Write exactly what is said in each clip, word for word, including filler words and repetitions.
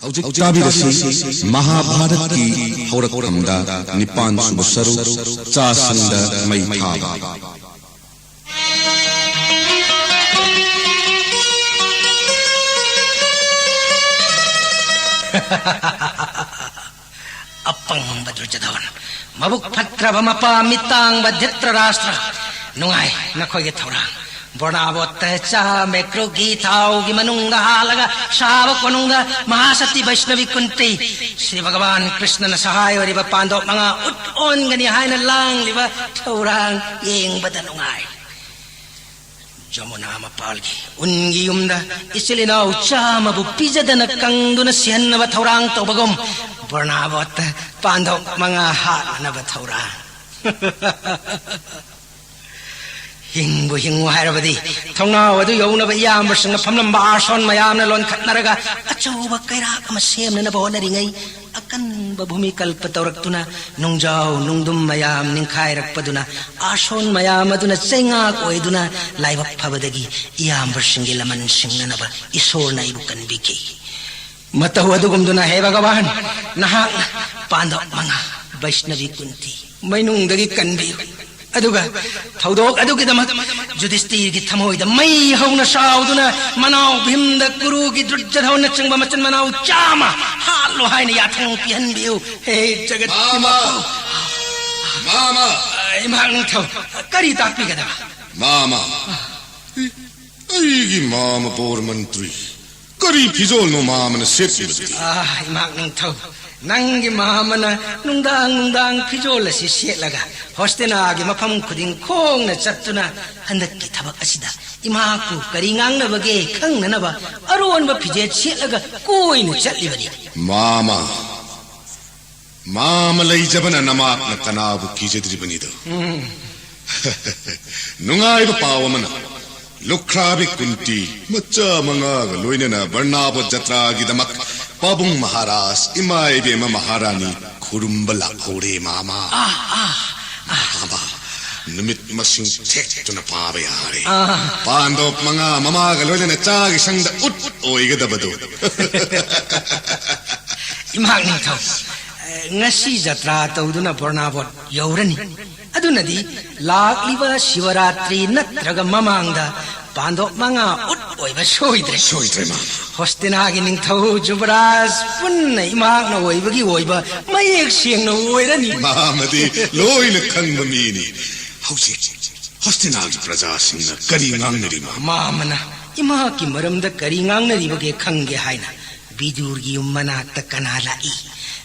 ꯍꯧꯖꯤꯛ ꯇꯥꯕꯤꯔꯁꯤ ꯃꯍꯥꯚꯥꯔꯠꯀꯤ ꯍꯧꯔꯛꯐꯝꯗ ꯅꯤꯄꯥꯟ ꯁꯨꯕ ꯁꯔꯨꯛ, ꯆꯥꯁꯪꯗ ꯃꯩ ꯊꯥꯕ꯫ ꯑꯄꯪꯕ ꯗꯨꯔꯖꯣꯙꯣꯟ, ꯃꯕꯨꯛ ꯐꯠꯇ꯭ꯔꯕ ꯃꯄꯥ ꯃꯤꯇꯥꯡꯕ ꯙ꯭ꯔꯤꯇꯔꯥꯁꯇ꯭ꯔ, ꯅꯨꯡꯉꯥꯏ ꯅꯈꯣꯏꯒꯤ ꯊꯧꯔꯥꯡ꯫ ꯕꯣꯔꯅꯥꯕꯣꯠꯇ ꯆꯥ ꯃꯦꯀ꯭ꯔꯨꯒꯤ ꯊꯥꯎꯒꯤ ꯃꯅꯨꯡꯗ ꯍꯥꯜꯂꯒ ꯁꯥꯕ ꯀꯣꯅꯨꯡꯗ ꯃꯍꯥꯁꯇꯤ ꯕꯩꯁꯅꯕꯤ ꯀꯨꯟꯇꯤ, ꯁ꯭ꯔꯤ ꯚꯒꯋꯥꯟ ꯀ꯭ꯔꯤꯁꯅꯅ ꯁꯍꯥꯏ ꯑꯣꯏꯔꯤꯕ ꯄꯥꯟꯗꯣꯞ ꯃꯉꯥ ꯎꯠ ꯑꯣꯟꯒꯅꯤ ꯍꯥꯏꯅ ꯂꯥꯡꯂꯤꯕ ꯊꯧꯔꯥꯡ ꯌꯦꯡꯕꯗ ꯅꯨꯡꯉꯥꯏ꯫ ꯖꯃꯨꯅꯥ ꯃꯄꯥꯜꯒꯤ ꯎꯟꯒꯤ ꯌꯨꯝꯗ ꯏꯆꯤꯜ ꯏꯅꯥꯎ ꯆꯥꯝꯃꯕꯨ ꯄꯤꯖꯗꯅ ꯀꯪꯗꯨꯅ ꯁꯤꯍꯟꯅꯕ ꯊꯧꯔꯥꯡ ꯇꯧꯕꯒꯨꯝ, ꯕꯣꯔꯅꯥꯕꯣꯠꯇ ꯄꯥꯟꯗꯣꯞ ꯃꯉꯥ ꯍꯥꯠꯅꯅꯕ ꯊꯧꯔꯥꯡ꯫ ꯍꯤꯡꯕꯨ ꯍꯤꯡꯉꯨ ꯍꯥꯏꯔꯕꯗꯤ, ꯊꯣꯡꯅꯥꯎ ꯑꯗꯨ ꯌꯧꯅꯕ ꯏꯌꯥꯝꯕꯁꯤꯡꯅ ꯐꯝꯂꯝꯕ ꯑꯥꯁꯣꯟ ꯃꯌꯥꯝꯅ ꯂꯣꯟꯈꯠꯅꯔꯒ ꯑꯆꯧꯕ ꯀꯩꯔꯥꯛ ꯑꯃ ꯁꯦꯝꯅꯅꯕ ꯍꯣꯠꯅꯔꯤꯉꯩ, ꯑꯀꯟꯕ ꯚꯨꯃꯤꯀꯜꯄ ꯇꯧꯔꯛꯇꯨꯅ, ꯅꯨꯡꯖꯥꯎ ꯅꯨꯡꯗꯨꯝ ꯃꯌꯥꯝ ꯅꯤꯡꯈꯥꯏꯔꯛꯄꯗꯨꯅ, ꯑꯥꯁꯣꯟ ꯃꯌꯥꯝ ꯑꯗꯨꯅ ꯆꯩꯉꯥꯛ ꯑꯣꯏꯗꯨꯅ ꯂꯥꯏꯕꯛ ꯐꯕꯗꯒꯤ ꯏꯌꯥꯝꯕꯁꯤꯡꯒꯤ ꯂꯃꯟ ꯁꯤꯡꯅꯅꯕ ꯏꯁꯣꯔꯅ ꯑꯩꯕꯨ ꯀꯟꯕꯤꯈꯤ꯫ ꯃꯇꯧ ꯑꯗꯨꯒꯨꯝꯗꯨꯅ, ꯍꯦ ꯚꯒꯋꯥꯟ, ꯅꯍꯥꯛꯅ ꯄꯥꯟꯗꯣꯞ ꯃꯉꯥ, ꯕꯩꯁꯅꯕꯤ ꯀꯨꯟꯇꯤ ꯃꯩꯅꯨꯡꯗꯒꯤ ꯀꯟꯕꯤꯌꯨ꯫ ꯑꯗꯨꯒ ꯊꯧꯗꯣꯛ ꯑꯗꯨꯒꯤꯗꯃꯛ ꯌꯨꯙꯤꯁꯇꯤꯔꯒꯤ ꯊꯃꯣꯏꯗ ꯃꯩ ꯍꯧꯅ ꯁꯥꯎꯗꯨꯅ, ꯃꯅꯥꯎ ꯚꯤꯝꯗ ꯀꯨꯔꯨꯒꯤ ꯗꯨꯔꯖꯣꯙꯣꯟꯅꯆꯤꯡꯕ ꯃꯆꯤꯟ ꯃꯅꯥꯎ ꯆꯥꯝꯃ ꯍꯥꯠꯂꯣ ꯍꯥꯏꯅ ꯌꯥꯊꯪ ꯄꯤꯍꯟꯕꯤꯌꯨ꯫ ꯍꯦ ꯖꯒꯠꯀꯤ ꯃꯥꯃ! ꯃꯄꯨ! ꯃꯥꯃ! ꯏꯃꯥ ꯅꯤꯡꯊꯧ, ꯀꯔꯤ ꯇꯥꯛꯄꯤꯒꯗꯕ? ꯃꯥꯃ! ꯑꯩꯒꯤ ꯃꯥꯃ ꯕꯣꯔ ꯃꯟꯇ꯭ꯔꯤ, ꯀꯔꯤ ꯐꯤꯖꯣꯜꯅꯣ ꯃꯥꯃꯅ ꯁꯦꯠꯂꯤꯕꯗꯨꯗꯤ? ꯑꯥ, ꯏꯃꯥ ꯅꯤꯡꯊꯧ, ꯅꯪꯒꯤ ꯃꯥꯃꯅ ꯅꯨꯡꯗꯥꯡ ꯅꯨꯡꯗꯥꯡ ꯐꯤꯖꯣꯜ ꯑꯁꯤ ꯁꯦꯠꯂꯒ ꯍꯣꯁꯇꯦꯅꯥꯒꯤ ꯃꯐꯝ ꯈꯨꯗꯤꯡ ꯈꯣꯡꯅ ꯆꯠꯇꯨꯅ, ꯍꯟꯗꯛꯀꯤ ꯊꯕꯛ ꯑꯁꯤꯗ ꯏꯃꯥꯕꯨ ꯀꯔꯤ ꯉꯥꯡꯅꯕꯒꯦ ꯈꯪꯅꯅꯕ ꯑꯔꯣꯟꯕ ꯐꯤꯖꯦꯠ ꯁꯦꯠꯂꯒ ꯀꯣꯏꯅ ꯆꯠꯂꯤꯕꯅꯤ꯫ ꯃꯥꯃ, ꯃꯥꯃ ꯂꯩꯖꯕꯅ ꯅꯃꯥꯛꯅ ꯀꯅꯥꯕꯨ ꯀꯤꯖꯗ꯭ꯔꯤꯕꯅꯤꯗꯣ? ꯎꯝ꯫ ꯅꯨꯡꯉꯥꯏꯕ ꯄꯥꯎ ꯑꯃꯅ, ꯂꯨꯈ꯭ꯔꯥꯕꯤ ꯀꯨꯟꯇꯤ ꯃꯆꯥ ꯃꯉꯥꯒ ꯂꯣꯏꯅꯅ ꯕꯔꯅꯥꯕꯣꯠ ꯖꯇ꯭ꯔꯥꯒꯤꯗꯃꯛ ꯄꯥꯕꯨꯡ ꯃꯍꯥꯔꯥꯖ, ꯏꯃꯥ ꯏꯕꯦꯝꯃ ꯃꯍꯥꯔꯥꯅꯤ ꯈꯨꯔꯨꯝꯕ ꯂꯥꯛꯍꯧꯔꯦ, ꯃꯥꯃ꯫ ꯑꯥ, ꯑꯥ, ꯑꯥ꯫ ꯃꯥꯃ, ꯅꯨꯃꯤꯠ ꯃꯁꯤꯡ ꯊꯦꯛꯇꯨꯅ ꯄꯥꯕ ꯌꯥꯔꯦ꯫ ꯑꯥ꯫ ꯄꯥꯟꯗꯣꯞ ꯃꯉꯥ ꯃꯃꯥꯒ ꯂꯣꯏꯅꯅ ꯆꯥꯒꯤ ꯁꯪꯗ ꯎꯠ ꯑꯣꯏꯒꯗꯕꯗꯨ꯫ ꯏꯃꯥꯛ ꯅꯤꯡꯊꯧ, ꯑꯦ, ꯉꯁꯤ ꯖꯇ꯭ꯔꯥ ꯇꯧꯗꯨꯅ ꯕꯣꯔꯅꯥꯕꯣꯠ ꯌꯧꯔꯅꯤ꯫ ꯑꯗꯨꯅꯗꯤ ꯂꯥꯛꯂꯤꯕ ꯁꯤꯕꯔꯥꯇ꯭ꯔꯤ ꯅꯠꯇ꯭ꯔꯒ ꯃꯃꯥꯡꯗ ꯄꯥꯟꯗꯣꯞ ꯃꯉꯥ ꯎꯠ ꯑꯣꯏꯕ ꯁꯣꯏꯗ꯭ꯔꯦ꯫ ꯁꯣꯏꯗ꯭ꯔꯦ, ꯃꯥꯃ꯫ ꯍꯣꯁꯇꯤꯅꯥꯒꯤ ꯅꯤꯡꯊꯧ ꯖꯨꯕꯔꯥꯖ ꯄꯨꯟꯅ ꯏꯃꯥꯛꯅ ꯑꯣꯏꯕꯒꯤ ꯑꯣꯏꯕ ꯃꯌꯦꯛ ꯁꯦꯡꯅ ꯑꯣꯏꯔꯅꯤ꯫ ꯃꯥꯃꯗꯤ ꯂꯣꯏꯅ ꯈꯪꯕ ꯃꯤꯅꯤ꯫ ꯍꯧꯖꯤꯛ ꯍꯣꯁꯇꯤꯅꯥꯒꯤ ꯄ꯭ꯔꯖꯥꯁꯤꯡꯅ ꯀꯔꯤ ꯉꯥꯡꯅꯔꯤ, ꯃꯥꯃ? ꯃꯥꯃꯅ ꯏꯃꯥꯛꯀꯤ ꯃꯔꯝꯗ ꯀꯔꯤ ꯉꯥꯡꯅꯔꯤꯕꯒꯦ ꯈꯪꯒꯦ ꯍꯥꯏꯅ ꯕꯤꯗꯨꯔꯒꯤ ꯌꯨꯝ ꯃꯅꯥꯛꯇ ꯀꯅꯥ ꯂꯥꯛꯏ?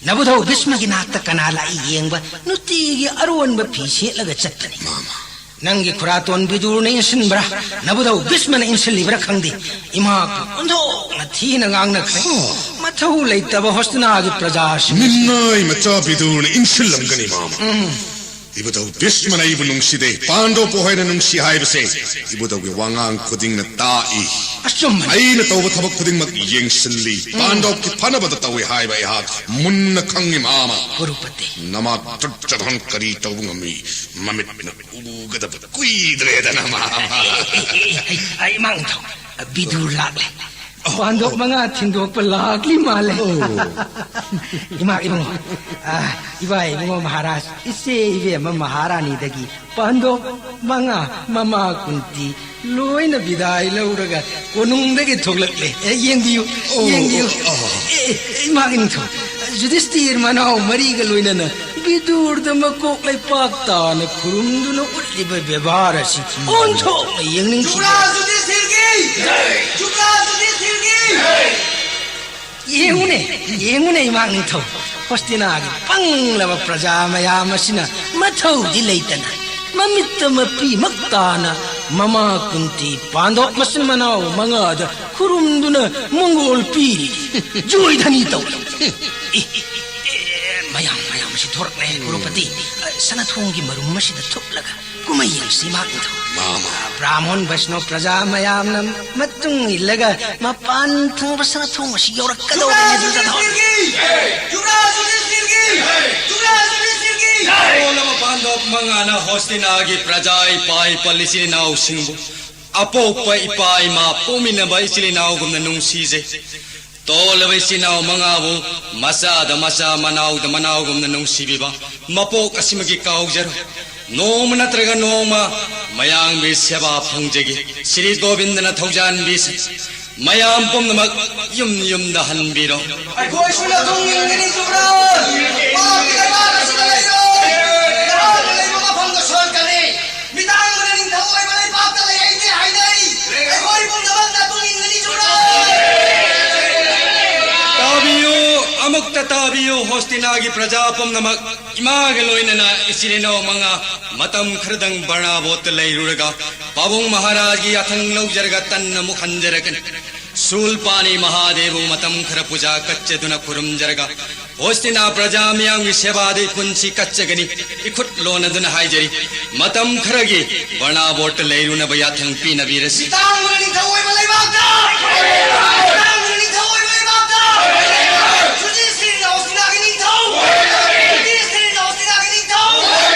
ꯅꯕꯨꯙꯧ ꯚꯤꯁꯃꯒꯤ ꯅꯥꯛꯇ ꯀꯅꯥ ꯂꯥꯛꯏ ꯌꯦꯡꯕ ꯅꯨꯡꯇꯤꯒꯤ ꯑꯔꯣꯟꯕ ꯐꯤ ꯁꯦꯠꯂꯒ ꯆꯠꯄꯅꯤ꯫ ꯃꯥꯃ꯫ ꯅꯪꯒꯤ ꯈꯨꯔꯥꯇꯣꯟ ꯕꯤꯗꯨꯔꯅ ꯏꯟꯁꯤꯟꯕ꯭ꯔꯥ, ꯅꯕꯨꯙꯧ ꯚꯤꯁꯃꯅ ꯏꯟꯁꯤꯜꯂꯤꯕ꯭ꯔꯥ ꯈꯪꯗꯦ, ꯏꯃꯥꯛꯄꯨ ꯑꯣꯟꯊꯣꯛꯅ ꯊꯤꯅ ꯉꯥꯡꯅꯈ꯭ꯔꯦ꯫ ꯍꯣ꯫ ꯃꯊꯧ ꯂꯩꯇꯕ ꯍꯣꯁꯇꯤꯅꯥꯒꯤ ꯄ꯭ꯔꯖꯥꯁꯤꯡ꯫ ꯃꯤꯅꯥꯏ ꯃꯆꯥ ꯕꯤꯗꯨꯔꯅ ꯏꯟꯁꯤꯜꯂꯝꯒꯅꯤ, ꯃꯥꯃ꯫ ꯎꯝ꯫ ꯏꯕꯨꯙꯧ ꯚꯤꯁꯃꯅ ꯑꯩꯕꯨ ꯅꯨꯡꯁꯤꯗꯦ, ꯄꯥꯟꯗꯣꯞꯄꯨ ꯍꯦꯟꯅ ꯅꯨꯡꯁꯤ ꯍꯥꯏꯕꯁꯦ ꯏꯕꯨꯙꯧꯒꯤ ꯋꯥꯉꯥꯡ ꯈꯨꯗꯤꯡꯅ ꯇꯥꯛꯏ꯫ ꯑꯆꯨꯝꯕꯅꯤ꯫ ꯑꯩꯅ ꯇꯧꯕ ꯊꯕꯛ ꯈꯨꯗꯤꯡꯃꯛ ꯌꯦꯡꯁꯤꯜꯂꯤ꯫ ꯎꯝ꯫ ꯄꯥꯟꯗꯣꯞꯀꯤ ꯐꯅꯕꯗ ꯇꯧꯏ ꯍꯥꯏꯕ ꯑꯩꯍꯥꯛ ꯃꯨꯟꯅ ꯈꯪꯉꯤ, ꯃꯥꯃ꯫ ꯀꯨꯔꯨꯄꯇꯤ꯫ ꯅꯃꯥꯛ ꯗꯨꯔꯖꯣꯙꯟ ꯀꯔꯤ ꯇꯧꯕ ꯉꯝꯃꯤ? ꯃꯃꯤꯠꯅ ꯎꯒꯗꯕ ꯀꯨꯏꯗ꯭ꯔꯦꯗꯅ, ꯃꯥꯃ꯫ ꯑꯩ, ꯑꯩ, ꯑꯩ, ꯏꯃꯥ ꯅꯤꯡꯊꯧ, ꯕꯤꯗꯨꯔ ꯂꯥꯛꯂꯦ꯫ ꯑꯣ, ꯄꯥꯟꯗꯣꯞ ꯑꯣ꯫ ꯃꯉꯥ ꯊꯤꯟꯗꯣꯛꯄ ꯂꯥꯛꯂꯤ ꯃꯥꯜꯂꯦ꯫ ꯑꯣ꯫ ꯏꯃꯥ ꯏꯕꯨꯡꯉꯣ, ꯑ, ꯏꯕꯥ ꯏꯕꯨꯡꯉꯣ ꯃꯍꯥꯔꯥꯖ, ꯏꯆꯦ ꯏꯕꯦꯝꯃ ꯃꯍꯥꯔꯥꯅꯤꯗꯒꯤ ꯄꯥꯟꯗꯣꯞ ꯃꯉꯥ ꯃꯃꯥ ꯀꯨꯟꯇꯤ ꯂꯣꯏꯅ ꯕꯤꯗꯥꯏ ꯂꯧꯔꯒ ꯀꯣꯅꯨꯡꯗꯒꯤ ꯊꯣꯛꯂꯛꯂꯦ꯫ ꯑꯦ, ꯌꯦꯡꯕꯤꯌꯨ, ꯑꯣ, ꯌꯦꯡꯕꯤꯌꯨ꯫ ꯑꯣ, ꯑꯣ꯫ ꯑꯦ, ꯑꯦ, ꯏꯃꯥ ꯅꯤꯡꯊꯧ, ꯖꯨꯗꯤꯁꯇꯤꯔ ꯃꯅꯥꯎ ꯃꯔꯤꯒ ꯂꯣꯏꯅꯅ ꯕꯤꯗꯨꯔꯗ ꯃꯀꯣꯛ ꯂꯩꯄꯥꯛ ꯇꯥꯅ ꯈꯨꯔꯨꯝꯗꯨꯅ ꯎꯠꯂꯤꯕ ꯕꯦꯕꯥꯔ ꯑꯁꯤ ꯑꯣꯟꯊꯣꯛꯅ ꯌꯦꯡꯅꯤꯡꯈꯤꯗꯦ꯫ ꯖꯨꯕ꯭ꯔꯥꯖ ꯖꯨꯗꯤꯁꯇꯤꯔꯒꯤ! ꯖꯨꯕ꯭ꯔꯥꯖ ꯖꯨꯗꯤꯁꯇꯤꯔꯒꯤ! ꯌꯦꯡꯉꯨꯅꯦ, ꯌꯦꯡꯉꯨꯅꯦ, ꯏꯃꯥ ꯅꯤꯡꯊꯧ, ꯍꯣꯁꯇꯤꯅꯥꯒꯤ ꯄꯪꯂꯕ ꯄ꯭ꯔꯖꯥ ꯃꯌꯥꯝ ꯑꯁꯤꯅ ꯃꯊꯧꯗꯤ ꯂꯩꯇꯅ ꯃꯃꯤꯠꯇ ꯃꯄꯤꯃꯛ ꯇꯥꯅ ꯃꯃꯥ ꯀꯨꯟꯇꯤ ꯄꯥꯟꯗꯣꯞ ꯃꯆꯤꯟ ꯃꯅꯥꯎ ꯃꯉꯥꯗ ꯈꯨꯔꯨꯝꯗꯨꯅ ꯃꯪꯒꯣꯜ ꯄꯤꯔꯤ, ꯖꯣꯏꯙꯅꯤ ꯇꯧꯔꯤ꯫ ꯑꯦ, ꯑꯦ, ꯑꯦ, ꯃꯌꯥꯝ, ꯃꯌꯥꯝ ꯑꯁꯤ ꯊꯣꯔꯛꯂꯦ, ꯀ꯭ꯔꯣꯔꯄꯇꯤ꯫ ꯁꯅꯥꯊꯣꯡꯒꯤ ꯃꯔꯨꯝ ꯑꯁꯤꯗ ꯊꯨꯞꯂꯒ ꯀꯨꯝꯍꯩ ꯌꯦꯡꯁꯤ, ꯏꯃꯥ ꯅꯤꯡꯊꯧ꯫ ꯃꯥꯃ꯫ ꯕ꯭ꯔꯥꯍꯃꯣꯟ ꯕꯩꯁꯅꯣ ꯄ꯭ꯔꯖꯥ ꯃꯌꯥꯝꯅ ꯃꯇꯨꯡ ꯏꯜꯂꯒ ꯃꯄꯥꯟ ꯊꯪꯕ ꯁꯅꯥꯊꯣꯡ ꯑꯁꯤ ꯌꯧꯔꯛꯀꯗꯧꯔꯦ, ꯌꯨꯙꯙꯔ꯫ ꯌꯨꯕ꯭ꯔꯥꯖ ꯌꯨꯙꯤꯁꯊꯤꯔꯒꯤ! ꯌꯨꯕ꯭ꯔꯥꯖ ꯌꯨꯙꯤꯁꯊꯤꯔꯒꯤ! ꯌꯨꯕ꯭ꯔꯥꯖ ꯌꯨꯙꯤꯁꯊꯤꯔꯒꯤ! ꯄꯥꯟꯗꯣꯞ ꯃꯉꯥꯅ ꯍꯣꯁꯇꯤꯅꯥꯒꯤ ꯄ꯭ꯔꯖꯥ ꯏꯄꯥ ꯏꯄꯜ ꯏꯆꯤꯜ ꯏꯅꯥꯎꯁꯤꯡꯕꯨ ꯑꯄꯣꯛꯄ ꯏꯄꯥ ꯏꯃꯥ ꯄꯣꯛꯃꯤꯟꯅꯕ ꯏꯆꯤꯜ ꯏꯅꯥꯎꯒꯨꯝꯅ ꯅꯨꯡꯁꯤꯖꯩ꯫ ꯇꯣꯜꯂꯕ ꯏꯆꯤꯜ ꯏꯅꯥꯎ ꯃꯉꯥꯕꯨ ꯃꯆꯥꯗ ꯃꯆꯥ, ꯃꯅꯥꯎꯗ ꯃꯅꯥꯎꯒꯨꯝꯅ ꯅꯨꯡꯁꯤꯕꯤꯕ ꯃꯄꯣꯛ ꯑꯁꯤꯃꯒꯤ ꯀꯥꯎꯖꯔꯣꯏ꯫ ꯅꯣꯡꯃ ꯅꯠꯇ꯭ꯔꯒ ꯅꯣꯡꯃ ꯃꯌꯥꯝꯒꯤ ꯁꯦꯕꯥ ꯐꯪꯖꯒꯦ꯫ ꯁ꯭ꯔꯤ ꯒꯣꯕꯤꯟꯗꯅ ꯊꯧꯖꯥꯟꯕꯤꯁꯤ꯫ ꯃꯌꯥꯝ ꯄꯨꯝꯅꯃꯛ ꯌꯨꯝ ꯌꯨꯝꯗ ꯍꯟꯕꯤꯔꯣ꯫ ꯑꯩꯈꯣꯏꯁꯨ ꯅꯇꯨꯡ ꯏꯟꯒꯅꯤ ꯖꯨꯕ꯭ꯔꯥꯖ꯫ ꯄꯥꯞꯀꯤ ꯂꯩꯕꯥꯛ ꯑꯁꯤꯗ ꯂꯩꯔꯣꯏ꯫ ꯅꯍꯥꯛꯅ ꯂꯩꯕ ꯃꯐꯝꯗ ꯁꯣꯟꯀꯅꯤ꯫ ꯃꯤꯇꯥꯡꯕꯅ ꯅꯤꯡꯊꯧ ꯑꯣꯏꯕ ꯂꯩꯕꯥꯛꯇ ꯂꯩ ꯑꯩꯗꯤ ꯍꯥꯏꯅꯩ꯫ ꯑꯩꯈꯣꯏ ꯄꯨꯝꯅꯃꯛ ꯅꯇꯨꯡ ꯏꯟꯒꯅꯤ ꯖꯨꯕ꯭ꯔꯥꯖ꯫ ꯇꯥꯕꯤꯌꯨ, ꯑꯃꯨꯛꯇ ꯇꯥꯕꯤꯌꯨ, ꯍꯣꯁꯇꯤꯅꯥꯒꯤ ꯄ꯭ꯔꯖꯥ ꯄꯨꯝꯅꯃꯛ꯫ ꯏꯃꯥꯒ ꯂꯣꯏꯅꯅ ꯏꯆꯤꯜ ꯏꯅꯥꯎ ꯃꯉꯥ ꯃꯇꯝ ꯈꯔꯗꯪ ꯕꯔꯅꯥꯕꯣꯠꯇ ꯂꯩꯔꯨꯔꯒ ꯄꯥꯕꯨꯡ ꯃꯍꯥꯔꯥꯖꯒꯤ ꯌꯥꯊꯪ ꯂꯧꯖꯔꯒ ꯇꯟꯅ ꯑꯃꯨꯛ ꯍꯟꯖꯔꯛꯀꯅꯤ꯫ ꯁꯨꯜꯄꯥꯅꯤ ꯃꯍꯥꯗꯦꯕꯕꯨ ꯃꯇꯝ ꯈꯔ ꯄꯨꯖꯥ ꯀꯠꯆꯗꯨꯅ ꯈꯨꯔꯨꯝꯖꯔꯒ ꯍꯣꯁꯇꯤꯅꯥ ꯄ꯭ꯔꯖꯥ ꯃꯤꯌꯥꯝꯒꯤ ꯁꯦꯕꯥꯗ ꯏꯄꯨꯟꯁꯤ ꯀꯠꯆꯒꯅꯤ꯫ ꯏꯈꯨꯠ ꯂꯣꯟꯅꯗꯨꯅ ꯍꯥꯏꯖꯔꯤ, ꯃꯇꯝ ꯈꯔꯒꯤ ꯕꯔꯅꯥꯕꯣꯠꯇ ꯂꯩꯔꯨꯅꯕ ꯌꯥꯊꯪ ꯄꯤꯅꯕꯤꯔꯁꯤ꯫ ꯇꯥꯡꯕꯅ ꯅꯤꯡꯊꯧ ꯑꯣꯏꯕ ꯂꯩꯕꯥꯛꯇ! ꯇꯥꯡꯕꯅ ꯅꯤꯡꯊꯧ ꯑꯣꯏꯕ ꯂꯩꯕꯥꯛꯇ! ꯖꯨꯗꯤꯁꯤꯌꯔꯤꯅ ꯍꯣꯁꯇꯤꯅꯥꯒꯤ ꯅꯤꯡꯊꯧ! ꯖꯨꯗꯤꯁꯤꯌꯔꯤꯅ ꯍꯣꯁꯇꯤꯅꯥꯒꯤ ꯅꯤꯡꯊꯧ!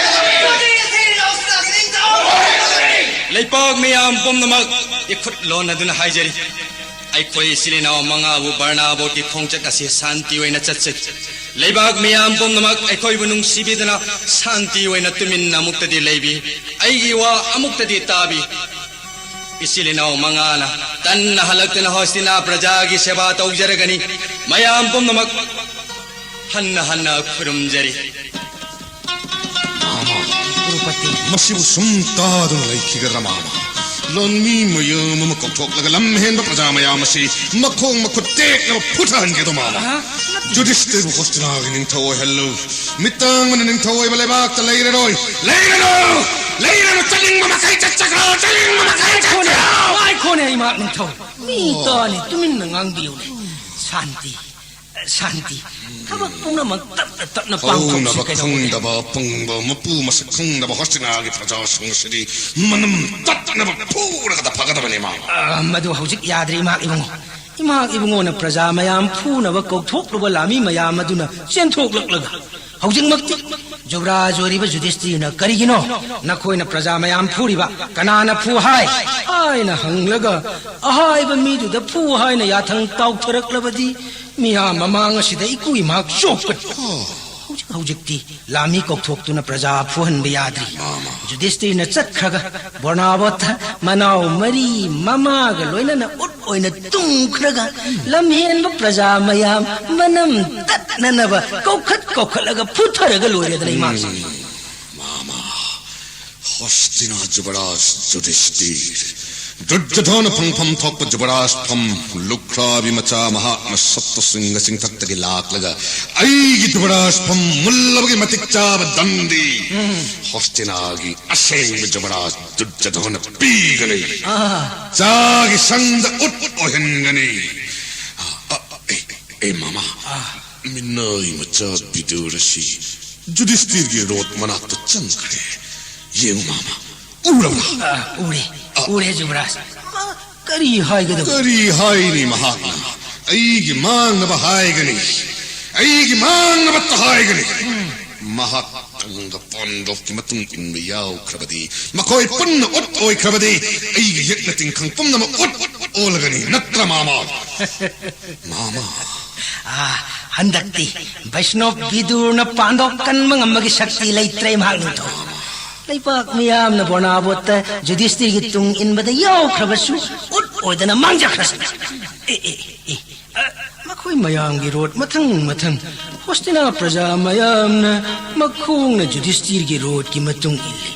ꯖꯨꯗꯤꯁꯤꯌꯔꯤꯅ ꯍꯣꯁꯇꯤꯅꯥꯒꯤ ꯅꯤꯡꯊꯧ! ꯂꯩꯄꯥꯛ ꯃꯤꯌꯥꯝ ꯄꯨꯝꯅꯃꯛ ꯏꯈꯨꯠ ꯂꯣꯟꯅꯗꯨꯅ ꯍꯥꯏꯖꯔꯤ, ꯑꯩꯈꯣꯏ ꯏꯆꯤꯜ ꯏꯅꯥꯎ ꯃꯉꯥꯕꯨ ꯕꯔꯅꯥꯕꯣꯠꯀꯤ ꯈꯣꯡꯆꯠ ꯑꯁꯤ ꯁꯥꯟꯇꯤ ꯑꯣꯏꯅ ꯆꯠꯆꯒꯦ꯫ ꯂꯩꯕꯥꯛ ꯃꯤꯌꯥꯝ ꯄꯨꯝꯅꯃꯛ ꯑꯩꯈꯣꯏꯕꯨ ꯅꯨꯡꯁꯤꯕꯤꯗꯨꯅ ꯁꯥꯟꯇꯤ ꯑꯣꯏꯅ ꯇꯨꯃꯤꯟꯅ ꯑꯃꯨꯛꯇꯗꯤ ꯂꯩꯕꯤ꯫ ꯑꯩꯒꯤ ꯋꯥ ꯑꯃꯨꯛꯇꯗꯤ ꯇꯥꯕꯤ꯫ ꯏꯆꯤꯜ ꯏꯅꯥꯎ ꯃꯉꯥꯅ ꯇꯟꯅ ꯍꯜꯂꯛꯇꯨꯅ ꯍꯣꯁꯇꯤꯅꯥ ꯄ꯭ꯔꯖꯥꯒꯤ ꯁꯦꯕꯥ ꯇꯧꯖꯔꯒꯅꯤ꯫ ꯃꯌꯥꯝ ꯄꯨꯝꯅꯃꯛ ꯍꯟꯅ ꯍꯟꯅ ꯈꯨꯔꯨꯝꯖꯔꯤ꯫ ꯃꯥꯃ, ꯀ꯭ꯔꯨꯄꯇꯤ꯫ ꯃꯁꯤꯕꯨ ꯁꯨꯝ ꯇꯥꯗꯨꯅ ꯂꯩꯈꯤꯒꯗ꯭ꯔꯥ, ꯃꯥꯃ? ꯂꯥꯟꯃꯤ ꯃꯌꯥꯝ ꯑꯃ ꯀꯧꯊꯣꯛꯂꯒ ꯂꯝ ꯍꯦꯟꯕ ꯄ꯭ꯔꯖꯥ ꯃꯌꯥꯝ ꯑꯁꯤ ꯃꯈꯣꯡ ꯃꯈꯨꯠ ꯇꯦꯛꯅꯕ ꯐꯨꯊꯍꯟꯒꯦꯗꯣ, ꯃꯥꯃ? ꯑꯍ, ꯅꯠꯇꯦ꯫ ꯖꯨꯗꯤꯁꯇꯤꯔꯕꯨ ꯍꯣꯁꯇꯤꯅꯥꯒꯤ ꯅꯤꯡꯊꯧ ꯑꯣꯏꯍꯜꯂꯨ꯫ ꯃꯤꯇꯥꯡꯕꯅ ꯅꯤꯡꯊꯧ ꯑꯣꯏꯕ ꯂꯩꯕꯥꯛꯇ ꯂꯩꯔꯔꯣꯏ꯫ ꯂꯩꯔꯅꯨ! ꯂꯩꯔꯅꯨ! ꯆꯠꯅꯤꯡꯕ ꯃꯈꯩ ꯆꯠꯆꯈ꯭ꯔꯣ! ꯆꯠꯅꯤꯡꯕ ꯃꯈꯩ ꯉꯥꯏꯈꯣꯅꯦ, ꯆꯠꯆꯈ꯭ꯔꯣ! ꯉꯥꯏꯈꯣꯅꯦ, ꯏꯃꯥ ꯅꯤꯡꯊꯧ꯫ ꯃꯤ ꯇꯥꯅꯤ, ꯇꯨꯃꯤꯟꯅ ꯉꯥꯡꯕꯤꯌꯨꯅꯦ꯫ ꯁꯥꯟꯇꯤ꯫ ꯁꯥꯟꯇꯤ꯫ ꯊꯕꯛ ꯄꯨꯝꯅꯃꯛ ꯇꯞꯅ ꯇꯞꯅ ꯄꯥꯡꯊꯣꯛꯁꯤ ꯍꯧꯅꯕ ꯀꯩꯗꯧꯕꯒꯦ? ꯈꯪꯗꯕ ꯑꯄꯪꯕ, ꯃꯄꯨ ꯃꯁꯛ ꯈꯪꯗꯕ ꯍꯣꯁꯇꯤꯅꯥꯒꯤ ꯄ꯭ꯔꯖꯥꯁꯤꯡ ꯑꯁꯤꯗꯤ ꯃꯅꯝ ꯇꯠꯅꯕ ꯐꯨꯔꯒꯗ ꯐꯒꯗꯕꯅꯤ, ꯃꯥꯃ꯫ ꯑ, ꯃꯗꯨ ꯍꯧꯖꯤꯛ ꯌꯥꯗ꯭ꯔꯦ, ꯏꯃꯥ ꯏꯕꯨꯡꯉꯣ꯫ ꯏꯃꯥ ꯏꯕꯨꯡꯉꯣꯅ ꯄ꯭ꯔꯖꯥ ꯃꯌꯥꯝ ꯐꯨꯅꯕ ꯀꯧꯊꯣꯛꯂꯨꯕ ꯂꯥꯟꯃꯤ ꯃꯌꯥꯝ ꯑꯗꯨꯅ ꯆꯦꯟꯊꯣꯛꯂꯛꯂꯒ ꯍꯧꯖꯤꯛꯃꯛꯇꯤ ꯖꯨꯕꯔꯥꯖ ꯑꯣꯏꯔꯤꯕ ꯌꯨꯙꯤꯁꯇꯤꯔꯅ, "ꯀꯔꯤꯒꯤꯅꯣ ꯅꯈꯣꯏꯅ ꯄ꯭ꯔꯖꯥ ꯃꯌꯥꯝ ꯐꯨꯔꯤꯕ? ꯀꯅꯥꯅ ꯐꯨ ꯍꯥꯏ?" ꯍꯥꯏꯅ ꯍꯪꯂꯒ, ꯑꯍꯥꯏꯕ ꯃꯤꯗꯨꯗ ꯐꯨ ꯍꯥꯏꯅ ꯌꯥꯊꯪ ꯇꯥꯎꯊꯔꯛꯂꯕꯗꯤ, ꯃꯤꯌꯥꯝ ꯃꯃꯥꯡ ꯑꯁꯤꯗ ꯏꯀꯨ ꯏꯃꯥꯛ ꯆꯣꯞꯀꯅꯤ꯫ ꯍꯧꯖꯤꯛ ꯍꯧꯖꯤꯛꯇꯤ ꯂꯥꯃꯤ ꯀꯧꯊꯣꯛꯇꯨꯅ ꯄ꯭ꯔꯖꯥ ꯐꯨꯍꯟꯕ ꯌꯥꯗ꯭ꯔꯤ꯫ ꯃꯥꯃ꯫ ꯌꯨꯙꯤꯁꯇꯤꯔꯅ ꯆꯠꯈ꯭ꯔꯒ ꯕꯣꯔꯅꯥꯕꯣꯠꯇ ꯃꯅꯥꯎ ꯃꯔꯤ ꯃꯃꯥꯒ ꯂꯣꯏꯅꯅ ꯎꯠ ꯑꯣꯏꯅ ꯇꯨꯝꯈ꯭ꯔꯒ, ꯂꯝꯍꯦꯟꯕ ꯄ꯭ꯔꯖꯥ ꯃꯌꯥꯝ ꯃꯅꯝ ꯇꯠꯅꯅꯕ ꯀꯧꯈꯠ ꯀꯧꯈꯠꯂꯒ ꯐꯨꯊꯔꯒ ꯂꯣꯏꯔꯦꯗꯅ, ꯏꯃꯥꯁꯦ꯫ ꯃꯥꯃ꯫ ꯍꯣꯁꯇꯤꯅꯥ ꯖꯨꯕꯔꯥꯖ ꯌꯨꯙꯤꯁꯇꯤꯔ꯫ ꯗꯨꯔꯖꯣꯙꯅ ꯐꯪꯐꯝ ꯊꯣꯛꯄ ꯖꯨꯕꯔꯥꯖ ꯐꯝ, ꯂꯨꯈ꯭ꯔꯥꯕꯤ ꯃꯆꯥ ꯃꯍꯥꯛꯅ ꯁꯞꯇꯁ꯭ꯔꯤꯡꯒ ꯆꯤꯡꯊꯛꯇꯒꯤ ꯂꯥꯛꯂꯒ ꯑꯩꯒꯤ ꯖꯨꯕꯔꯥꯖ ꯐꯝ ꯃꯨꯜꯂꯕꯒꯤ ꯃꯇꯤꯛ ꯆꯥꯕ ꯗꯟꯗꯤ ꯍꯣꯁꯇꯤꯅꯥꯒꯤ ꯑꯁꯦꯡꯕ ꯖꯨꯕꯔꯥꯖ ꯗꯨꯔꯖꯣꯙꯅ ꯄꯤꯒꯅꯤ꯫ ꯑꯥ꯫ ꯆꯥꯒꯤ ꯁꯪꯗ ꯎꯠ ꯑꯣꯏꯍꯟꯒꯅꯤ꯫ ꯑ, ꯑ, ꯑꯦ, ꯑꯦ, ꯃꯃꯥ, ꯃꯤꯅꯥꯏ ꯃꯆꯥ ꯕꯤꯗꯨꯔ ꯑꯁꯤ ꯌꯨꯙꯤꯁꯇꯤꯔꯒꯤ ꯔꯣꯠ ꯃꯅꯥꯛꯇ ꯆꯪꯈ꯭ꯔꯦ꯫ ꯌꯦꯡꯉꯨ, ꯃꯃꯥ, ꯎꯔꯕ꯭ꯔꯥ? ꯑ, ꯎꯔꯦ, ꯑ꯫ ꯎꯔꯦ, ꯖꯨꯕꯔꯥꯖ꯫ ꯃꯥ ꯀꯔꯤ ꯍꯥꯏꯒꯗꯕ? ꯀꯔꯤ ꯍꯥꯏꯅꯤ ꯃꯍꯥꯛꯅ? ꯑꯩꯒꯤ ꯃꯥꯡꯅꯕ ꯍꯥꯏꯒꯅꯤ꯫ ꯑꯩꯒꯤ ꯃꯥꯡꯅꯕꯇ ꯍꯥꯏꯒꯅꯤ꯫ ꯃꯍꯥꯛ ꯇꯪꯒ ꯄꯥꯟꯗꯣꯞꯀꯤ ꯃꯇꯨꯡ ꯏꯟꯕ ꯌꯥꯎꯈ꯭ꯔꯕꯗꯤ, ꯃꯈꯣꯏ ꯄꯨꯟꯅ ꯎꯠ ꯑꯣꯏꯈ꯭ꯔꯕꯗꯤ, ꯑꯩꯒꯤ ꯌꯦꯛꯅ ꯇꯤꯡꯈꯪ ꯄꯨꯝꯅꯃꯛ ꯎꯠ ꯑꯣꯜꯂꯒꯅꯤ, ꯅꯠꯇ꯭ꯔ, ꯃꯥꯃ? ꯃꯥꯃ꯫ ꯑꯥ, ꯍꯟꯗꯛꯇꯤ ꯕꯩꯁꯅꯣꯞ ꯕꯤꯗꯨꯔꯅ ꯄꯥꯟꯗꯣꯞ ꯀꯟꯕ ꯉꯝꯕꯒꯤ ꯁꯛꯇꯤ ꯂꯩꯇ꯭ꯔꯦ, ꯃꯍꯥꯛ ꯅꯤꯡꯊꯧ꯫ ꯂꯩꯕꯥꯛ ꯃꯤꯌꯥꯝꯅ ꯕꯣꯔꯅꯥꯕꯣꯠꯇ ꯌꯨꯙꯤꯁꯇꯤꯔꯒꯤ ꯇꯨꯡ ꯏꯟꯕꯗ ꯌꯥꯎꯈ꯭ꯔꯕꯁꯨ, ꯎꯠ ꯑꯣꯏꯗꯅ ꯃꯥꯡꯖꯈ꯭ꯔꯁꯅꯨ꯫ ꯑꯦ, ꯑꯦ, ꯑꯦ, ꯑ, ꯃꯈꯣꯏ ꯃꯌꯥꯝꯒꯤ ꯔꯣꯠ ꯃꯊꯪ ꯃꯊꯪ ꯍꯣꯁꯇꯤꯅꯥ ꯄ꯭ꯔꯖꯥ ꯃꯌꯥꯝꯅ ꯃꯈꯣꯡꯅ ꯌꯨꯙꯤꯁꯇꯤꯔꯒꯤ ꯔꯣꯠꯀꯤ ꯃꯇꯨꯡ ꯏꯜꯂꯤ꯫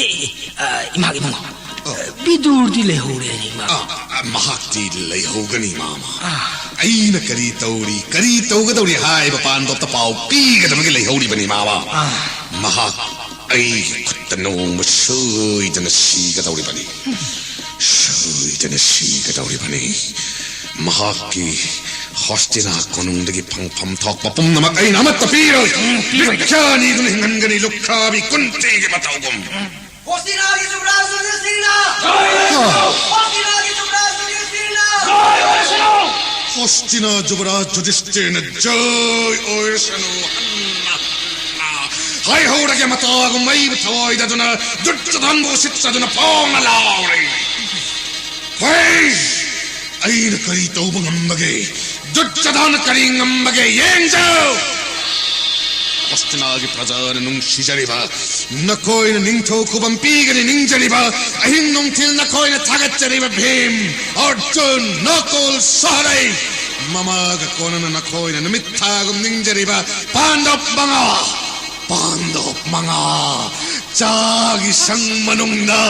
ꯑꯦ, ꯑꯦ, ꯑ, ꯏꯃꯥꯒꯤ ꯏꯕꯨꯡꯉꯣ, ꯑ, ꯕꯤꯗꯨꯔꯗꯤ ꯂꯩꯍꯧꯔꯦꯅꯦ, ꯏꯃꯥ꯫ ꯑ, ꯑ, ꯃꯍꯥꯛꯇꯤ ꯂꯩꯍꯧꯒꯅꯤ, ꯃꯥꯃ꯫ ꯑ꯫ ꯑꯩꯅ ꯀꯔꯤ ꯇꯧꯔꯤ, ꯀꯔꯤ ꯇꯧꯒꯗꯧꯔꯤ ꯍꯥꯏꯕ ꯄꯥꯟꯗꯣꯞꯇ ꯄꯥꯎ ꯄꯤꯒꯗꯕꯒꯤ ꯂꯩꯍꯧꯔꯤꯕꯅꯤ, ꯃꯥꯃ꯫ ꯑ꯫ ꯃꯍꯥꯛ ꯑꯩꯒꯤ ꯈꯨꯠꯇ ꯅꯣꯡꯃ ꯁꯣꯏꯗꯅ ꯁꯤꯒꯗꯧꯔꯤꯕꯅꯤ꯫ ꯁꯣꯏꯗꯅ ꯁꯤꯒꯗꯧꯔꯤꯕꯅꯤ꯫ ꯃꯍꯥꯛꯀꯤ ꯍꯣꯁꯇꯤꯅꯥ ꯀꯣꯅꯨꯡꯗꯒꯤ ꯐꯪꯐꯝ ꯊꯣꯛꯄ ꯄꯨꯝꯅꯃꯛ ꯑꯩꯅ ꯑꯃꯠꯇ ꯄꯤꯔꯣꯏ꯫ ꯎꯝ, ꯄꯤꯔꯣꯏ꯫ ꯃꯤꯠꯌꯥꯅꯤꯗꯨꯅ ꯍꯤꯡꯍꯟꯒꯅꯤ, ꯂꯨꯈ꯭ꯔꯥꯕꯤ ꯀꯨꯟꯇꯤꯒꯤ ꯃꯇꯧꯒꯨꯝ꯫ ꯍꯣꯁꯇꯤꯅꯥꯒꯤ ꯖꯨꯕꯔꯥꯖ ꯌꯨꯙꯤꯁꯇꯤꯔꯅ ꯖꯣꯏ ꯑꯣꯏꯔꯁꯅꯨ! ꯍꯣꯁꯇꯤꯅꯥꯒꯤ ꯖꯨꯕꯔꯥꯖ ꯌꯨꯙꯤꯁꯇꯤꯔꯅ ꯍꯣꯁꯇꯤꯅꯥ ꯖꯨꯕꯔꯥꯖ ꯌꯨꯙꯤꯁꯇꯤꯔꯅ ꯖꯣꯏ ꯑꯣꯏꯔꯁꯅꯨ! ꯍꯟꯅ, ꯍꯟꯅ꯫ ꯍꯥꯏꯍꯧꯔꯒꯦ, ꯃꯇꯥꯒꯨꯝ ꯃꯩꯕꯨ ꯊꯑꯣꯏꯗꯗꯨꯅ, ꯗꯨꯠꯆꯗꯥꯟꯕꯨ ꯎꯁꯤꯠꯆꯗꯨꯅ ꯐꯣꯡꯅ ꯂꯥꯎꯔꯦ꯫ ꯍꯣꯏ, ꯑꯩꯅ ꯀꯔꯤ ꯇꯧꯕ ꯉꯝꯕꯒꯦ? ꯗꯨꯠꯆꯗꯥꯟꯅ ꯀꯔꯤ ꯉꯝꯕꯒꯦ? ꯌꯦꯡꯖꯧ! ꯍꯣꯁꯇꯤꯅꯥꯒꯤ ꯄ꯭ꯔꯖꯥꯅ ꯅꯨꯡꯁꯤꯖꯔꯤꯕ, ꯅꯈꯣꯏꯅ ꯅꯤꯡꯊꯧ ꯈꯨꯕꯝ ꯄꯤꯒꯅꯤ ꯅꯤꯡꯖꯔꯤꯕ, ꯑꯍꯤꯡ ꯅꯨꯡꯊꯤꯜ ꯅꯈꯣꯏꯅ ꯊꯥꯒꯠꯆꯔꯤꯕ ꯚꯤꯝ, ꯑꯔꯖꯨꯟ, ꯅꯀꯨꯜ, ꯁꯍꯗꯦꯕ, ꯃꯃꯥꯒ ꯀꯣꯟꯅꯅ ꯅꯈꯣꯏꯅ ꯅꯨꯃꯤꯠ ꯊꯥꯒꯨꯝ ꯅꯤꯡꯖꯔꯤꯕ ꯄꯥꯟꯗꯕ ꯃꯉꯥ, ꯄꯥꯟꯗꯕ ꯃꯉꯥ ꯆꯥꯒꯤ ꯁꯪ ꯃꯅꯨꯡꯗ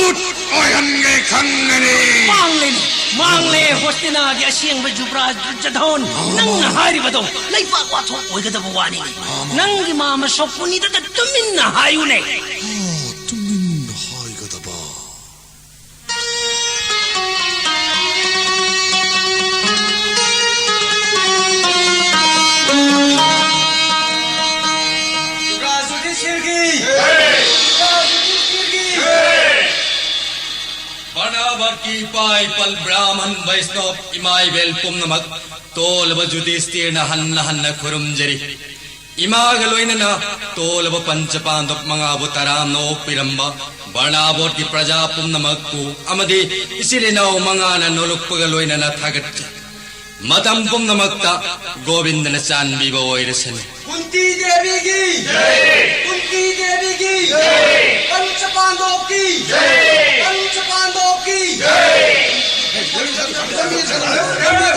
ꯎꯠ ꯑꯣꯏꯍꯟꯒꯦ ꯈꯪꯒꯅꯤ꯫ ꯃꯥꯡꯂꯦꯅꯦ, ꯃꯥꯡꯂꯦ꯫ ꯍꯣꯁꯇꯤꯅꯥꯒꯤ ꯑꯁꯦꯡꯕ ꯖꯨꯕ꯭ꯔꯥꯖ ꯗꯨꯔꯖꯣꯙꯟ, ꯅꯪꯅ ꯍꯥꯏꯔꯤꯕꯗꯣ ꯂꯩꯕꯥꯛ ꯋꯥꯊꯣꯛ ꯑꯣꯏꯒꯗꯕ ꯋꯥꯅꯤꯅꯦ꯫ ꯅꯪꯒꯤ ꯃꯥꯃ ꯁꯣꯛꯄꯨꯅꯤꯗꯇ ꯇꯨꯃꯤꯟꯅ ꯍꯥꯏꯌꯨꯅꯦ꯫ ꯑꯣ, ꯇꯨꯃꯤꯟꯅ ꯍꯥꯏꯒꯗꯕ꯫ ꯕꯔꯅꯥꯕꯔꯠꯀꯤ ꯏꯄꯥ ꯏꯄꯜ ꯕ꯭ꯔꯥꯍꯃꯟ ꯕꯩꯁꯅꯣꯞ ꯏꯃꯥ ꯏꯕꯦꯜ ꯄꯨꯝꯅꯃꯛ, ꯇꯣꯜꯂꯕ ꯖꯨꯗꯤꯁꯇꯤꯔꯅ ꯍꯟꯅ ꯍꯟꯅ ꯈꯨꯔꯨꯝꯖꯔꯤ꯫ ꯏꯃꯥꯒ ꯂꯣꯏꯅꯅ ꯇꯣꯜꯂꯕ ꯄꯟꯆ ꯄꯥꯟꯗꯕ ꯃꯉꯥꯕꯨ ꯇꯔꯥꯝꯅ ꯑꯣꯛꯄꯤꯔꯝꯕ ꯕꯔꯅꯥꯕꯔꯠꯀꯤ ꯄ꯭ꯔꯖꯥ ꯄꯨꯝꯅꯃꯛꯄꯨ ꯑꯃꯗꯤ ꯏꯆꯤꯜ ꯏꯅꯥꯎ ꯃꯉꯥꯅ ꯅꯣꯂꯨꯛꯄꯒ ꯂꯣꯏꯅꯅ ꯊꯥꯒꯠꯆꯩ꯫ ꯃꯇꯝ ꯄꯨꯝꯅꯃꯛꯇ ꯒꯣꯕꯤꯟꯗꯅ ꯆꯥꯟꯕꯤꯕ ꯑꯣꯏꯔꯁꯅꯨ꯫ ꯀꯨꯟꯇꯤ ꯗꯦꯕꯤꯒꯤ ꯖꯩ! ꯀꯨꯟꯇꯤ ꯗꯦꯕꯤꯒꯤ ꯖꯩ! ꯄꯟꯆ ꯄꯥꯟꯗꯣꯞꯀꯤ ꯖꯩ! ꯄꯟꯆ ꯄꯥꯟꯗꯣꯞꯀꯤ ꯖꯩ! ꯂꯝꯕꯤ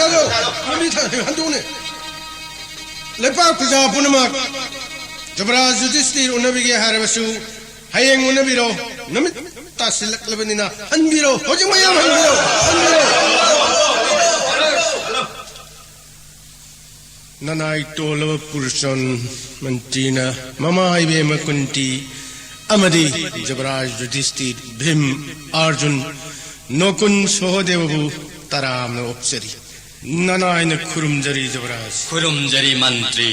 ꯊꯥꯗꯣꯛ, ꯂꯝꯕꯤ ꯊꯥꯗꯣꯛ, ꯍꯟꯗꯣꯛꯎꯅꯦ꯫ ꯂꯩꯄꯥꯛ ꯄ꯭ꯔꯖꯥ ꯄꯨꯝꯅꯃꯛ ꯖꯨꯕꯔꯥꯖ ꯌꯨꯙꯤꯁꯇꯤꯔ ꯎꯅꯕꯤꯒꯦ ꯍꯥꯏꯔꯕꯁꯨ, ꯍꯌꯦꯡ ꯎꯅꯕꯤꯔꯣ꯫ ꯅꯨꯃꯤꯠ ꯇꯥꯁꯤꯜꯂꯛꯂꯕꯅꯤꯅ ꯍꯟꯕꯤꯔꯣ꯫ ꯍꯧꯖꯤꯛ ꯃꯌꯥꯝ ꯍꯟꯕꯤꯔꯣ꯫ ꯍꯟꯕꯤꯔꯣ꯫ ꯅꯅꯥꯏ ꯇꯣꯜꯂꯕ ꯄꯨꯔꯆꯟ ꯃꯟꯇ꯭ꯔꯤꯅ ꯃꯃꯥ ꯏꯕꯦꯝꯃ ꯀꯨꯟꯇꯤ ꯑꯃꯗꯤ ꯖꯨꯕꯔꯥꯖ ꯌꯨꯙꯤꯁꯇꯤꯔ, ꯚꯤꯝ, ꯑꯔꯖꯨꯟ, ꯅꯣꯀꯨꯟ, ꯁꯣꯍꯗꯦꯕꯕꯨ ꯇꯔꯥꯝꯅ ꯑꯣꯛꯆꯔꯤ꯫ ꯅꯅꯥꯏꯅ ꯈꯨꯔꯨꯝꯖꯔꯤ ꯖꯨꯕꯔꯥꯖ꯫ ꯈꯨꯔꯨꯝꯖꯔꯤ ꯃꯟꯇ꯭ꯔꯤ꯫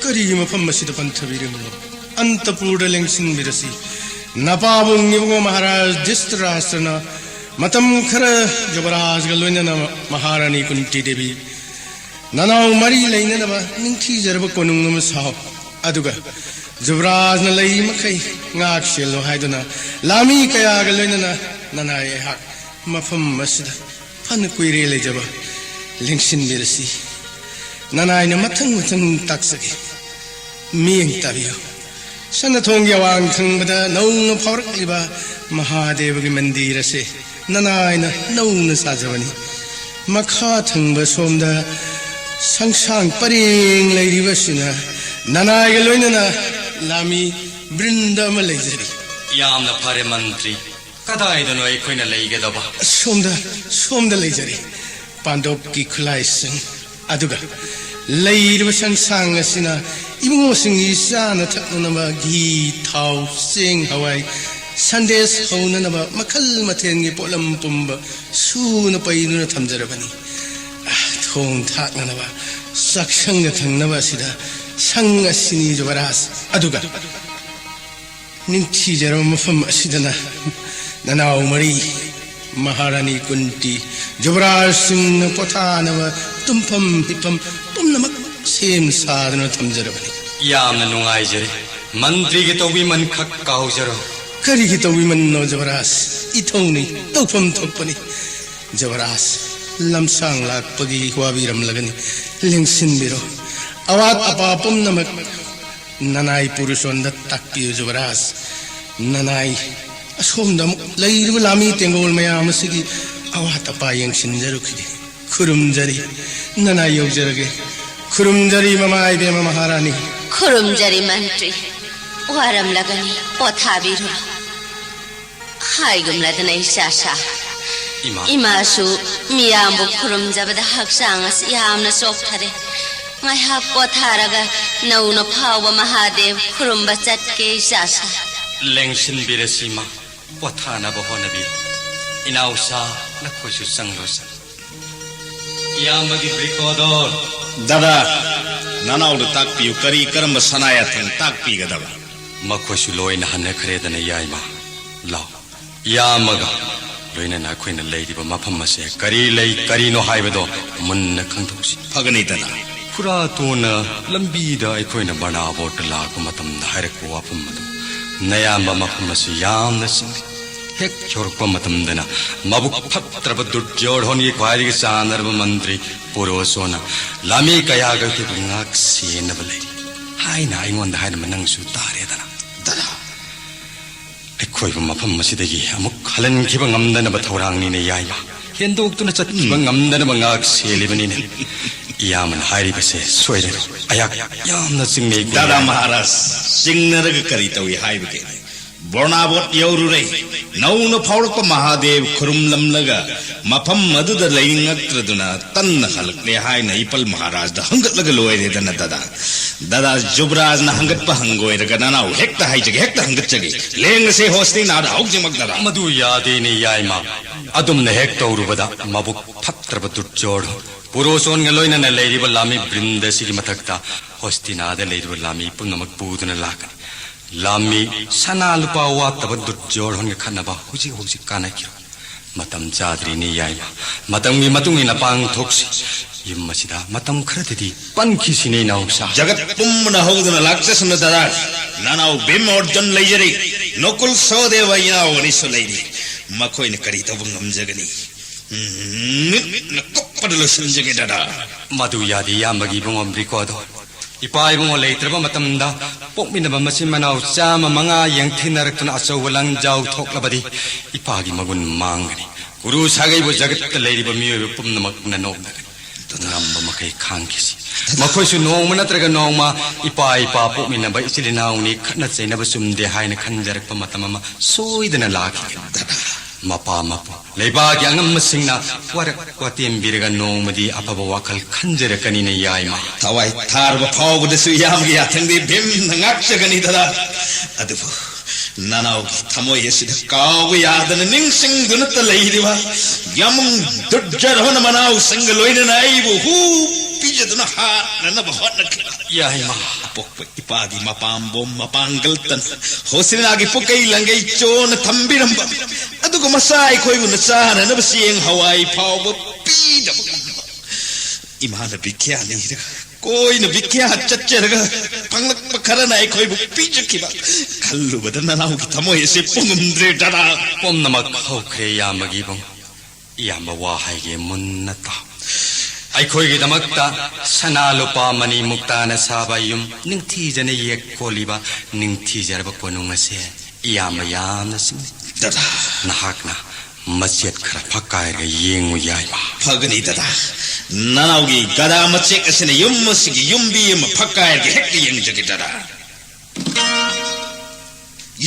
ꯀꯔꯤꯒꯤ ꯃꯐꯝ ꯑꯁꯤꯗ ꯄꯟꯊꯕꯤꯔꯤꯕꯅꯣ? ꯑꯟꯇꯄꯨꯔꯗ ꯂꯦꯡꯁꯤꯟꯕꯤꯔꯁꯤ꯫ ꯅꯄꯥꯕꯨꯡ ꯏꯕꯨꯡꯉꯣ ꯃꯍꯥꯔꯥꯖ ꯙ꯭ꯔꯤꯇꯔꯥꯁꯇ꯭ꯔꯅ ꯃꯇꯝ ꯈꯔ ꯖꯨꯕꯔꯥꯖꯒ ꯂꯣꯏꯅꯅ ꯃꯍꯥꯔꯥꯅꯤ ꯀꯨꯟꯇꯤ ꯗꯦꯕꯤ ꯅꯅꯥꯎ ꯃꯔꯤ ꯂꯩꯅꯅꯕ ꯅꯤꯡꯊꯤꯖꯔꯕ ꯀꯣꯅꯨꯡ ꯑꯃ ꯁꯥꯎ꯫ ꯑꯗꯨꯒ ꯖꯨꯕꯔꯥꯖꯅ ꯂꯩ ꯃꯈꯩ ꯉꯥꯛ ꯁꯦꯜꯂꯨ ꯍꯥꯏꯗꯨꯅ ꯂꯥꯃꯤ ꯀꯌꯥꯒ ꯂꯣꯏꯅꯅ ꯅꯅꯥꯏ ꯑꯩꯍꯥꯛ ꯃꯐꯝ ꯑꯁꯤꯗ ꯐꯅ ꯀꯨꯏꯔꯦ ꯂꯩꯖꯕ ꯂꯦꯡꯁꯤꯟꯕꯤꯔꯁꯤ꯫ ꯅꯅꯥꯏꯅ ꯃꯊꯪ ꯃꯊꯪ ꯇꯥꯛꯆꯒꯦ꯫ ꯃꯤꯠꯌꯦꯡ ꯇꯥꯕꯤꯌꯨ꯫ ꯁꯅꯥꯊꯣꯡꯒꯤ ꯑꯋꯥꯡ ꯊꯪꯕꯗ ꯅꯧꯅ ꯐꯥꯎꯔꯛꯂꯤꯕ ꯃꯍꯥꯗꯦꯕꯒꯤ ꯃꯟꯗꯤꯔ ꯑꯁꯤ ꯅꯅꯥꯏꯅ ꯅꯧꯅ ꯁꯥꯖꯕꯅꯤ꯫ ꯃꯈꯥ ꯊꯪꯕ ꯁꯣꯝꯗ ꯁꯪꯁꯥꯡ ꯄꯔꯦꯡ ꯂꯩꯔꯤꯕꯁꯤꯅ ꯅꯅꯥꯏꯒ ꯂꯣꯏꯅꯅ ꯂꯥꯃꯤ ꯕ꯭ꯔꯤꯟꯗ ꯑꯃ ꯂꯩꯖꯔꯤ꯫ ꯌꯥꯝꯅ ꯐꯔꯦ ꯃꯟꯇ꯭ꯔꯤ꯫ ꯀꯗꯥꯏꯗꯅꯣ ꯑꯩꯈꯣꯏꯅ ꯂꯩꯒꯗꯕ? ꯁꯣꯝꯗ, ꯁꯣꯝꯗ ꯂꯩꯖꯔꯤ꯫ ꯄꯥꯟꯗꯣꯞꯀꯤ ꯈꯨꯠꯂꯥꯏꯁꯤꯡ ꯑꯗꯨꯒ ꯂꯩꯔꯤꯕ ꯁꯪꯁꯥꯡ ꯑꯁꯤꯅ ꯏꯕꯨꯡꯉꯣꯁꯤꯡꯒꯤ ꯆꯥꯅ ꯊꯛꯅꯅꯕ ꯘꯤ, ꯊꯥꯎ, ꯆꯦꯡ, ꯍꯋꯥꯏ, ꯁꯟꯗꯦꯁ ꯍꯧꯅꯅꯕ ꯃꯈꯜ ꯃꯊꯦꯜꯒꯤ ꯄꯣꯠꯂꯝ ꯄꯨꯝꯕ ꯁꯨꯅ ꯄꯩꯗꯨꯅ ꯊꯝꯖꯔꯕꯅꯤ꯫ ꯑꯥ, ꯊꯣꯡ ꯊꯥꯛꯅꯅꯕ ꯆꯥꯛꯁꯪꯒ ꯊꯪꯅꯕ ꯑꯁꯤꯗ ꯁꯪ ꯑꯁꯤꯅꯤ ꯖꯨꯕꯔꯥꯖ꯫ ꯑꯗꯨꯒ ꯅꯤꯡꯊꯤꯖꯔꯕ ꯃꯐꯝ ꯑꯁꯤꯗꯅ ꯅꯅꯥꯎ ꯃꯔꯤ ꯃꯍꯥꯔꯥꯅꯤ ꯀꯨꯟꯇꯤ ꯖꯨꯕꯔꯥꯖꯁꯤꯡꯅ ꯄꯣꯊꯥꯅꯕ ꯇꯨꯝꯐꯝ ꯍꯤꯞꯐꯝ ꯄꯨꯝꯅꯃꯛ ꯁꯦꯝ ꯁꯥꯗꯨꯅ ꯊꯝꯖꯔꯕꯅꯤ꯫ ꯌꯥꯝꯅ ꯅꯨꯡꯉꯥꯏꯖꯔꯦ꯫ ꯃꯟꯇ꯭ꯔꯤꯒꯤ ꯇꯧꯕꯤꯃꯟꯈꯛ ꯀꯥꯎꯖꯔꯣ꯫ ꯀꯔꯤꯒꯤ ꯇꯧꯕꯤꯃꯟꯅꯣ ꯖꯨꯕꯔꯥꯖ? ꯏꯊꯧꯅꯤ, ꯇꯧꯐꯝ ꯊꯣꯛꯄꯅꯤ꯫ ꯖꯨꯕꯔꯥꯖ, ꯂꯝꯁꯥꯡ ꯂꯥꯛꯄꯒꯤ ꯋꯥꯕꯤꯔꯝꯂꯒꯅꯤ, ꯂꯦꯡꯁꯤꯟꯕꯤꯔꯣ꯫ ꯑꯋꯥꯠ ꯑꯄꯥ ꯄꯨꯝꯅꯃꯛ ꯅꯅꯥꯏ ꯄꯨꯔꯨꯁꯣꯟꯗ ꯇꯥꯛꯄꯤꯌꯨ ꯖꯨꯕꯔꯥꯖ꯫ ꯅꯅꯥꯏ ꯑꯁꯣꯝꯗ ꯑꯃꯨꯛ ꯂꯩꯔꯤꯕ ꯂꯥꯃꯤ ꯇꯦꯡꯒꯣꯜ ꯃꯌꯥꯝ ꯑꯁꯤꯒꯤ ꯑꯋꯥꯠ ꯑꯄꯥ ꯌꯦꯡꯁꯤꯟꯖꯔꯨꯈꯤꯒꯦ꯫ ꯈꯨꯔꯨꯝꯖꯔꯤ꯫ ꯅꯅꯥꯏ ꯌꯧꯖꯔꯒꯦ꯫ ꯈꯨꯔꯨꯝꯖꯔꯤ ꯃꯃꯥ ꯏꯕꯦꯝꯃ ꯃꯍꯥꯔꯥꯅꯤ꯫ ꯈꯨꯔꯨꯝꯖꯔꯤ ꯃꯟꯇ꯭ꯔꯤ꯫ ꯋꯥꯔꯝꯂꯒꯅꯤ, ꯄꯣꯊꯥꯕꯤꯔꯨꯔꯣ꯫ ꯍꯥꯏꯒꯨꯝꯂꯗꯅ ꯏꯆꯥꯁꯥ꯫ ꯏꯃꯥ꯫ ꯏꯃꯥꯁꯨ ꯃꯤꯌꯥꯝꯕꯨ ꯈꯨꯔꯨꯝꯖꯕꯗ ꯍꯛꯆꯥꯡ ꯑꯁꯤ ꯌꯥꯝꯅ ꯆꯣꯛꯊꯔꯦ꯫ ꯉꯥꯏꯍꯥꯛ ꯄꯣꯊꯥꯔꯒ ꯅꯧꯅ ꯐꯥꯎꯕ ꯃꯍꯥꯗꯦꯕ ꯈꯨꯔꯨꯝꯕ ꯆꯠꯀꯦ ꯏꯆꯥꯁꯥ꯫ ꯂꯦꯡꯁꯤꯟꯕꯤꯔꯁꯤ ꯏꯃꯥ꯫ ꯄꯣꯊꯥꯅꯕ ꯍꯣꯠꯅꯕꯤꯌꯨ꯫ ꯏꯅꯥꯎꯁꯥ, ꯅꯈꯣꯏꯁꯨ ꯆꯪꯂꯣ ꯆꯪ꯫ ꯏꯌꯥꯝꯕꯒꯤ ꯕ꯭ꯔꯤꯀꯣꯗꯣꯔ꯫ ꯗꯥꯗꯥ, ꯅꯅꯥꯎꯗ ꯇꯥꯛꯄꯤꯌꯨ, ꯀꯔꯤ ꯀꯔꯝꯕ ꯁꯅꯥ ꯌꯥꯊꯪ ꯇꯥꯛꯄꯤꯒꯗꯕ? ꯃꯈꯣꯏꯁꯨ ꯂꯣꯏꯅ ꯍꯟꯅꯈ꯭ꯔꯦꯗꯅ, ꯌꯥꯏꯃ꯫ ꯂꯥꯎ, ꯏꯌꯥꯝꯕꯒ ꯂꯣꯏꯅꯅ ꯑꯩꯈꯣꯏꯅ ꯂꯩꯔꯤꯕ ꯃꯐꯝ ꯑꯁꯦ ꯀꯔꯤ ꯂꯩ, ꯀꯔꯤꯅꯣ ꯍꯥꯏꯕꯗꯣ ꯃꯨꯟꯅ ꯈꯪꯗꯣꯛꯁꯤ꯫ ꯐꯒꯅꯤ, ꯗꯥꯗꯥ꯫ ꯄꯨꯔꯥ ꯇꯣꯟꯅ ꯂꯝꯕꯤꯗ ꯑꯩꯈꯣꯏꯅ ꯕꯔꯅꯥꯕꯣꯠꯇ ꯂꯥꯛꯄ ꯃꯇꯝꯗ ꯍꯥꯏꯔꯛꯄ ꯋꯥꯐꯝ ꯑꯗꯨ, "ꯅꯌꯥꯝꯕ ꯃꯐꯝ ꯑꯁꯤ ꯌꯥꯝꯅ ꯆꯤꯡꯂꯤ꯫" ꯍꯦꯛ ꯌꯧꯔꯛꯄ ꯃꯇꯝꯗꯅ ꯃꯕꯨꯛ ꯐꯠꯇ꯭ꯔꯕ ꯗꯨꯔꯖꯣꯙꯣꯟꯒꯤ ꯈ꯭ꯋꯥꯏꯗꯒꯤ ꯆꯥꯟꯅꯔꯕ ꯃꯟꯇ꯭ꯔꯤ ꯄꯨꯔꯣꯁꯣꯟꯅ ꯂꯥꯃꯤ ꯀꯌꯥꯒ ꯑꯩꯈꯣꯏꯕꯨ ꯉꯥꯛ ꯁꯦꯟꯅꯕ ꯂꯩꯔꯤ ꯍꯥꯏꯅ ꯑꯩꯉꯣꯟꯗ ꯍꯥꯏꯔꯝꯕ ꯅꯪꯁꯨ ꯇꯥꯔꯦꯗꯅ꯫ ꯗꯗꯥ, ꯑꯩꯈꯣꯏꯕꯨ ꯃꯐꯝ ꯑꯁꯤꯗꯒꯤ ꯑꯃꯨꯛ ꯍꯜꯍꯟꯈꯤꯕ ꯉꯝꯗꯅꯕ ꯊꯧꯔꯥꯡꯅꯤꯅꯦ ꯌꯥꯏꯃ꯫ ꯍꯦꯟꯗꯣꯛꯇꯨꯅ ꯆꯠꯈꯤꯕ ꯎꯝ꯫ ꯉꯝꯗꯅꯕ ꯉꯥꯛ ꯁꯦꯜꯂꯤꯕꯅꯤꯅꯦ꯫ ꯏꯌꯥꯝꯕꯅ ꯍꯥꯏꯔꯤꯕꯁꯦ ꯁꯣꯏꯔꯔꯣꯏ꯫ ꯑꯩꯍꯥꯛ ꯌꯥꯝꯅ ꯆꯤꯡꯅꯩ꯫ ꯗꯥꯗꯥ ꯃꯍꯥꯔꯥꯖ, ꯆꯤꯡꯅꯔꯒ ꯀꯔꯤ ꯇꯧꯏ ꯍꯥꯏꯕꯒꯦ? ꯕꯣꯔꯅꯥꯕꯣꯠ ꯌꯧꯔꯨꯔꯦ꯫ ꯅꯧꯅ ꯐꯥꯎꯔꯛꯄ ꯃꯍꯥꯗꯦꯕ ꯈꯨꯔꯨꯝꯂꯝꯂꯒ ꯃꯐꯝ ꯑꯗꯨꯗ ꯂꯩꯉꯛꯇ꯭ꯔꯗꯨꯅ ꯇꯟꯅ ꯍꯜꯂꯛꯂꯦ ꯍꯥꯏꯅ ꯏꯄꯜ ꯃꯍꯥꯔꯥꯖꯗ ꯍꯪꯒꯠꯂꯒ ꯂꯣꯏꯔꯦꯗꯅ ꯗꯥꯗꯥ꯫ ꯗꯥꯗꯥ ꯖꯨꯕꯔꯥꯖꯅ ꯍꯪꯒꯠꯄ ꯍꯪꯒꯣꯏꯔꯒ ꯅꯅꯥꯎ ꯍꯦꯛꯇ ꯍꯥꯏꯖꯒꯦ, ꯍꯦꯛꯇ ꯍꯪꯒꯠꯆꯒꯦ꯫ ꯂꯦꯡꯉꯁꯦ ꯍꯣꯁꯇꯤꯅꯥꯗ ꯍꯧꯖꯤꯛꯃꯛ ꯗꯥꯗꯥ꯫ ꯃꯗꯨ ꯌꯥꯗꯦꯅꯦ ꯌꯥꯏꯃ꯫ ꯑꯗꯨꯝꯅ ꯍꯦꯛ ꯇꯧꯔꯨꯕꯗ ꯃꯕꯨꯛ ꯐꯠꯇ꯭ꯔꯕ ꯗꯨꯔꯖꯣꯙꯣꯟ ꯄꯨꯔꯣꯁꯣꯟꯒ ꯂꯣꯏꯅꯅ ꯂꯩꯔꯤꯕ ꯂꯥꯃꯤ ꯕ꯭ꯔꯤꯟꯗ ꯑꯁꯤꯒꯤ ꯃꯊꯛꯇ ꯍꯣꯁꯇꯤꯅꯥꯗ ꯂꯩꯔꯤꯕ ꯂꯥꯃꯤ ꯄꯨꯝꯅꯃꯛ ꯄꯨꯗꯨꯅ ꯂꯥꯛꯀꯅꯤ꯫ ꯂꯥꯃꯤ ꯁꯅꯥ ꯂꯨꯄꯥ ꯋꯥꯠꯇꯕ ꯗꯨꯔꯖꯣꯙꯣꯟꯒ ꯈꯠꯅꯕ ꯍꯧꯖꯤꯛ ꯍꯧꯖꯤꯛ ꯀꯥꯟꯅꯈꯤꯔꯣꯏ꯫ ꯃꯇꯝ ꯆꯥꯗ꯭ꯔꯤꯅꯦ ꯌꯥꯏꯃ꯫ ꯃꯇꯝꯒꯤ ꯃꯇꯨꯡ ꯏꯟꯅ ꯄꯥꯡꯊꯣꯛꯁꯤ꯫ ꯌꯨꯝ ꯑꯁꯤꯗ ꯃꯇꯝ ꯈꯔꯗꯗꯤ ꯄꯟꯈꯤꯁꯤꯅꯦ ꯏꯅꯥꯎꯁꯥ꯫ ꯖꯒꯠ ꯄꯨꯝꯕꯅ ꯍꯧꯗꯨꯅ ꯂꯥꯛꯆꯁꯅꯨ ꯗꯥꯗꯥ꯫ ꯅꯅꯥꯎ ꯚꯤꯝ ꯑꯣꯔꯖꯨꯟ ꯂꯩꯖꯔꯤ꯫ ꯅꯣꯀꯨꯜ ꯁꯍꯗꯦꯕ ꯏꯅꯥꯎ ꯑꯅꯤꯁꯨ ꯂꯩꯔꯤ꯫ ꯃꯈꯣꯏꯅ ꯀꯔꯤ ꯇꯧꯕ ꯉꯝꯖꯒꯅꯤ? ꯎꯝ, ꯃꯤꯠꯅ ꯀꯨꯞꯄꯗ ꯂꯣꯏꯁꯤꯟꯖꯒꯦ ꯗꯥꯗꯥ꯫ ꯃꯗꯨ ꯌꯥꯗꯦ ꯏꯌꯥꯝꯕꯒꯤ ꯏꯕꯨꯡꯉꯣ ꯕ꯭ꯔꯤꯀꯣꯗꯣ꯫ ꯏꯄꯥ ꯏꯕꯨꯡꯉꯣ ꯂꯩꯇ꯭ꯔꯕ ꯃꯇꯝꯗ ꯄꯣꯛꯃꯤꯟꯅꯕ ꯃꯆꯤꯟ ꯃꯅꯥꯎ ꯆꯥꯝꯃ ꯃꯉꯥ ꯌꯦꯡꯊꯤꯅꯔꯛꯇꯨꯅ ꯑꯆꯧꯕ ꯂꯥꯟꯖꯥꯎ ꯊꯣꯛꯂꯕꯗꯤ ꯏꯄꯥꯒꯤ ꯃꯒꯨꯟ ꯃꯥꯡꯒꯅꯤ꯫ ꯒꯨꯔꯨ ꯁꯥꯒꯩꯕꯨ ꯖꯒꯠꯇ ꯂꯩꯔꯤꯕ ꯃꯤꯑꯣꯏꯕ ꯄꯨꯝꯅꯃꯛꯅ ꯅꯣꯛꯅꯒꯅꯤ꯫ ꯉꯝꯕ ꯃꯈꯩ ꯈꯥꯡꯈꯤꯁꯤ꯫ ꯃꯈꯣꯏꯁꯨ ꯅꯣꯡꯃ ꯅꯠꯇ꯭ꯔꯒ ꯅꯣꯡꯃ ꯏꯄꯥ ꯏꯄꯥ ꯄꯣꯛꯃꯤꯟꯅꯕ ꯏꯆꯤꯜ ꯏꯅꯥꯎꯅꯤ, ꯈꯠꯅ ꯆꯩꯅꯕ ꯆꯨꯝꯗꯦ ꯍꯥꯏꯅ ꯈꯟꯖꯔꯛꯄ ꯃꯇꯝ ꯑꯃ ꯁꯣꯏꯗꯅ ꯂꯥꯛꯈꯤꯒꯅꯤ꯫ ꯃꯄꯥ ꯃꯄꯨ ꯂꯩꯕꯥꯛꯀꯤ ꯑꯉꯝꯕꯁꯤꯡꯅ ꯋꯥꯔꯛ ꯋꯥꯇꯦꯝꯕꯤꯔꯒ ꯅꯣꯡꯃꯗꯤ ꯑꯐꯕ ꯋꯥꯈꯜ ꯈꯟꯖꯔꯛꯀꯅꯤꯅ ꯌꯥꯏꯃ꯫ ꯊꯋꯥꯏ ꯊꯥꯔꯕ ꯐꯥꯎꯕꯗꯁꯨ ꯏꯌꯥꯝꯕꯒꯤ ꯌꯥꯊꯪꯗꯤ ꯚꯤꯝꯅ ꯉꯥꯛꯆꯒꯅꯤ ꯗꯥꯗꯥ꯫ ꯑꯗꯨꯕꯨ ꯅꯅꯥꯎꯒꯤ ꯊꯃꯣꯏ ꯑꯁꯤꯗ ꯀꯥꯎꯕ ꯌꯥꯗꯅ ꯅꯤꯡꯁꯤꯡꯗꯨꯅꯇ ꯂꯩꯔꯤꯕ ꯌꯥꯃꯨꯡ ꯗꯨꯔꯖꯣꯙꯣꯟ ꯃꯅꯥꯎꯁꯤꯡꯒ ꯂꯣꯏꯅꯅ ꯑꯩꯕꯨ ꯍꯨ ꯄꯤꯖꯗꯨꯅ ꯍꯥꯠꯅꯅꯕ ꯍꯣꯠꯅꯈꯤꯕ ꯌꯥꯏꯃ꯫ ꯑꯄꯣꯛꯄ ꯏꯄꯥꯒꯤ ꯃꯄꯥꯝꯕꯣꯝ ꯃꯄꯥꯡꯒꯜ ꯇꯟ ꯍꯣꯁꯤꯅꯥꯒꯤ ꯄꯨꯀꯩ ꯂꯪꯒꯩ ꯆꯣꯟꯅ ꯊꯝꯕꯤꯔꯝꯕ, ꯑꯗꯨꯒ ꯃꯆꯥ ꯑꯩꯈꯣꯏꯕꯨꯅ ꯆꯥꯅꯅꯕ ꯆꯦꯡ ꯍꯋꯥꯏ ꯐꯥꯎꯕ ꯄꯤꯗꯕ ꯉꯝꯕ ꯏꯃꯥꯅ ꯕꯤꯈ꯭ꯌꯥ ꯅꯤꯔꯒ ꯀꯣꯏꯅ ꯕꯤꯈ꯭ꯌꯥꯠ ꯆꯠꯆꯔꯒ ꯐꯪꯂꯛꯄ ꯈꯔꯅ ꯑꯩꯈꯣꯏꯕꯨ ꯄꯤꯖꯈꯤꯕ꯫ ꯈꯜꯂꯨꯕꯗ ꯅꯅꯥꯎꯒꯤ ꯊꯃꯣꯏ ꯑꯁꯤ ꯄꯨꯡꯉꯝꯗ꯭ꯔꯦ ꯗꯗꯥ꯫ ꯄꯨꯝꯅꯃꯛ ꯍꯧꯈ꯭ꯔꯦ ꯏꯌꯥꯝꯕꯒꯤ ꯏꯕꯨꯡ꯫ ꯏꯌꯥꯝꯕ ꯋꯥ ꯍꯥꯏꯒꯦ ꯃꯨꯟꯅ ꯇꯥꯎ꯫ ꯑꯩꯈꯣꯏꯒꯤꯗꯃꯛꯇ ꯁꯅꯥ ꯂꯨꯄꯥ ꯃꯅꯤ ꯃꯨꯛꯇꯥꯅ ꯁꯥꯕ ꯌꯨꯝ, ꯅꯤꯡꯊꯤꯖꯅ ꯌꯦꯛ ꯀꯣꯜꯂꯤꯕ ꯅꯤꯡꯊꯤꯖꯔꯕ ꯀꯣꯅꯨꯡ ꯑꯁꯦ ꯏꯌꯥꯝꯕ ꯌꯥꯝꯅ ꯁꯤꯡꯅꯩ꯫ ꯗꯗꯥ꯫ ꯅꯍꯥꯛꯅ ꯃꯆꯦꯠ ꯈꯔ ꯐꯛꯀꯥꯏꯔꯒ ꯌꯦꯡꯉꯨ ꯌꯥꯏꯃ꯫ ꯐꯒꯅꯤ ꯗꯗꯥ꯫ ꯅꯅꯥꯎꯒꯤ ꯒꯗꯥ ꯃꯆꯦꯛ ꯑꯁꯤꯅ ꯌꯨꯝ ꯑꯁꯤꯒꯤ ꯌꯨꯝꯕꯤ ꯑꯃ ꯐꯛꯀꯥꯏꯔꯒ ꯍꯦꯛꯇ ꯌꯦꯡꯖꯒꯦ ꯗꯗꯥ꯫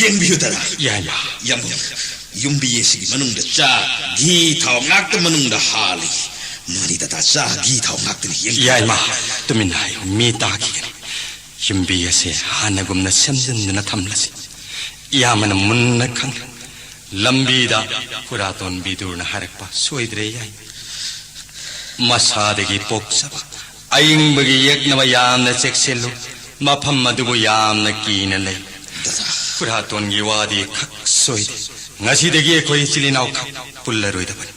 ꯌꯦꯡꯕꯤꯌꯨ ꯗꯗꯥ꯫ ꯌꯥꯏꯃ꯫ ꯌꯥꯝꯕꯨꯡ, ꯌꯨꯝꯕꯤ ꯑꯁꯤꯒꯤ ꯃꯅꯨꯡꯗ ꯆꯥ, ꯘꯤ, ꯊꯥꯎ ꯉꯥꯛꯇ ꯃꯅꯨꯡꯗ ꯍꯥꯜꯂꯤ꯫ ꯃꯥꯅꯤ ꯗꯗꯥ, ꯆꯥ, ꯘꯤ, ꯊꯥꯎ ꯉꯥꯛꯇꯅꯤ꯫ ꯌꯦꯡꯕꯤꯌꯨ꯫ ꯌꯥꯏꯃ, ꯇꯨꯃꯤꯟꯅ ꯍꯥꯏꯌꯨ, ꯃꯤ ꯇꯥꯈꯤꯒꯅꯤ꯫ ꯌꯨꯝꯕꯤ ꯑꯁꯦ ꯍꯥꯟꯅꯒꯨꯝꯅ ꯁꯦꯝꯖꯤꯟꯗꯨꯅ ꯊꯝꯂꯁꯤ꯫ ꯏꯌꯥꯝꯕꯅ ꯃꯨꯟꯅ ꯈꯪꯂꯦ꯫ ꯂꯝꯕꯤꯗ ꯈꯨꯔꯥꯇꯣꯟ ꯕꯤꯗꯨꯔꯅ ꯍꯥꯏꯔꯛꯄ ꯁꯣꯏꯗ꯭ꯔꯦ ꯌꯥꯏ꯫ ꯃꯁꯥꯗꯒꯤ ꯄꯣꯛꯆꯕ ꯑꯏꯪꯕꯒꯤ ꯌꯦꯛꯅꯕ ꯌꯥꯝꯅ ꯆꯦꯛꯁꯤꯜꯂꯨ꯫ ꯃꯐꯝ ꯑꯗꯨꯕꯨ ꯌꯥꯝꯅ ꯀꯤꯅ ꯂꯩ꯫ ꯈꯨꯔꯥꯇꯣꯟꯒꯤ ꯋꯥꯗꯤ ꯈꯛ ꯁꯣꯏꯗꯦ꯫ ꯉꯁꯤꯗꯒꯤ ꯑꯩꯈꯣꯏ ꯏꯆꯤꯜ ꯏꯅꯥꯎ ꯈꯛ ꯄꯨꯜꯂꯔꯣꯏꯗꯕꯅꯤ꯫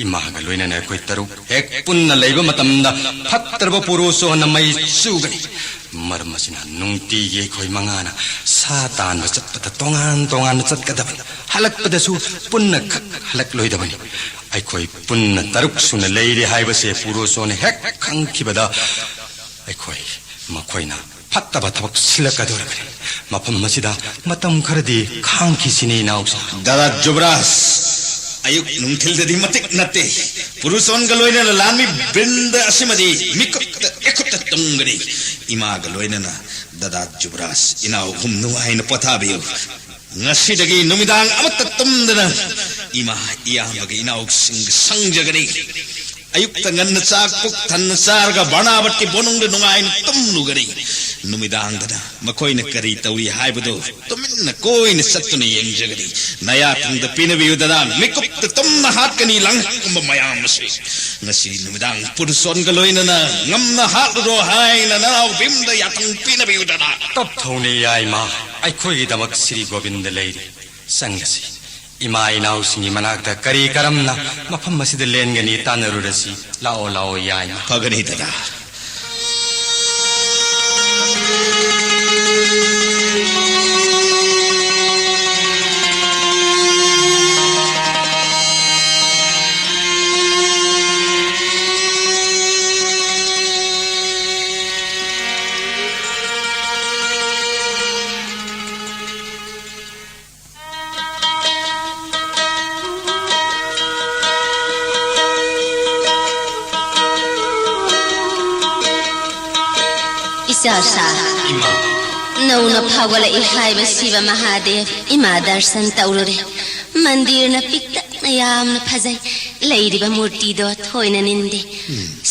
ꯏꯃꯥꯒ ꯂꯣꯏꯅꯅ ꯑꯩꯈꯣꯏ ꯇꯔꯨꯛ ꯍꯦꯛ ꯄꯨꯟꯅ ꯂꯩꯕ ꯃꯇꯝꯗ ꯐꯠꯇ꯭ꯔꯕ ꯄꯨꯔꯨꯁꯣꯟꯅ ꯃꯩ ꯆꯨꯒꯅꯤ꯫ ꯃꯔꯝ ꯑꯁꯤꯅ ꯅꯨꯡꯇꯤꯒꯤ ꯑꯩꯈꯣꯏ ꯃꯉꯥꯅ ꯁꯥ ꯇꯥꯟꯕ ꯆꯠꯄꯗ ꯇꯣꯉꯥꯟ ꯇꯣꯉꯥꯟꯅ ꯆꯠꯀꯗꯕꯅꯤ꯫ ꯍꯜꯂꯛꯄꯗꯁꯨ ꯄꯨꯟꯅ ꯈꯛ ꯍꯜꯂꯛꯂꯣꯏꯗꯕꯅꯤ꯫ ꯑꯩꯈꯣꯏ ꯄꯨꯟꯅ ꯇꯔꯨꯛ ꯁꯨꯅ ꯂꯩꯔꯤ ꯍꯥꯏꯕꯁꯦ ꯄꯨꯔꯨꯁꯣꯟꯅ ꯍꯦꯛ ꯈꯪꯈꯤꯕꯗ ꯑꯩꯈꯣꯏ ꯃꯈꯣꯏꯅ ꯐꯠꯇꯕ ꯊꯕꯛ ꯁꯤꯜꯂꯛꯀꯗꯧꯔꯕꯅꯤ꯫ ꯃꯐꯝ ꯑꯁꯤꯗ ꯃꯇꯝ ꯈꯔꯗꯤ ꯈꯥꯡꯈꯤꯁꯤꯅꯦ ꯏꯅꯥꯎꯁꯥ꯫ ꯗꯥꯗꯥ ꯖꯨꯕꯔꯥꯖ, ꯑꯌꯨꯛ ꯅꯨꯡꯊꯤꯜꯗꯗꯤ ꯃꯇꯤꯛ ꯅꯠꯇꯦ꯫ ꯄꯨꯔꯨꯁꯣꯟꯒ ꯂꯣꯏꯅꯅ ꯂꯥꯟꯃꯤ ꯕ꯭ꯔꯤꯟꯗ ꯑꯁꯤꯃꯗꯤ ꯃꯤꯀꯨꯞꯇ ꯏꯈꯨꯠꯇ ꯇꯨꯝꯒꯅꯤ꯫ ꯏꯃꯥꯒ ꯂꯣꯏꯅꯅ ꯗꯥꯗꯥ ꯖꯨꯕꯔꯥꯖ, ꯏꯅꯥꯎ ꯑꯍꯨꯝ ꯅꯨꯡꯉꯥꯏꯅ ꯄꯣꯊꯥꯕꯤꯌꯨ꯫ ꯉꯁꯤꯗꯒꯤ ꯅꯨꯃꯤꯗꯥꯡ ꯑꯃꯠꯇ ꯇꯨꯝꯗꯅ ꯏꯃꯥ, ꯏꯌꯥꯝꯕꯒ ꯏꯅꯥꯎꯁꯤꯡꯒ ꯁꯪꯖꯒꯅꯤ꯫ ꯑꯌꯨꯛꯇ ꯉꯟꯅ ꯆꯥꯛ ꯄꯨꯛ ꯊꯟꯅ ꯆꯥꯔꯒ ꯕꯔꯅꯥꯕꯠꯀꯤ ꯕꯣꯅꯨꯡꯗ ꯅꯨꯡꯉꯥꯏꯅ ꯇꯨꯝꯂꯨꯒꯅꯤ꯫ ꯅꯨꯃꯤꯗꯥꯡꯗꯅ ꯃꯈꯣꯏꯅ ꯀꯔꯤ ꯇꯧꯔꯤ ꯍꯥꯏꯕꯗꯨ ꯇꯨꯃꯤꯟꯅ ꯀꯣꯏꯅ ꯆꯠꯇꯨꯅ ꯌꯦꯡꯖꯒꯅꯤ꯫ ꯅꯌꯥ ꯊꯪꯗ ꯄꯤꯅꯕꯤꯌꯨ ꯗꯗꯥ, ꯃꯤꯀꯨꯞꯇ ꯇꯨꯝꯅ ꯍꯥꯠꯀꯅꯤ ꯂꯪꯍꯛꯀꯨꯝꯕ ꯃꯌꯥꯝ ꯑꯁꯤ꯫ ꯉꯁꯤ ꯅꯨꯃꯤꯗꯥꯡ ꯄꯨꯔꯨꯁꯣꯟꯒ ꯂꯣꯏꯅꯅ ꯉꯝꯅ ꯍꯥꯠꯂꯨꯔꯣ ꯍꯥꯏꯅ ꯅꯅꯥꯎ ꯚꯤꯝꯗ ꯌꯥꯊꯪ ꯄꯤꯅꯕꯤꯌꯨ ꯗꯗꯥ꯫ ꯇꯞꯊꯧꯅꯦ ꯌꯥꯏꯃ, ꯑꯩꯈꯣꯏꯒꯤꯗꯃꯛ ꯁ꯭ꯔꯤ ꯒꯣꯕꯤꯟꯗ ꯂꯩꯔꯤ꯫ ꯆꯪꯂꯁꯤ꯫ ꯏꯃꯥ ꯏꯅꯥꯎꯁꯤꯡꯒꯤ ꯃꯅꯥꯛꯇ ꯀꯔꯤ ꯀꯔꯝꯅ ꯃꯐꯝ ꯑꯁꯤꯗ ꯂꯦꯟꯒꯅꯤ ꯇꯥꯟꯅꯔꯨꯔꯁꯤ꯫ ꯂꯥꯛꯑꯣ, ꯂꯥꯛꯑꯣ ꯌꯥꯏꯃ꯫ ꯐꯒꯅꯤ ꯗꯗꯥ꯫ ꯆꯥꯁꯥ, ꯏꯃꯥ꯫ ꯅꯧꯅ ꯐꯥꯎꯒꯠꯂꯛꯏ ꯍꯥꯏꯕ ꯁꯤꯕ ꯃꯍꯥꯗꯦꯕ ꯏꯃꯥ ꯗꯔꯁꯟ ꯇꯧꯔꯨꯔꯦ꯫ ꯃꯟꯗꯤꯔꯅ ꯄꯤꯛꯇꯛꯅ ꯌꯥꯝꯅ ꯐꯖꯩ꯫ ꯂꯩꯔꯤꯕ ꯃꯨꯔꯇꯤꯗꯣ ꯊꯣꯏꯅ ꯅꯤꯟꯗꯦ꯫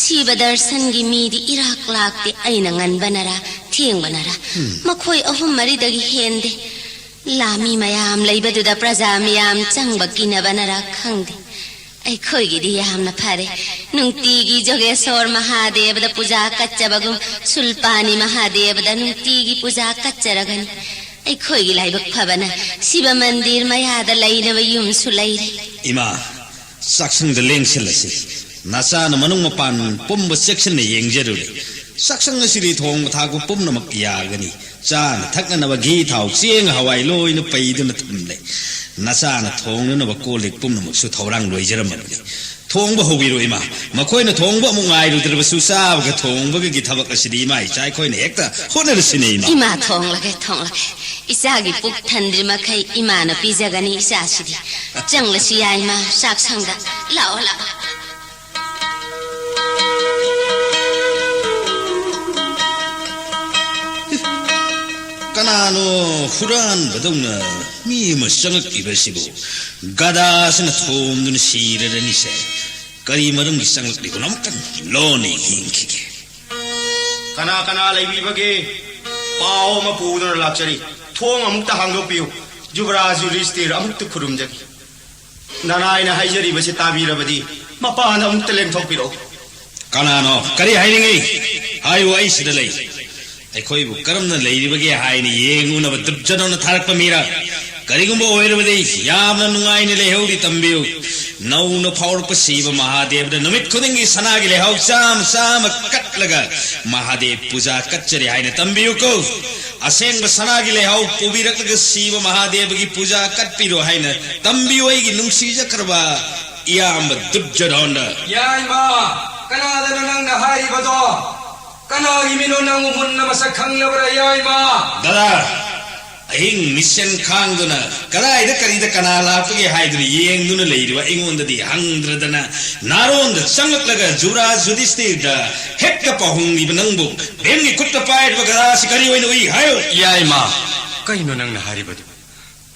ꯁꯤꯕ ꯗꯔꯁꯟꯒꯤ ꯃꯤꯗꯤ ꯏꯔꯥꯛ ꯂꯥꯛꯇꯦ꯫ ꯑꯩꯅ ꯉꯟꯕꯅꯔꯥ ꯊꯦꯡꯕꯅꯔꯥ ꯃꯈꯣꯏ ꯑꯍꯨꯝ ꯃꯔꯤꯗꯒꯤ ꯍꯦꯟꯗꯦ꯫ ꯂꯥꯃꯤ ꯃꯌꯥꯝ ꯂꯩꯕꯗꯨꯗ ꯄ꯭ꯔꯖꯥ ꯃꯤꯌꯥꯝ ꯆꯪꯕ ꯀꯤꯅꯕꯅꯔꯥ ꯈꯪꯗꯦ꯫ ꯑꯩꯈꯣꯏꯒꯤꯗꯤ ꯌꯥꯝꯅ ꯐꯔꯦ꯫ ꯅꯨꯡꯇꯤꯒꯤ ꯖꯣꯒꯦꯁꯣꯔ ꯃꯍꯥꯗꯦꯕꯗ ꯄꯨꯖꯥ ꯀꯠꯆꯕꯒꯨꯝ, ꯁꯨꯜꯄꯥꯅꯤ ꯃꯍꯥꯗꯦꯕꯗ ꯅꯨꯡꯇꯤꯒꯤ ꯄꯨꯖꯥ ꯀꯠꯆꯔꯒꯅꯤ꯫ ꯑꯩꯈꯣꯏꯒꯤ ꯂꯥꯏꯕꯛ ꯐꯕꯅ ꯁꯤꯕ ꯃꯟꯗꯤꯔ ꯃꯌꯥꯗ ꯂꯩꯅꯕ ꯌꯨꯝꯁꯨ ꯂꯩꯔꯦ꯫ ꯏꯃꯥ, ꯆꯥꯛꯁꯪꯗ ꯂꯦꯡꯁꯤꯜꯂꯁꯤ꯫ ꯅꯆꯥꯅ ꯃꯅꯨꯡ ꯃꯄꯥꯟ ꯄꯨꯝꯕ ꯆꯦꯛꯁꯤꯟꯅ ꯌꯦꯡꯖꯔꯨꯔꯦ꯫ ꯆꯥꯛꯁꯪ ꯑꯁꯤꯗꯤ ꯊꯣꯡꯕ ꯊꯥꯛꯄ ꯄꯨꯝꯅꯃꯛ ꯌꯥꯒꯅꯤ꯫ ꯆꯥꯅ ꯊꯛꯅꯅꯕ ꯘꯤ, ꯊꯥꯎ, ꯆꯦꯡ, ꯍꯋꯥꯏ ꯂꯣꯏꯅ ꯄꯩꯗꯨꯅ ꯊꯝꯂꯦ꯫ ꯅꯆꯥꯅ ꯊꯣꯡꯅꯅꯕ ꯀꯣꯜ ꯂꯤꯛ ꯄꯨꯝꯅꯃꯛꯁꯨ ꯊꯧꯔꯥꯡ ꯂꯣꯏꯖꯔꯝꯃꯕꯅꯤ꯫ ꯊꯣꯡꯕ ꯍꯧꯕꯤꯔꯣ, ꯏꯃꯥ꯫ ꯃꯈꯣꯏꯅ ꯊꯣꯡꯕ ꯑꯃꯨꯛ ꯉꯥꯏꯔꯨꯗ꯭ꯔꯕꯁꯨ, ꯆꯥꯕꯒ ꯊꯣꯡꯕꯒꯒꯤ ꯊꯕꯛ ꯑꯁꯤꯗꯤ ꯏꯃꯥ ꯏꯆꯥ ꯑꯩꯈꯣꯏꯅ ꯍꯦꯛꯇ ꯍꯣꯠꯅꯔꯁꯤꯅꯦ, ꯏꯃꯥ꯫ ꯏꯃꯥ, ꯊꯣꯡꯂꯒꯦ, ꯊꯣꯡꯂꯒꯦ꯫ ꯏꯆꯥꯒꯤ ꯄꯨꯛ ꯊꯟꯗ꯭ꯔꯤ ꯃꯈꯩ ꯏꯃꯥꯅ ꯄꯤꯖꯒꯅꯤ ꯏꯆꯥꯁꯤꯗꯤ꯫ ꯆꯪꯂꯁꯨ ꯌꯥꯏ, ꯏꯃꯥ, ꯆꯥꯛꯁꯪꯗ꯫ ꯂꯥꯛꯑꯣ, ꯂꯥꯛꯑꯣ꯫ ꯀꯅꯥꯅꯣ ꯍꯨꯔꯥꯟꯕꯗꯧꯅ ꯃꯤ ꯑꯃ ꯆꯪꯉꯛꯂꯤꯕꯁꯤꯕꯨ? ꯒꯗꯥꯁꯤꯅ ꯊꯣꯝꯗꯨꯅ ꯁꯤꯔꯔꯅꯤꯁꯦ꯫ ꯀꯔꯤ ꯃꯔꯝꯒꯤ ꯆꯪꯂꯛꯂꯤꯕꯅꯣ? ꯑꯃꯨꯛꯇꯪ ꯂꯣꯟꯅ ꯌꯦꯡꯈꯤꯒꯦ꯫ ꯀꯅꯥ ꯀꯅꯥ ꯂꯩꯕꯤꯕꯒꯦ? ꯄꯥꯎ ꯑꯃ ꯄꯨꯗꯨꯅ ꯂꯥꯛꯆꯔꯤ꯫ ꯊꯣꯡ ꯑꯃꯨꯛꯇ ꯍꯥꯡꯗꯣꯛꯄꯤꯌꯨ꯫ ꯖꯨꯕꯔꯥꯖ ꯌꯨꯙꯤꯁꯇꯤꯔ ꯑꯃꯨꯛꯇ ꯈꯨꯔꯨꯝꯖꯒꯦ꯫ ꯅꯅꯥꯏꯅ ꯍꯥꯏꯖꯔꯤꯕꯁꯤ ꯇꯥꯕꯤꯔꯕꯗꯤ ꯃꯄꯥꯟꯗ ꯑꯃꯨꯛꯇ ꯂꯦꯡꯊꯣꯛꯄꯤꯔꯛꯎ꯫ ꯀꯅꯥꯅꯣ? ꯀꯔꯤ ꯍꯥꯏꯅꯤꯡꯉꯤ? ꯍꯥꯏꯌꯨ, ꯑꯩ ꯁꯤꯗ ꯂꯩ꯫ ꯑꯩꯈꯣꯏꯕꯨ ꯀꯔꯝꯅ ꯂꯩꯔꯤꯕꯒꯦ ꯍꯥꯏꯅ ꯌꯦꯡꯉꯨꯅꯕ ꯗꯨꯔꯖꯣꯙꯅꯅ ꯊꯥꯔꯛꯄ ꯃꯤꯔ? ꯀꯔꯤꯒꯨꯝꯕ ꯑꯣꯏꯔꯕꯗꯤ ꯌꯥꯝꯅ ꯅꯨꯡꯉꯥꯏꯅ ꯂꯩꯍꯧꯔꯤ꯫ ꯇꯝꯕꯤꯌꯨ꯫ ꯅꯧꯅ ꯐꯥꯎꯔꯛꯄ ꯁꯤꯕ ꯃꯍꯥꯗꯦꯕꯗ ꯅꯨꯃꯤꯠ ꯈꯨꯗꯤꯡꯒꯤ ꯁꯅꯥꯒꯤ ꯂꯩꯍꯥꯎ ꯆꯥꯝꯃ ꯆꯥꯝꯃ ꯀꯠꯂꯒ ꯃꯍꯥꯗꯦꯕ ꯄꯨꯖꯥ ꯀꯠꯆꯔꯤ ꯍꯥꯏꯅ ꯇꯝꯕꯤꯌꯨꯀꯣ꯫ ꯑꯁꯦꯡꯕ ꯁꯅꯥꯒꯤ ꯂꯩꯍꯥꯎ ꯄꯨꯕꯤꯔꯛꯂꯒ ꯁꯤꯕ ꯃꯍꯥꯗꯦꯕꯒꯤ ꯄꯨꯖꯥ ꯀꯠꯄꯤꯔꯣ ꯍꯥꯏꯅ ꯇꯝꯕꯤꯌꯨ, ꯑꯩꯒꯤ ꯅꯨꯡꯁꯤꯖꯈ꯭ꯔꯕ ꯏꯌꯥꯝꯕ ꯗꯨꯔꯖꯣꯙꯅ꯫ ꯌꯥꯏꯃ, ꯀꯅꯥꯗꯅꯣ ꯅꯪꯅ ꯍꯥꯏꯔꯤꯕꯗꯣ? ꯀꯅꯥꯒꯤ ꯃꯤꯅꯣ ꯅꯪꯕꯨ ꯃꯨꯟꯅ ꯃꯁꯛ ꯈꯪꯂꯕ꯭ꯔꯥ, ꯌꯥꯏꯃ? ꯗꯗꯥ, ꯑꯍꯤꯡ ꯃꯤꯁꯦꯟ ꯈꯥꯡꯗꯨꯅ ꯀꯗꯥꯏꯗ ꯀꯔꯤꯗ ꯀꯅꯥ ꯂꯥꯛꯄꯒꯦ ꯍꯥꯏꯗꯨꯅ ꯌꯦꯡꯗꯨꯅ ꯂꯩꯔꯤꯕ ꯑꯩꯉꯣꯟꯗꯗꯤ ꯍꯪꯗ꯭ꯔꯗꯅ ꯅꯥꯔꯣꯟꯗ ꯆꯪꯂꯛꯂꯒ ꯖꯨꯔꯥ ꯖꯨꯗꯤꯁꯇꯤꯔꯗ ꯍꯦꯛꯇ ꯄꯥꯎꯍꯨꯝꯂꯤꯕ ꯅꯪꯕꯨ ꯚꯤꯝꯒꯤ ꯈꯨꯠꯇ ꯄꯥꯏꯔꯤꯕ ꯒꯗꯥꯁꯤ ꯀꯔꯤ ꯑꯣꯏꯅ ꯎꯏ ꯍꯥꯏꯌꯨ? ꯌꯥꯏꯃ, ꯀꯩꯅꯣ ꯅꯪꯅ ꯍꯥꯏꯔꯤꯕꯗꯨ?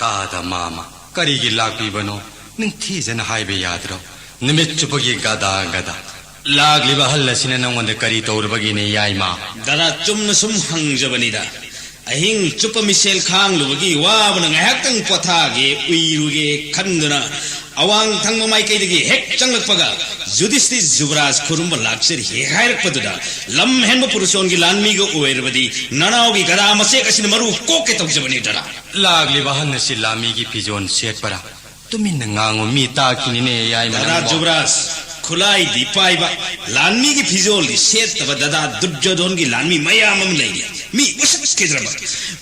ꯇꯥꯗ ꯃꯥꯃ, ꯀꯔꯤꯒꯤ ꯂꯥꯛꯄꯤꯕꯅꯣ? ꯅꯤꯡꯊꯤꯖꯅ ꯍꯥꯏꯕ ꯌꯥꯗ꯭ꯔꯣ? ꯅꯨꯃꯤꯠ ꯆꯨꯞꯄꯒꯤ ꯒꯗꯥ ꯒꯗꯥ꯫ ꯂꯥꯛꯂꯤꯕ ꯑꯍꯜ ꯑꯁꯤꯅ ꯅꯪꯉꯣꯟꯗ ꯀꯔꯤ ꯇꯧꯔꯨꯕꯒꯤꯅꯦ, ꯌꯥꯏꯃ? ꯗꯥꯗꯥ, ꯆꯨꯝꯅ ꯁꯨꯝ ꯍꯪꯖꯕꯅꯤꯗ꯫ ꯑꯍꯤꯡ ꯆꯨꯞꯄ ꯃꯤꯁꯦꯜ ꯈꯥꯡꯂꯨꯕꯒꯤ ꯋꯥꯕꯅ ꯉꯥꯏꯍꯥꯛꯇꯪ ꯄꯣꯊꯥꯒꯦ, ꯎꯏꯔꯨꯒꯦ ꯈꯟꯗꯨꯅ ꯑꯋꯥꯡ ꯊꯪꯕ ꯃꯥꯏꯀꯩꯗꯒꯤ ꯍꯦꯛ ꯆꯪꯂꯛꯄꯒ ꯖꯨꯗꯤꯁꯇꯤ ꯖꯨꯕꯔꯥꯖ ꯈꯨꯔꯨꯝꯕ ꯂꯥꯛꯆꯔꯤ ꯍꯦꯛ ꯍꯥꯏꯔꯛꯄꯗꯨꯗ, ꯂꯝ ꯍꯦꯟꯕ ꯄꯨꯔꯨꯁꯣꯟꯒꯤ ꯂꯥꯟꯃꯤꯒ ꯑꯣꯏꯔꯕꯗꯤ ꯅꯅꯥꯎꯒꯤ ꯒꯗꯥ ꯃꯆꯦꯛ ꯑꯁꯤꯅ ꯃꯔꯨ ꯀꯣꯛꯀꯦ ꯇꯧꯖꯕꯅꯤ, ꯗꯥꯗꯥ꯫ ꯂꯥꯛꯂꯤꯕ ꯑꯍꯜ ꯑꯁꯤ ꯂꯥꯟꯃꯤꯒꯤ ꯐꯤꯖꯣꯜ ꯁꯦꯠꯄꯔꯥ? ꯇꯨꯃꯤꯟꯅ ꯉꯥꯡꯉꯨ, ꯃꯤ ꯇꯥꯈꯤꯅꯤꯅꯦ, ꯌꯥꯏꯃ ꯗꯥꯗꯥ ꯅꯪꯕꯣ꯫ ꯖꯨꯕꯔꯥꯖ, ꯈꯨꯠꯂꯥꯏꯗꯤ ꯄꯥꯏꯕ, ꯂꯥꯟꯃꯤꯒꯤ ꯐꯤꯖꯣꯜꯗꯤ ꯁꯦꯠꯇꯕ ꯗꯥꯗꯥ ꯗꯨꯔꯖꯣꯙꯣꯟꯒꯤ ꯂꯥꯟꯃꯤ ꯃꯌꯥꯝ ꯑꯃ ꯂꯩꯔꯤ꯫ ꯃꯤ ꯎꯁꯤꯠꯈꯤꯗ꯭ꯔꯕ,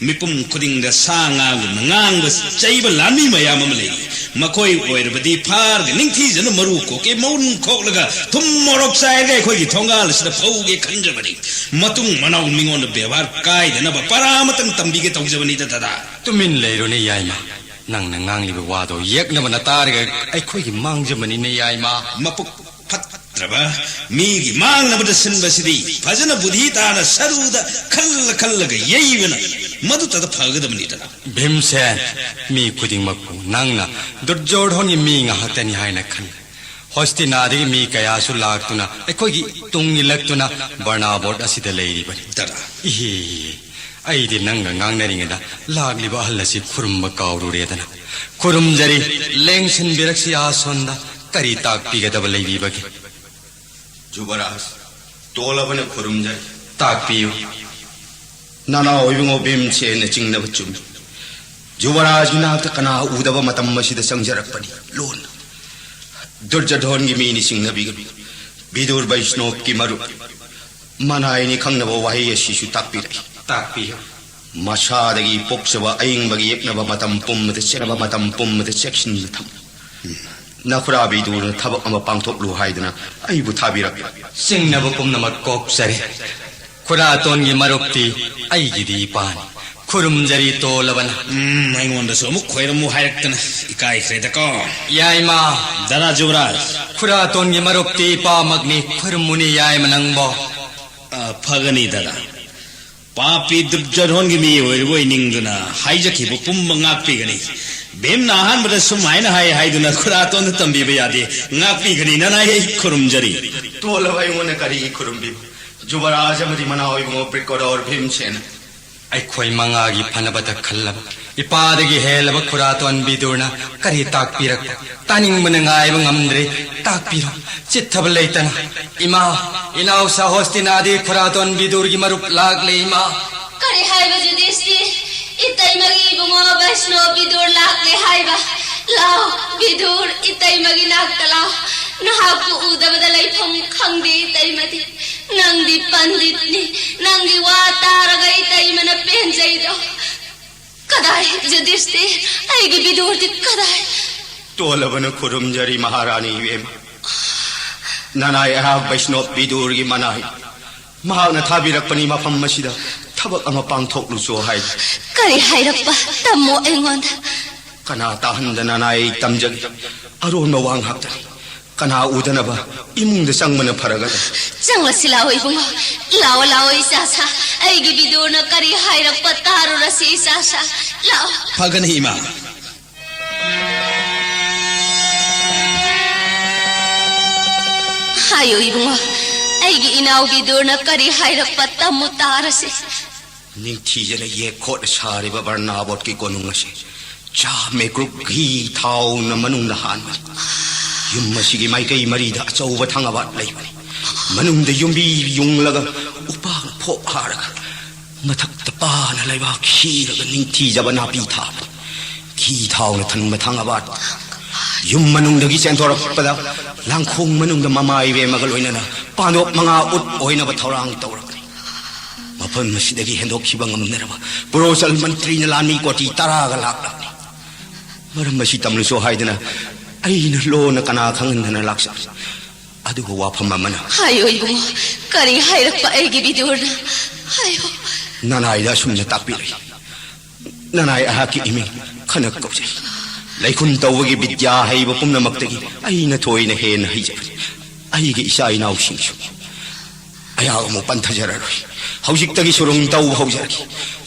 ꯃꯤꯄꯨꯝ ꯈꯨꯗꯤꯡꯗ ꯁꯥ ꯉꯥꯒꯨꯝꯅ ꯉꯥꯡꯕ, ꯆꯩꯕ ꯂꯥꯟꯃꯤ ꯃꯌꯥꯝ ꯑꯃ ꯂꯩꯔꯤ꯫ ꯃꯈꯣꯏ ꯑꯣꯏꯔꯕꯗꯤ ꯐꯥꯔꯒ ꯅꯤꯡꯊꯤꯖꯅ ꯃꯔꯨ ꯀꯣꯛꯀꯦ, ꯃꯎꯟ ꯈꯣꯛꯂꯒ ꯊꯨꯝ ꯃꯣꯔꯣꯛ ꯆꯥꯏꯔꯒ ꯑꯩꯈꯣꯏꯒꯤ ꯊꯣꯡꯒꯥꯜ ꯑꯁꯤꯗ ꯐꯧꯒꯦ ꯈꯟꯖꯕꯅꯤ꯫ ꯃꯇꯨꯡ ꯃꯅꯥꯎ ꯃꯤꯉꯣꯟꯗ ꯕꯦꯕꯥꯔ ꯀꯥꯏꯗꯅꯕ ꯄꯔꯥ ꯑꯃꯇꯪ ꯇꯝꯕꯤꯒꯦ ꯇꯧꯖꯕꯅꯤꯗ, ꯗꯥꯗꯥ꯫ ꯇꯨꯃꯤꯟ ꯂꯩꯔꯨꯅꯦ, ꯌꯥꯏꯃ꯫ ꯅꯪꯅ ꯉꯥꯡꯂꯤꯕ ꯋꯥꯗꯣ ꯌꯦꯛꯅꯕꯅ ꯇꯥꯔꯒ ꯑꯩꯈꯣꯏꯒꯤ ꯃꯥꯡꯖꯕꯅꯤꯅꯦ, ꯌꯥꯏꯃ꯫ ꯃꯄꯨꯛ ꯐꯠꯇ꯭ꯔꯕ ꯃꯤꯒꯤ ꯃꯥꯡꯅꯕꯗ ꯁꯤꯟꯕꯁꯤꯗꯤ ꯐꯖꯅ ꯕꯨꯙꯤ ꯇꯥꯅ ꯁꯔꯨꯗ ꯈꯜꯂ ꯈꯜꯂꯒ ꯌꯩꯕꯅ ꯃꯗꯨꯇꯗ ꯐꯒꯗꯕꯅꯤꯗꯅ꯫ ꯚꯤꯝꯁꯦꯟ, ꯃꯤ ꯈꯨꯗꯤꯡꯃꯛꯄꯨ ꯅꯪꯅ ꯗꯨꯔꯖꯣꯙꯣꯟꯒꯤ ꯃꯤ ꯉꯥꯛꯇꯅꯤ ꯍꯥꯏꯅ ꯈꯜꯂꯤ꯫ ꯍꯣꯁꯇꯤꯅꯥꯗꯒꯤ ꯃꯤ ꯀꯌꯥꯁꯨ ꯂꯥꯛꯇꯨꯅ ꯑꯩꯈꯣꯏꯒꯤ ꯇꯨꯡ ꯏꯜꯂꯛꯇꯨꯅ ꯕꯔꯅꯥꯕꯣꯠ ꯑꯁꯤꯗ ꯂꯩꯔꯤꯕꯅꯤ꯫ ꯗꯥꯗꯥ꯫ ꯏꯍꯦ, ꯑꯩꯗꯤ ꯅꯪꯒ ꯉꯥꯡꯅꯔꯤꯉꯩꯗ ꯂꯥꯛꯂꯤꯕ ꯑꯍꯜ ꯑꯁꯤ ꯈꯨꯔꯨꯝꯕ ꯀꯥꯎꯔꯨꯔꯦꯗꯅ꯫ ꯈꯨꯔꯨꯝꯖꯔꯤ, ꯂꯦꯡꯁꯤꯟꯕꯤꯔꯛꯁꯤ ꯑꯁꯣꯝꯗ꯫ ꯀꯔꯤ ꯇꯥꯛꯄꯤꯒꯗꯕ ꯂꯩꯕꯤꯕꯒꯦ? ꯖꯨꯕꯔꯥꯖ, ꯇꯣꯜꯂꯕꯅ ꯈꯨꯔꯨꯝꯖꯔꯤ꯫ ꯇꯥꯛꯄꯤꯌꯨ꯫ ꯅꯅꯥꯎ ꯏꯕꯨꯡꯉꯣ ꯚꯤꯝꯁꯦꯟꯅ ꯆꯤꯡꯅꯕ ꯆꯨꯝꯃꯤ꯫ ꯖꯨꯕꯔꯥꯖꯒꯤ ꯅꯥꯛꯇ ꯀꯅꯥ ꯎꯗꯕ ꯃꯇꯝ ꯑꯁꯤꯗ ꯆꯪꯖꯔꯛꯄꯅꯤ ꯂꯣꯟꯅ꯫ ꯗꯨꯔꯖꯣꯙꯣꯟꯒꯤ ꯃꯤꯅꯤ ꯆꯤꯡꯅꯕꯤꯒꯅꯨ꯫ ꯕꯤꯗꯨꯔ ꯕꯩꯁꯅꯣꯞꯀꯤ ꯃꯔꯨꯞ꯫ ꯃꯅꯥꯏꯅꯤ ꯈꯪꯅꯕ ꯋꯥꯍꯩ ꯑꯁꯤꯁꯨ ꯇꯥꯛꯄꯤꯔꯛꯏ꯫ ꯇꯥꯛꯄꯤꯌꯨ꯫ ꯃꯁꯥꯗꯒꯤ ꯄꯣꯛꯆꯕ ꯑꯏꯪꯕꯒꯤ ꯌꯦꯛꯅꯕ ꯃꯇꯝ ꯄꯨꯝꯕꯗ ꯆꯦꯛꯅꯕ ꯃꯇꯝ ꯄꯨꯝꯕꯗ ꯆꯦꯛꯁꯤꯟꯅ ꯊꯝꯃꯨ꯫ ꯅꯈꯨꯔꯥ ꯕꯤꯗꯨꯔꯅ ꯊꯕꯛ ꯑꯃ ꯄꯥꯡꯊꯣꯛꯂꯨ ꯍꯥꯏꯗꯨꯅ ꯑꯩꯕꯨ ꯊꯥꯕꯤꯔꯛꯄ꯫ ꯆꯤꯡꯅꯕ ꯄꯨꯝꯅꯃꯛ ꯀꯣꯛꯆꯔꯦ꯫ ꯈꯨꯔꯥꯇꯣꯟꯒꯤ ꯃꯔꯨꯞꯇꯤ ꯑꯩꯒꯤꯗꯤ ꯏꯄꯥꯅꯤ꯫ ꯈꯨꯔꯨꯝꯖꯔꯤ ꯇꯣꯜꯂꯕꯅ꯫ ꯎꯝ, ꯑꯩꯉꯣꯟꯗꯁꯨ ꯑꯃꯨꯛ ꯈꯣꯏꯔꯝꯃꯨ ꯍꯥꯏꯔꯛꯇꯅ ꯏꯀꯥꯏꯈ꯭ꯔꯦꯗꯀꯣ꯫ ꯌꯥꯏꯃ꯫ ꯗꯥꯗꯥ ꯖꯨꯕꯔꯥꯖ꯫ ꯈꯨꯔꯥꯇꯣꯟꯒꯤ ꯃꯔꯨꯞꯇꯤ ꯏꯄꯥꯃꯛꯅꯤ, ꯈꯨꯔꯨꯝꯃꯨꯅꯤ ꯌꯥꯏꯃ ꯅꯪꯕꯣ꯫ ꯑ, ꯐꯒꯅꯤ ꯗꯥꯗꯥ꯫ ꯄꯥꯄꯤ ꯗꯨꯔꯖꯣꯙꯣꯟꯒꯤ ꯃꯤ ꯑꯣꯏꯔꯤꯕꯣꯏ ꯅꯤꯡꯗꯨꯅ ꯍꯥꯏꯖꯈꯤꯕ ꯄꯨꯝꯕ ꯉꯥꯛꯄꯤꯒꯅꯤ꯫ ꯚꯤꯝꯅ ꯑꯍꯥꯟꯕꯗ ꯁꯨꯝ ꯍꯥꯏꯅ ꯍꯥꯏ ꯍꯥꯏꯗꯨꯅ ꯈꯨꯔꯥꯇꯣꯟꯗ ꯇꯝꯕꯤꯕ ꯌꯥꯗꯦ꯫ ꯉꯥꯛꯄꯤꯒꯅꯤ ꯅꯅꯥꯏ, ꯑꯩ ꯈꯨꯔꯨꯝꯖꯔꯤ꯫ ꯇꯣꯜꯂꯕ ꯑꯩꯉꯣꯟꯗ ꯀꯔꯤꯒꯤ ꯈꯨꯔꯨꯝꯕꯤꯕ? ꯖꯨꯕꯔꯥꯖ ꯑꯃꯗꯤ ꯃꯅꯥꯎ ꯏꯕꯨꯡꯉꯣ ꯕ꯭ꯔꯤꯀꯣꯗꯣꯔ ꯚꯤꯝꯁꯦꯟ꯫ ꯑꯩꯈꯣꯏ ꯃꯉꯥꯒꯤ ꯐꯅꯕꯗ ꯈꯜꯂꯕ ꯏꯄꯥꯗꯒꯤ ꯍꯦꯜꯂꯕ ꯈꯨꯔꯥꯇꯣꯟ ꯕꯤꯗꯨꯔꯅ ꯀꯔꯤ ꯇꯥꯛꯄꯤꯔꯛꯄ? ꯇꯥꯅꯤꯡꯕꯅ ꯉꯥꯏꯕ ꯉꯝꯗ꯭ꯔꯦ꯫ ꯇꯥꯛꯄꯤꯔꯣ, ꯆꯤꯠꯊꯕ ꯂꯩꯇꯅ꯫ ꯏꯃꯥ, ꯏꯅꯥꯎ ꯁꯍꯣꯁꯇꯤꯅꯥꯗꯤ ꯈꯨꯔꯥꯇꯣꯟ ꯕꯤꯗꯨꯔꯒꯤ ꯃꯔꯨꯞ ꯂꯥꯛꯂꯦ, ꯏꯃꯥ꯫ ꯀꯔꯤ ꯍꯥꯏꯕ ꯖꯨꯗꯤꯁꯇꯤ? ꯏꯇꯩꯃꯒꯤ ꯏꯕꯨꯡꯉꯣ ꯕꯩꯁꯅꯣ ꯕꯤꯗꯨꯔ ꯂꯥꯛꯂꯦ ꯍꯥꯏꯕ? ꯂꯥꯎ, ꯕꯤꯗꯨꯔ, ꯏꯇꯩꯃꯒꯤ ꯅꯥꯛꯇ ꯂꯥꯎ꯫ ꯅꯍꯥꯛꯄꯨ ꯎꯗꯕꯗ ꯂꯩꯐꯝ ꯈꯪꯗꯦ ꯏꯇꯩꯃꯗꯤ꯫ ꯅꯪꯗꯤ ꯄꯟꯗꯤꯠꯅꯤ꯫ ꯅꯪꯒꯤ ꯋꯥ ꯇꯥꯔꯒ ꯏꯇꯩꯃꯅ ꯄꯦꯟꯖꯩꯗꯣ꯫ ꯀꯗꯥꯏ ꯖꯨꯗꯤꯁꯇꯤ? ꯑꯩꯒꯤ ꯕꯤꯗꯨꯔꯗꯤ ꯀꯗꯥꯏ? ꯇꯣꯜꯂꯕꯅ ꯈꯨꯔꯨꯝꯖꯔꯤ ꯃꯍꯥꯔꯥꯅꯤ ꯏꯕꯦꯝꯃ꯫ ꯅꯅꯥꯏ ꯑꯩꯍꯥꯛ ꯕꯩꯁꯅꯣꯞ ꯕꯤꯗꯨꯔꯒꯤ ꯃꯅꯥꯏ꯫ ꯃꯍꯥꯛꯅ ꯊꯥꯕꯤꯔꯛꯄꯅꯤ ꯃꯐꯝ ꯑꯁꯤꯗ ꯊꯕꯛ ꯑꯃ ꯄꯥꯡꯊꯣꯛꯂꯨꯆꯣ ꯍꯥꯏꯗꯨꯅ꯫ ꯀꯔꯤ ꯍꯥꯏꯔꯛꯄ? ꯇꯝꯃꯣ ꯑꯩꯉꯣꯟꯗ꯫ ꯀꯅꯥ ꯇꯥꯍꯟꯗꯅ ꯅꯅꯥꯏ ꯑꯩ ꯇꯝꯖꯒꯦ꯫ ꯑꯔꯣꯟꯕ ꯋꯥ ꯉꯥꯛꯇꯅꯤ꯫ ꯀꯅꯥ ꯎꯗꯅꯕ ꯏꯃꯨꯡꯗ ꯆꯪꯕꯅ ꯐꯔꯒꯗ꯭ꯔꯥ? ꯆꯪꯂꯁꯤ ꯂꯥꯛꯑꯣ ꯏꯕꯨꯡꯉꯣ꯫ ꯂꯥꯛꯑꯣ, ꯂꯥꯛꯑꯣ ꯏꯆꯥꯁꯥ꯫ ꯑꯩꯒꯤ ꯕꯤꯗꯨꯔꯅ ꯀꯔꯤ ꯍꯥꯏꯔꯛꯄ ꯇꯥꯔꯨꯔꯁꯤ ꯏꯆꯥꯁꯥ꯫ ꯂꯥꯛꯑꯣ꯫ ꯐꯒꯅꯤ ꯏꯃꯥ꯫ ꯍꯥꯏꯌꯨ ꯏꯕꯨꯡꯉꯣ, ꯑꯩꯒꯤ ꯏꯅꯥꯎ ꯕꯤꯗꯨꯔꯅ ꯀꯔꯤ ꯍꯥꯏꯔꯛꯄ ꯇꯝꯃꯨ ꯇꯥꯔꯁꯤ꯫ ꯅꯤꯡꯊꯤꯖꯅ ꯌꯦꯛ ꯈꯣꯠꯅ ꯁꯥꯔꯤꯕ ꯕꯔꯅꯥꯕꯣꯠꯀꯤ ꯀꯣꯅꯨꯡ ꯑꯁꯤ ꯆꯥ ꯃꯦꯀ꯭ꯔꯨꯛ ꯘꯤ ꯊꯥꯎꯅ ꯃꯅꯨꯡꯗ ꯍꯥꯟꯕꯅꯤ꯫ ꯌꯨꯝ ꯑꯁꯤꯒꯤ ꯃꯥꯏꯀꯩ ꯃꯔꯤꯗ ꯑꯆꯧꯕ ꯊꯥꯡꯒꯕꯥꯠ ꯂꯩꯕꯅꯤ꯫ ꯃꯅꯨꯡꯗ ꯌꯨꯝꯕꯤ ꯌꯨꯡꯂꯒ ꯎꯄꯥꯛꯅ ꯐꯣꯞ ꯍꯥꯔꯒ ꯃꯊꯛꯇ ꯄꯥꯅ ꯂꯩꯕꯥꯛ ꯁꯤꯔꯒ ꯅꯤꯡꯊꯤꯖꯕ ꯅꯥꯄꯤ ꯊꯥꯕꯅꯤ꯫ ꯘꯤ ꯊꯥꯎꯅ ꯊꯟꯕ ꯊꯥꯡꯒꯕꯥꯠ ꯌꯨꯝ ꯃꯅꯨꯡꯗꯒꯤ ꯆꯦꯟꯊꯣꯔꯛꯄꯗ ꯂꯥꯡꯈꯣꯡ ꯃꯅꯨꯡꯗ ꯃꯃꯥ ꯏꯕꯦꯝꯃꯒ ꯂꯣꯏꯅꯅ ꯄꯥꯟꯗꯣꯞ ꯃꯉꯥ ꯎꯠ ꯑꯣꯏꯅꯕ ꯊꯧꯔꯥꯡ ꯇꯧꯔꯛꯄꯅꯤ꯫ ꯃꯐꯝ ꯑꯁꯤꯗꯒꯤ ꯍꯦꯟꯗꯣꯛꯈꯤꯕ ꯉꯝꯅꯔꯕ ꯄ꯭ꯔꯣꯆꯜ ꯃꯟꯇ꯭ꯔꯤꯅ ꯂꯥꯟꯃꯤ ꯀꯣꯇꯤ ꯇꯔꯥꯒ ꯂꯥꯛꯂꯕꯅꯤ꯫ ꯃꯔꯝ ꯑꯁꯤ ꯇꯝꯂꯨꯁꯣ ꯍꯥꯏꯗꯨꯅ ꯑꯩꯅ ꯂꯣꯟꯅ ꯀꯅꯥ ꯈꯪꯍꯟꯗꯅ ꯂꯥꯛꯆꯕꯅꯤ꯫ ꯑꯗꯨꯒ ꯋꯥꯐꯝ ꯑꯃꯅ ꯍꯥꯏꯌꯣ ꯏꯕꯨꯡꯉꯣ, ꯀꯔꯤ ꯍꯥꯏꯔꯛꯄ ꯑꯩꯒꯤ ꯕꯤꯗꯨꯔꯅ? ꯍꯥꯏꯌꯣ꯫ ꯅꯅꯥꯏꯗ ꯑꯁꯨꯝꯅ ꯇꯥꯛꯄꯤꯔꯛꯏ꯫ ꯅꯅꯥꯏ ꯑꯩꯍꯥꯛꯀꯤ ꯏꯃꯤꯡ ꯈꯅ ꯀꯧꯖꯩ꯫ ꯂꯩꯈꯨꯟ ꯇꯧꯕꯒꯤ ꯕꯤꯗ꯭ꯌꯥ ꯍꯩꯕ ꯄꯨꯝꯅꯃꯛꯇꯒꯤ ꯑꯩꯅ ꯊꯣꯏꯅ ꯍꯦꯟꯅ ꯍꯩꯖꯕꯅꯤ꯫ ꯑꯩꯒꯤ ꯏꯆꯥ ꯏꯅꯥꯎꯁꯤꯡꯁꯨ ꯑꯩꯍꯥꯛ ꯑꯃꯨꯛ ꯄꯟꯊꯖꯔꯔꯣꯏ꯫ ꯍꯧꯖꯤꯛꯇꯒꯤ ꯁꯨꯔꯨꯡ ꯇꯧꯕ ꯍꯧꯖꯔꯒꯦ꯫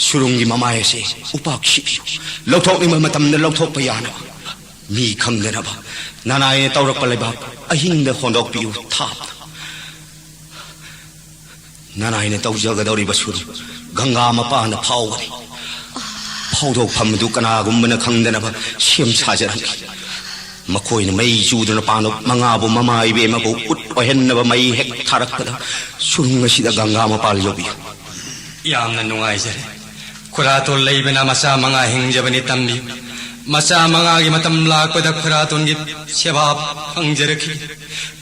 ꯁꯨꯔꯨꯡꯒꯤ ꯃꯃꯥꯏ ꯑꯁꯦ ꯎꯄꯥꯛ ꯁꯤꯕꯤꯌꯨ꯫ ꯂꯧꯊꯣꯛꯅꯤꯡꯕ ꯃꯇꯝꯗ ꯂꯧꯊꯣꯛꯄ ꯌꯥꯅꯕ, ꯃꯤ ꯈꯪꯗꯅꯕ ꯅꯅꯥꯏꯅ ꯇꯧꯔꯛꯄ ꯂꯩꯕꯥꯛ ꯑꯍꯤꯡꯗ ꯍꯣꯟꯗꯣꯛꯄꯤꯌꯨ꯫ ꯊꯥꯞꯅ ꯅꯅꯥꯏꯅ ꯇꯧꯖꯒꯗꯧꯔꯤꯕ ꯁꯨꯔꯨꯡ ꯒꯪꯒꯥ ꯃꯄꯥꯟꯗ ꯐꯥꯎꯒꯅꯤ꯫ ꯐꯥꯎꯗꯣꯛꯐꯝ ꯑꯗꯨ ꯀꯅꯥꯒꯨꯝꯕꯅ ꯈꯪꯗꯅꯕ ꯁꯦꯝ ꯁꯥꯖꯔꯝꯈꯤ꯫ ꯃꯈꯣꯏꯅ ꯃꯩ ꯆꯨꯗꯨꯅ ꯄꯥꯟꯗꯣꯞ ꯃꯉꯥꯕꯨ ꯃꯃꯥ ꯏꯕꯦꯝꯃꯕꯨ ꯎꯠ ꯑꯣꯏꯍꯟꯅꯕ ꯃꯩ ꯍꯦꯛ ꯊꯥꯔꯛꯄꯗ ꯁꯨꯔꯨꯡ ꯑꯁꯤꯗ ꯒꯪꯒꯥ ꯃꯄꯥꯜ ꯌꯧꯕꯤꯌꯨ꯫ ꯌꯥꯝꯅ ꯅꯨꯡꯉꯥꯏꯖꯔꯦ꯫ ꯈꯨꯔꯥꯇꯣꯟ ꯂꯩꯕꯅ ꯃꯆꯥ ꯃꯉꯥ ꯍꯤꯡꯖꯕꯅꯤ ꯇꯝꯕꯤꯌꯨ꯫ ꯃꯆꯥ ꯃꯉꯥꯒꯤ ꯃꯇꯝ ꯂꯥꯛꯄꯗ ꯈꯨꯔꯥꯇꯣꯟꯒꯤ ꯁꯦꯕꯥ ꯐꯪꯖꯔꯛꯈꯤ꯫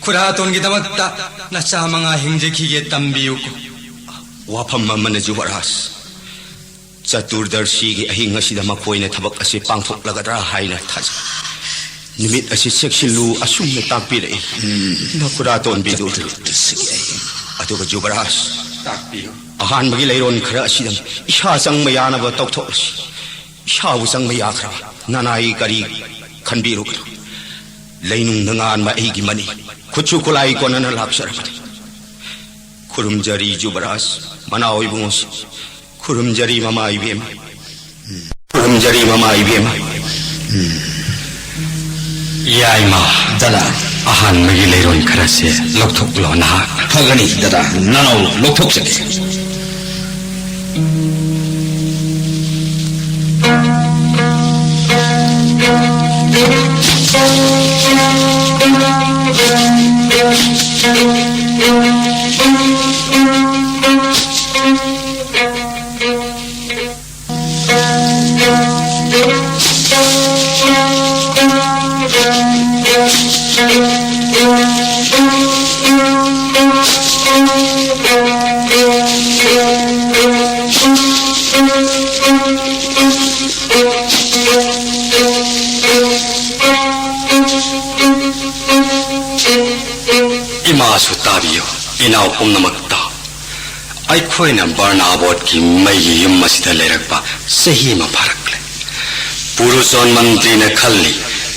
ꯈꯨꯔꯥꯇꯣꯟꯒꯤꯗꯃꯛꯇ ꯅꯆꯥ ꯃꯉꯥ ꯍꯤꯡꯖꯈꯤꯒꯦ ꯇꯝꯕꯤꯌꯨꯀꯣ꯫ ꯋꯥꯐꯝ ꯑꯃꯅ ꯖꯨꯕꯔꯥꯖ, ꯆꯇꯨꯔꯗꯔꯁꯤꯒꯤ ꯑꯍꯤꯡ ꯑꯁꯤꯗ ꯃꯈꯣꯏꯅ ꯊꯕꯛ ꯑꯁꯤ ꯄꯥꯡꯊꯣꯛꯂꯒꯗ꯭ꯔꯥ ꯍꯥꯏꯅ ꯊꯥꯖꯩ꯫ ꯅꯨꯃꯤꯠ ꯑꯁꯤ ꯆꯦꯛꯁꯤꯜꯂꯨ ꯑꯁꯨꯝꯅ ꯇꯥꯛꯄꯤꯔꯛꯏ꯫ ꯅꯀꯨꯔꯥꯇꯣꯟꯕꯤꯗꯨ꯫ ꯑꯗꯨꯒ ꯖꯨꯕꯔꯥꯖ, ꯇꯥꯛꯄꯤꯌꯨ꯫ ꯑꯍꯥꯟꯕꯒꯤ ꯂꯩꯔꯣꯟ ꯈꯔ ꯑꯁꯤꯗꯪ ꯏꯁꯥ ꯆꯪꯕ ꯌꯥꯅꯕ ꯇꯧꯊꯣꯛꯂꯁꯤ꯫ ꯏꯁꯥꯕꯨ ꯆꯪꯕ ꯌꯥꯈ꯭ꯔꯕ ꯅꯅꯥꯏ ꯀꯔꯤ ꯈꯟꯕꯤꯔꯨꯒꯅꯨ꯫ ꯂꯩꯅꯨꯡꯗ ꯉꯥꯟꯕ ꯑꯩꯒꯤ ꯃꯅꯤ ꯈꯨꯠꯁꯨ ꯈꯨꯠꯂꯥꯏ ꯀꯣꯟꯅꯅ ꯂꯥꯛꯆꯔꯕꯅꯤ꯫ ꯈꯨꯔꯨꯝꯖꯔꯤ ꯖꯨꯕꯔꯥꯖ, ꯃꯅꯥꯎ ꯏꯕꯨꯡꯉꯣꯁꯤ꯫ ꯈꯨꯔꯨꯝꯖꯔꯤ ꯃꯃꯥ ꯏꯕꯦꯝꯃ꯫ ꯈꯨꯔꯨꯝꯖꯔꯤ ꯃꯃꯥ ꯏꯕꯦꯝꯃ꯫ ꯌꯥꯏꯃ꯫ ꯗꯗꯥ꯫ ꯑꯍꯥꯟꯕꯒꯤ ꯂꯩꯔꯣꯟ ꯈꯔꯁꯦ ꯂꯧꯊꯣꯛꯂꯣ ꯅꯍꯥꯛ꯫ ꯐꯒꯅꯤ ꯗꯗꯥ, ꯅꯅꯥꯎ ꯂꯧꯊꯣꯛꯆꯒꯦ꯫ ꯏꯃꯥꯁꯨ ꯇꯥꯕꯤꯌꯨ, ꯏꯅꯥꯎ ꯄꯨꯝꯅꯃꯛꯇ꯫ ꯑꯩꯈꯣꯏꯅ ꯕꯔꯅꯥꯕꯣꯠꯀꯤ ꯃꯩꯒꯤ ꯌꯨꯝ ꯑꯁꯤꯗ ꯂꯩꯔꯛꯄ ꯆꯍꯤ ꯑꯃ ꯐꯥꯔꯛꯂꯦ꯫ ꯄꯨꯔꯨꯆꯣꯟ ꯃꯟꯇ꯭ꯔꯤꯅ ꯈꯜꯂꯤ,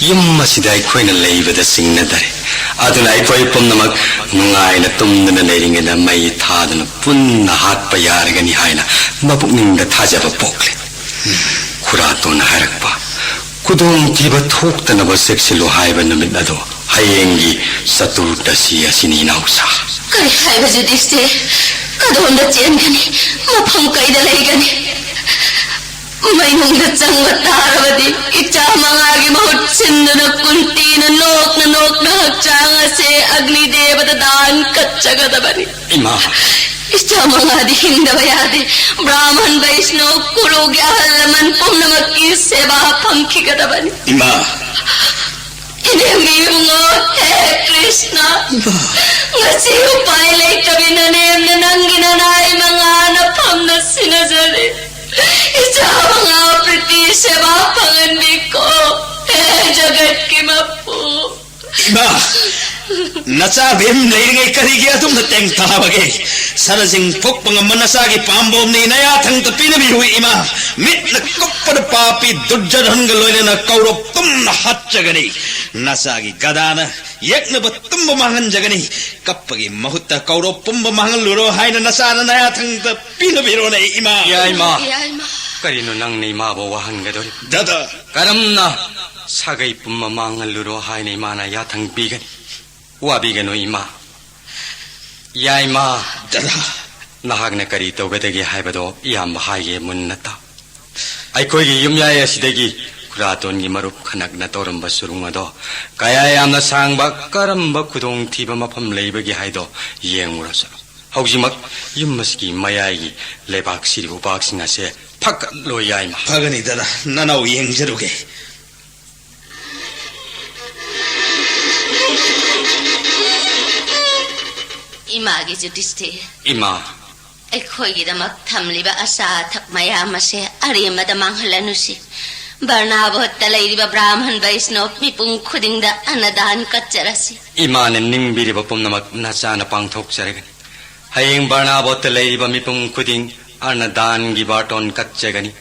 ꯌꯨꯝ ꯑꯁꯤꯗ ꯑꯩꯈꯣꯏꯅ ꯂꯩꯕꯗ ꯆꯤꯡꯅꯗꯔꯦ꯫ ꯑꯗꯨꯅ ꯑꯩꯈꯣꯏ ꯄꯨꯝꯅꯃꯛ ꯅꯨꯡꯉꯥꯏꯅ ꯇꯨꯝꯗꯨꯅ ꯂꯩꯔꯤꯉꯩꯗ ꯃꯩ ꯊꯥꯗꯨꯅ ꯄꯨꯟꯅ ꯍꯥꯠꯄ ꯌꯥꯔꯒꯅꯤ ꯍꯥꯏꯅ ꯃꯄꯨꯛꯅꯤꯡꯗ ꯊꯥꯖꯕ ꯄꯣꯛꯂꯦ꯫ ꯈꯨꯔꯥꯇꯣꯟꯅ ꯍꯥꯏꯔꯛꯄ, "ꯈꯨꯗꯣꯡꯊꯤꯕ ꯊꯣꯛꯇꯅꯕ ꯆꯦꯛꯁꯤꯜꯂꯨ" ꯍꯥꯏꯕ ꯅꯨꯃꯤꯠ ꯑꯗꯣ ꯍꯌꯦꯡꯒꯤ ꯆꯇꯨꯔꯗꯁꯤ ꯑꯁꯤꯅꯤ, ꯏꯅꯥꯎꯆꯥ꯫ ꯀꯔꯤ ꯍꯥꯏꯕ ꯖꯨꯗꯤꯁꯇꯤꯔ? ꯀꯗꯣꯝꯗ ꯆꯦꯟꯒꯅꯤ? ꯃꯐꯝ ꯀꯩꯗ ꯂꯩꯒꯅꯤ? ꯃꯩꯅꯨꯡꯗ ꯆꯪꯕ ꯇꯥꯔꯕꯗꯤ ꯏꯆꯥ ꯃꯉꯥꯒꯤ ꯃꯍꯨꯠ ꯁꯤꯟꯗꯨꯅ ꯀꯨꯟꯇꯤꯅ ꯅꯣꯛꯅ ꯅꯣꯛꯅ ꯍꯛꯆꯥꯡ ꯑꯁꯦ ꯑꯒꯅꯤ ꯗꯦꯕꯗ ꯗꯥꯟ ꯀꯠꯆꯒꯗꯕꯅꯤ꯫ ꯏꯃꯥ! ꯏꯆꯥ ꯃꯉꯥꯗꯤ ꯍꯤꯡꯗꯕ ꯌꯥꯗꯦ꯫ ꯕ꯭ꯔꯥꯍꯃꯟ, ꯕꯩꯁꯅꯣ, ꯀꯨꯔꯨꯒꯤ ꯑꯍꯜ ꯂꯃꯟ ꯄꯨꯝꯅꯃꯛꯀꯤ ꯁꯦꯕꯥ ꯐꯪꯈꯤꯒꯗꯕꯅꯤ꯫ ꯏꯃꯥ! ꯏꯅꯦꯝꯒꯤ ꯏꯕꯨꯡꯉꯣ, ꯍꯦ ꯀ꯭ꯔꯤꯁꯅ, ꯏꯃꯥ! ꯉꯁꯤ ꯎꯄꯥꯏ ꯂꯩꯇꯕꯤ ꯅꯅꯦꯝꯅ ꯅꯪꯒꯤ ꯅꯅꯥꯏ ꯃꯉꯥꯅ ꯐꯝꯅ ꯁꯤꯟꯅꯖꯔꯦ꯫ ꯏꯆꯥ ꯃꯉꯥ ꯄ꯭ꯔꯤꯇꯤ ꯁꯦꯕꯥ ꯐꯪꯍꯟꯕꯤꯀꯣ, ꯍꯦ ꯖꯒꯠꯀꯤ ꯃꯄꯨ꯫ ꯏꯃꯥ! ꯅꯆꯥ ꯚꯤꯝ ꯂꯩꯔꯤꯉꯩ ꯀꯔꯤꯒꯤ ꯑꯗꯨꯝꯅ ꯇꯦꯡꯊꯥꯕꯒꯦ? ꯁꯅꯥꯖꯤꯡ ꯐꯨꯛꯄ ꯉꯝꯕ ꯅꯆꯥꯒꯤ ꯄꯥꯝꯕꯣꯝꯅꯤ, ꯅꯌꯥꯊꯪꯗ ꯄꯤꯅꯕꯤꯌꯨ ꯏꯃꯥ꯫ ꯃꯤꯠꯅ ꯀꯨꯞꯄꯗ ꯄꯥꯄꯤ ꯗꯨꯔꯖꯣꯙꯟꯒ ꯂꯣꯏꯅꯅ ꯀꯧꯔꯕ ꯄꯨꯝꯅ ꯍꯥꯠꯆꯒꯅꯤ꯫ ꯅꯆꯥꯒꯤ ꯒꯗꯥꯅ ꯌꯦꯛꯅꯕ ꯇꯨꯝꯕ ꯃꯥꯡꯍꯟꯖꯒꯅꯤ꯫ ꯀꯞꯄꯒꯤ ꯃꯍꯨꯠꯇ ꯀꯧꯔꯕ ꯄꯨꯝꯕ ꯃꯥꯡꯍꯜꯂꯨꯔꯣ ꯍꯥꯏꯅ ꯅꯆꯥꯅ ꯅꯌꯥꯊꯪꯗ ꯄꯤꯅꯕꯤꯔꯣꯅꯦ ꯏꯃꯥ꯫ ꯌꯥꯏꯃ꯫ ꯌꯥꯏꯃ꯫ ꯀꯔꯤꯅꯣ ꯅꯪꯅ ꯏꯃꯥꯕꯨ ꯋꯥꯍꯟꯒꯗꯧꯔꯤꯕ? ꯗꯥꯗꯥ꯫ ꯀꯔꯝꯅ ꯁꯥꯒꯩ ꯄꯨꯝꯕ ꯃꯥꯡꯍꯜꯂꯨꯔꯣ ꯍꯥꯏꯅ ꯏꯃꯥꯅ ꯌꯥꯊꯪ ꯄꯤꯒꯅꯤ? ꯋꯥꯕꯤꯒꯅꯨ ꯏꯃꯥ꯫ ꯌꯥꯏꯃ꯫ ꯗꯥꯗꯥ꯫ ꯅꯍꯥꯛꯅ ꯀꯔꯤ ꯇꯧꯒꯗꯒꯦ ꯍꯥꯏꯕꯗꯣ ꯏꯌꯥꯝꯕ ꯍꯥꯏꯒꯦ ꯃꯨꯟꯅ ꯇꯥꯎ꯫ ꯑꯩꯈꯣꯏꯒꯤ ꯌꯨꯝꯌꯥꯏ ꯑꯁꯤꯗꯒꯤ ꯈꯨꯔꯥꯇꯣꯟꯒꯤ ꯃꯔꯨꯞ ꯈꯅꯛꯅ ꯇꯧꯔꯝꯕ ꯁꯨꯔꯨꯡ ꯑꯗꯣ ꯀꯌꯥ ꯌꯥꯝꯅ ꯁꯥꯡꯕ, ꯀꯔꯝꯕ ꯈꯨꯗꯣꯡꯊꯤꯕ ꯃꯐꯝ ꯂꯩꯕꯒꯦ ꯍꯥꯏꯗꯣ ꯌꯦꯡꯉꯨꯔꯁꯤ꯫ ꯍꯧꯖꯤꯛꯃꯛ ꯌꯨꯝ ꯑꯁꯤꯒꯤ ꯃꯌꯥꯏꯒꯤ ꯂꯩꯕꯥꯛ ꯁꯤꯔꯤꯕ ꯎꯄꯥꯛꯁꯤꯡ ꯑꯁꯦ ꯐꯒꯠꯂꯣ ꯌꯥꯏꯃ꯫ ꯐꯒꯅꯤ ꯗꯥꯗꯥ, ꯅꯅꯥꯎ ꯌꯦꯡꯖꯔꯨꯒꯦ꯫ ꯏꯃꯥꯒꯤ ꯖꯨꯗꯤꯁꯇꯤꯔ꯫ ꯏꯃꯥ꯫ ꯑꯩꯈꯣꯏꯒꯤꯗꯃꯛ ꯊꯝꯂꯤꯕ ꯑꯆꯥ ꯑꯊꯛ ꯃꯌꯥꯝ ꯑꯁꯦ ꯑꯔꯦꯝꯕꯗ ꯃꯥꯡꯍꯜꯂꯅꯨꯁꯤ꯫ ꯕꯔꯅꯥꯕꯣꯠꯇ ꯂꯩꯔꯤꯕ ꯕ꯭ꯔꯥꯍꯃꯟ ꯕꯩꯁꯅꯣꯞ ꯃꯤꯄꯨꯝ ꯈꯨꯗꯤꯡꯗ ꯑꯟꯅꯗꯥꯟ ꯀꯠꯆꯔꯁꯤ꯫ ꯏꯃꯥꯅ ꯅꯤꯡꯕꯤꯔꯤꯕ ꯄꯨꯝꯅꯃꯛ ꯅꯆꯥꯅ ꯄꯥꯡꯊꯣꯛꯆꯔꯒꯅꯤ꯫ ꯍꯌꯦꯡ ꯕꯔꯅꯥꯕꯣꯠꯇ ꯂꯩꯔꯤꯕ ꯃꯤꯄꯨꯝ ꯈꯨꯗꯤꯡ ꯑꯔꯅꯗꯥꯟꯒꯤ ꯕꯥꯔꯇꯣꯟ ꯀꯠꯆꯒꯅꯤ꯫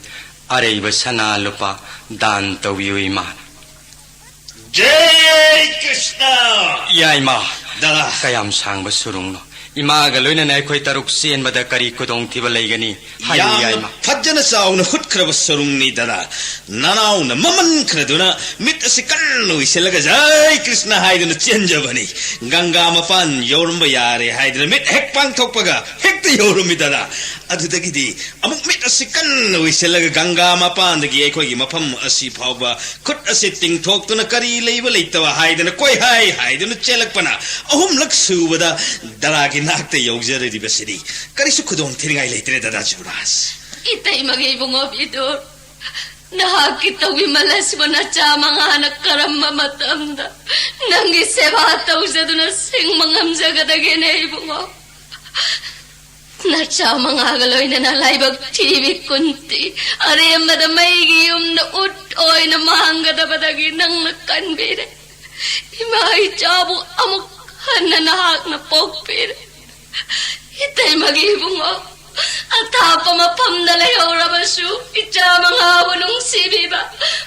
ꯑꯔꯩꯕ ꯁꯅꯥ ꯂꯨꯄꯥ ꯗꯥꯟ ꯇꯧꯕꯤꯌꯨ, ꯏꯃꯥ꯫ ꯖꯩ ꯀ꯭ꯔꯤꯁꯅ! ꯌꯥꯏꯃ! ꯗꯥꯗꯥ! ꯀꯌꯥꯝ ꯁꯥꯡꯕ ꯁꯨꯔꯨꯡꯅꯣ? ꯏꯃꯥꯒ ꯂꯣꯏꯅꯅ ꯑꯩꯈꯣꯏ ꯇꯔꯨꯛ ꯆꯦꯟꯕꯗ ꯀꯔꯤ ꯈꯨꯗꯣꯡꯊꯤꯕ ꯂꯩꯒꯅꯤ? ꯍꯥꯏꯌꯨ, ꯌꯥꯝꯅ ꯌꯥꯏꯃ꯫ ꯐꯖꯅ ꯆꯥꯎꯅ ꯍꯨꯠꯈ꯭ꯔꯕ ꯁꯨꯔꯨꯡꯅꯤ, ꯗꯥꯗꯥ꯫ ꯅꯅꯥꯎꯅ ꯃꯃꯟ ꯈꯔꯗꯨꯅ ꯃꯤꯠ ꯑꯁꯤ ꯀꯟꯅ ꯎꯏꯁꯤꯜꯂꯒ "ꯖꯩ ꯀ꯭ꯔꯤꯁꯅ" ꯍꯥꯏꯗꯨꯅ ꯆꯦꯟꯖꯕꯅꯤ꯫ ꯒꯪꯒꯥ ꯃꯄꯥꯟ ꯌꯧꯔꯝꯕ ꯌꯥꯔꯦ ꯍꯥꯏꯗꯨꯅ ꯃꯤꯠ ꯍꯦꯛ ꯄꯥꯡꯊꯣꯛꯄꯒ ꯍꯦꯛꯇ ꯌꯧꯔꯝꯃꯤ, ꯗꯥꯗꯥ꯫ ꯑꯗꯨꯗꯒꯤꯗꯤ ꯑꯃꯨꯛ ꯃꯤꯠ ꯑꯁꯤ ꯀꯟꯅ ꯎꯏꯁꯤꯜꯂꯒ ꯒꯪꯒꯥ ꯃꯄꯥꯟꯗꯒꯤ ꯑꯩꯈꯣꯏꯒꯤ ꯃꯐꯝ ꯑꯁꯤ ꯐꯥꯎꯕ ꯈꯨꯠ ꯑꯁꯤ ꯇꯤꯡꯊꯣꯛꯇꯨꯅ ꯀꯔꯤ ꯂꯩꯕ ꯂꯩꯇꯕ ꯍꯥꯏꯗꯅ ꯀꯣꯏꯍꯥꯏ ꯍꯥꯏꯗꯨꯅ ꯆꯦꯜꯂꯛꯄꯅ ꯑꯍꯨꯝꯂꯛ ꯁꯨꯕꯗ ꯗꯥꯗꯥꯒꯤ ꯅꯥꯛꯇ ꯌꯧꯖꯔꯤꯕꯁꯤꯗꯤ꯫ ꯀꯔꯤꯁꯨ ꯈꯨꯗꯣꯡ ꯊꯤꯅꯤꯡꯉꯥꯏ ꯂꯩꯇ꯭ꯔꯦ, ꯗꯥꯗꯥ ꯖꯨꯕꯔꯥꯖ꯫ ꯏꯇꯩꯃꯒꯤ ꯏꯕꯨꯡꯉꯣ ꯕꯤꯗꯨꯔ, ꯅꯍꯥꯛꯀꯤ ꯇꯧꯕꯤꯃꯜ ꯑꯁꯤꯕꯨ ꯅꯆꯥ ꯃꯉꯥꯅ ꯀꯔꯝꯕ ꯃꯇꯝꯗ ꯅꯪꯒꯤ ꯁꯦꯕꯥ ꯇꯧꯖꯗꯨꯅ ꯁꯤꯡꯕ ꯉꯝꯖꯒꯗꯒꯦꯅꯦ ꯏꯕꯨꯡꯉꯣ? ꯅꯆꯥ ꯃꯉꯥꯒ ꯂꯣꯏꯅꯅ ꯂꯥꯏꯕꯛ ꯊꯤꯕꯤ ꯀꯨꯟꯇꯤ ꯑꯔꯦꯝꯕꯗ ꯃꯩꯒꯤ ꯌꯨꯝꯗ ꯎꯠ ꯑꯣꯏꯅ ꯃꯥꯡꯒꯗꯕꯗꯒꯤ ꯅꯪꯅ ꯀꯟꯕꯤꯔꯦ꯫ ꯏꯃꯥ ꯏꯆꯥꯕꯨ ꯑꯃꯨꯛ ꯍꯟꯅ ꯅꯍꯥꯛꯅ ꯄꯣꯛꯄꯤꯔꯦ꯫ ꯏꯇꯩꯃꯒꯤ ꯏꯕꯨꯡꯉꯣ, ꯑꯊꯥꯞꯄ ꯃꯐꯝꯗ ꯂꯩꯍꯧꯔꯕꯁꯨ ꯏꯆꯥ ꯃꯉꯥꯕꯨ ꯅꯨꯡꯁꯤꯕꯤꯕ,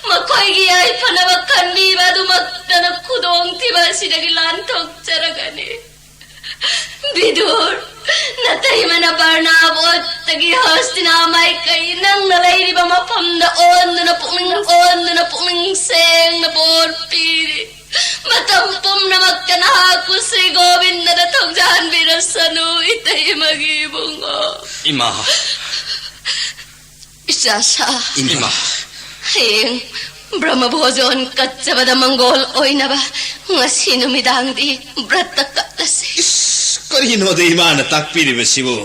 ꯃꯈꯣꯏꯒꯤ ꯌꯥꯏꯐꯅꯕ ꯈꯟꯕꯤꯕ ꯑꯗꯨꯃꯛꯇꯅ ꯈꯨꯗꯣꯡꯊꯤꯕ ꯑꯁꯤꯗꯒꯤ ꯂꯥꯟꯊꯣꯛꯆꯔꯒꯅꯤ꯫ ꯕꯤꯗꯨꯔ, ꯅꯇꯩꯃꯅ ꯕꯔꯅꯥꯕꯣꯠꯇꯒꯤ ꯍꯁꯇꯤꯅꯥ ꯃꯥꯏꯀꯩ ꯅꯪꯅ ꯂꯩꯔꯤꯕ ꯃꯐꯝꯗ ꯑꯣꯟꯗꯨꯅ ꯄꯨꯛꯅꯤꯡ, ꯑꯣꯟꯗꯨꯅ ꯄꯨꯛꯅꯤꯡ ꯁꯦꯡꯅ ꯕꯣꯔ ꯄꯤꯔꯤ꯫ ꯃꯇꯝ ꯄꯨꯝꯅꯃꯛꯇ ꯅꯍꯥꯛꯄꯨ ꯁ꯭ꯔꯤ ꯒꯣꯕꯤꯟꯗꯅ ꯊꯧꯖꯥꯟꯕꯤꯔꯁꯅꯨ, ꯏꯇꯩꯃꯒꯤ ꯏꯕꯨꯡꯉꯣ꯫ ꯏꯃꯥ꯫ ꯏꯆꯥꯁꯥ꯫ ꯏꯃꯥ꯫ ꯍꯌꯦꯡ ꯕ꯭ꯔꯍ꯭ꯃ ꯚꯣꯖꯣꯟ ꯀꯠꯆꯕꯗ ꯃꯪꯒꯣꯜ ꯑꯣꯏꯅꯕ ꯉꯁꯤ ꯅꯨꯃꯤꯗꯥꯡꯗꯤ ꯕ꯭ꯔꯠꯇ ꯀꯠꯂꯁꯤ꯫ ꯏꯁ, ꯀꯔꯤꯅꯣꯗ ꯏꯃꯥꯅ ꯇꯥꯛꯄꯤꯔꯤꯕꯁꯤꯕꯨ?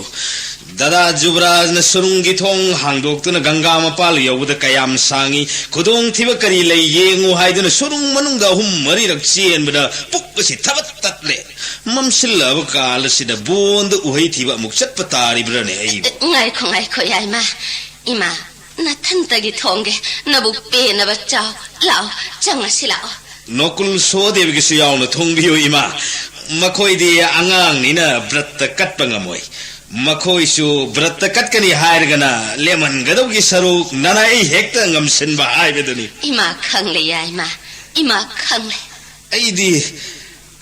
ꯗꯥꯗꯥ ꯖꯨꯕꯔꯥꯖꯅ ꯁꯨꯔꯨꯡꯒꯤ ꯊꯣꯡ ꯍꯥꯡꯗꯣꯛꯇꯨꯅ ꯒꯪꯒꯥ ꯃꯄꯥꯜ ꯌꯧꯕꯗ ꯀꯌꯥꯝ ꯁꯥꯡꯉꯤ, ꯈꯨꯗꯣꯡꯊꯤꯕ ꯀꯔꯤ ꯂꯩ ꯌꯦꯡꯉꯨ ꯍꯥꯏꯗꯨꯅ ꯁꯨꯔꯨꯡ ꯃꯅꯨꯡꯗ ꯑꯍꯨꯝ ꯃꯔꯤꯔꯛ ꯆꯦꯟꯕꯗ ꯄꯨꯛ ꯑꯁꯤ ꯊꯕꯠ ꯇꯠꯂꯦ꯫ ꯃꯝꯁꯤꯜꯂꯛꯑꯕ ꯀꯥꯜ ꯑꯁꯤꯗ ꯕꯣꯟꯗ ꯎꯍꯩ ꯊꯤꯕ ꯑꯃꯨꯛ ꯆꯠꯄ ꯇꯥꯔꯤꯕ꯭ꯔꯥꯅꯦ ꯑꯩꯕꯨ? ꯉꯥꯏꯈꯣ, ꯉꯥꯏꯈꯣ, ꯌꯥꯏꯃ꯫ ꯏꯃꯥ, ꯅꯊꯟꯇꯒꯤ ꯊꯣꯡꯒꯦ꯫ ꯅꯕꯨꯛ ꯄꯦꯟꯅꯕ ꯆꯥꯎ꯫ ꯂꯥꯛꯑꯣ, ꯆꯪꯉꯁꯤ ꯂꯥꯛꯑꯣ꯫ ꯅꯣꯀꯨꯜ ꯁꯣꯍꯗꯦꯕꯒꯤꯁꯨ ꯌꯥꯎꯅ ꯊꯣꯡꯕꯤꯌꯨ, ꯏꯃꯥ꯫ ꯃꯈꯣꯏꯗꯤ ꯑꯉꯥꯡꯅꯤꯅ ꯕ꯭ꯔꯠꯇ ꯀꯠꯄ ꯉꯝꯃꯣꯏ꯫ ꯃꯈꯣꯏꯁꯨ ꯕ꯭ꯔꯠꯇ ꯀꯠꯀꯅꯤ ꯍꯥꯏꯔꯒꯅ ꯂꯦꯝꯍꯟꯒꯗꯧꯒꯤ ꯁꯔꯨꯛ ꯅꯅꯥꯏ ꯍꯦꯛꯇ ꯉꯝꯁꯤꯟꯕ ꯍꯥꯏꯕꯗꯨꯅꯤ꯫ ꯏꯃꯥ ꯈꯪꯂꯦ, ꯌꯥꯏꯃ꯫ ꯏꯃꯥ ꯈꯪꯂꯦ꯫ ꯑꯩꯗꯤ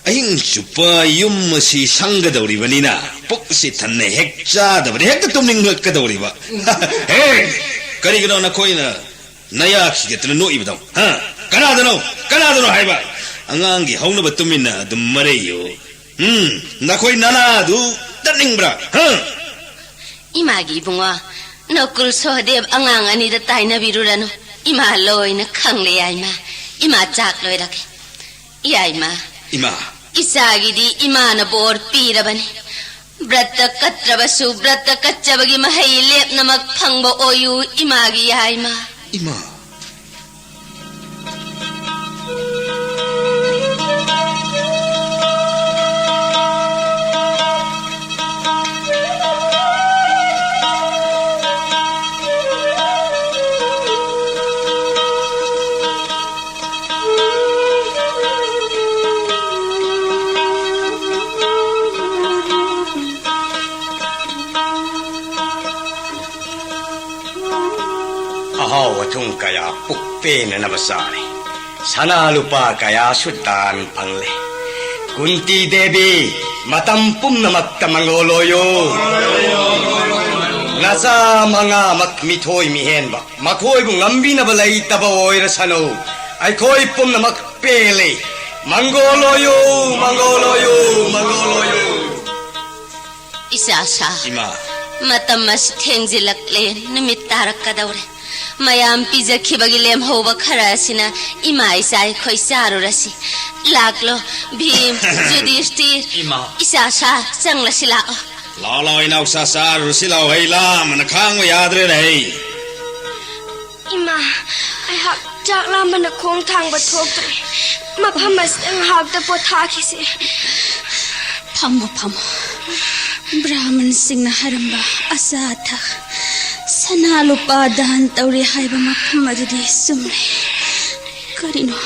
ꯑꯍꯤꯡ ꯆꯨꯞꯄ ꯌꯨꯝ ꯑꯁꯤ ꯁꯪꯒꯗꯧꯔꯤꯕꯅꯤꯅ ꯄꯨꯛꯁꯤ ꯊꯟꯅ ꯍꯦꯛ ꯆꯥꯗꯕꯗꯤ ꯍꯦꯛꯇ ꯇꯨꯝꯅꯤꯡꯂꯛꯀꯗꯧꯔꯤꯕ꯫ ꯍꯦ! ꯀꯔꯤꯒꯤꯅꯣ ꯅꯈꯣꯏꯅ ꯅꯌꯥ ꯈꯤꯒꯠꯇꯅ ꯅꯣꯛꯏꯕꯗꯣ? ꯍꯥ? ꯀꯅꯥꯗꯅꯣ? ꯀꯅꯥꯗꯅꯣ ꯍꯥꯏꯕ? ꯑꯉꯥꯡꯒꯤ ꯍꯧꯅꯕ ꯇꯨꯃꯤꯟꯅ ꯑꯗꯨꯝ ꯃꯔꯩꯌꯨ꯫ ꯎꯝ, ꯅꯈꯣꯏ ꯅꯅꯥꯗꯨ ꯇꯠꯅꯤꯡꯕ꯭ꯔꯥ? ꯍꯥ? ꯏꯃꯥꯒꯤ ꯏꯕꯨꯡꯉꯣ, ꯅꯀꯨꯜ ꯁꯣꯍꯗꯦꯕ ꯑꯉꯥꯡ ꯑꯅꯤꯗ ꯇꯥꯏꯅꯕꯤꯔꯨꯔꯅꯨ꯫ ꯏꯃꯥ ꯂꯣꯏꯅ ꯈꯪꯂꯦ, ꯌꯥꯏꯃ꯫ ꯏꯃꯥ ꯆꯥꯛ ꯂꯣꯏꯔꯒꯦ꯫ ꯌꯥꯏꯃ꯫ ꯏꯃꯥ꯫ ꯏꯆꯥꯒꯤꯗꯤ ꯏꯃꯥꯅ ꯕꯣꯔ ꯄꯤꯔꯕꯅꯤ꯫ ꯕ꯭ꯔꯠꯇ ꯀꯠꯇ꯭ꯔꯕꯁꯨ ꯕ꯭ꯔꯠꯇ ꯀꯠꯆꯕꯒꯤ ꯃꯍꯩ ꯂꯦꯞꯅꯃꯛ ꯐꯪꯕ ꯑꯣꯏꯌꯨ, ꯏꯃꯥꯒꯤ ꯌꯥꯏꯃ꯫ ꯏꯃꯥ꯫ ꯑꯍꯥꯎ ꯑꯊꯨꯝ ꯀꯌꯥ ꯄꯨꯛ ꯄꯦꯟꯅꯅꯕ ꯆꯥꯔꯦ꯫ ꯁꯅꯥ ꯂꯨꯄꯥ ꯀꯌꯥꯁꯨ ꯗꯥꯟ ꯐꯪꯂꯦ꯫ ꯀꯨꯟꯇꯤ ꯗꯦꯕꯤ, ꯃꯇꯝ ꯄꯨꯝꯅꯃꯛꯇ ꯃꯪꯒꯣꯜ ꯑꯣꯏꯌꯨ꯫ ꯅꯆꯥ ꯃꯉꯥꯃꯛ ꯃꯤꯊꯣꯏ ꯃꯤꯍꯦꯟꯕ, ꯃꯈꯣꯏꯕꯨ ꯉꯝꯕꯤꯅꯕ ꯂꯩꯇꯕ ꯑꯣꯏꯔꯁꯅꯨ꯫ ꯑꯩꯈꯣꯏ ꯄꯨꯝꯅꯃꯛ ꯄꯦꯜꯂꯤ꯫ ꯃꯪꯒꯣꯜ ꯑꯣꯏꯌꯨ, ꯃꯪꯒꯣꯜ ꯑꯣꯏꯌꯨ, ꯃꯪꯒꯣꯜ ꯑꯣꯏꯌꯨ꯫ ꯏꯆꯥ ꯁꯥ꯫ ꯏꯃꯥ꯫ ꯃꯇꯝ ꯑꯁꯤ ꯊꯦꯡꯖꯤꯜꯂꯛꯂꯦ, ꯅꯨꯃꯤꯠ ꯇꯥꯔꯛꯀꯗꯧꯔꯦ꯫ ꯃꯌꯥꯝ ꯄꯤꯖꯈꯤꯕꯒꯤ ꯂꯦꯝꯍꯧꯕ ꯈꯔ ꯑꯁꯤꯅ ꯏꯃꯥ ꯏꯆꯥ ꯑꯩꯈꯣꯏ ꯆꯥꯔꯨꯔꯁꯤ꯫ ꯂꯥꯛꯂꯣ, ꯚꯤꯝ, ꯖꯨꯙꯤꯁꯇꯤꯔ꯫ ꯏꯃꯥ꯫ ꯏꯆꯥ ꯁꯥ, ꯆꯪꯂꯁꯤ ꯂꯥꯛꯑꯣ꯫ ꯂꯥꯛꯑꯣ, ꯂꯥꯛꯑꯣ, ꯏꯅꯥꯎꯆꯥ, ꯆꯥꯔꯨꯔꯁꯤ ꯂꯥꯛꯑꯣ꯫ ꯑꯩ ꯂꯥꯝꯕꯅ ꯈꯥꯡꯕ ꯌꯥꯗ꯭ꯔꯦꯅꯦ ꯑꯩ꯫ ꯏꯃꯥ, ꯑꯩꯍꯥꯛ ꯆꯥꯛ ꯂꯥꯝꯕꯅ ꯈꯣꯡ ꯊꯥꯡꯕ ꯊꯣꯛꯇ꯭ꯔꯦ꯫ ꯃꯐꯝ ꯑꯁꯤꯗ ꯉꯥꯏꯍꯥꯛꯇ ꯄꯣꯊꯥꯈꯤꯁꯤ꯫ ꯐꯝꯃꯣ, ꯐꯝꯃꯣ꯫ ꯕ꯭ꯔꯥꯍꯃꯟꯁꯤꯡꯅ ꯍꯥꯏꯔꯝꯕ ꯑꯆꯥ ꯑꯊꯛ, ꯁꯅꯥ ꯂꯨꯄꯥ ꯗꯥꯟ ꯇꯧꯔꯤ ꯍꯥꯏꯕ ꯃꯐꯝ ꯑꯗꯨꯗꯤ ꯆꯨꯝꯂꯦ꯫ ꯀꯔꯤꯅꯣ?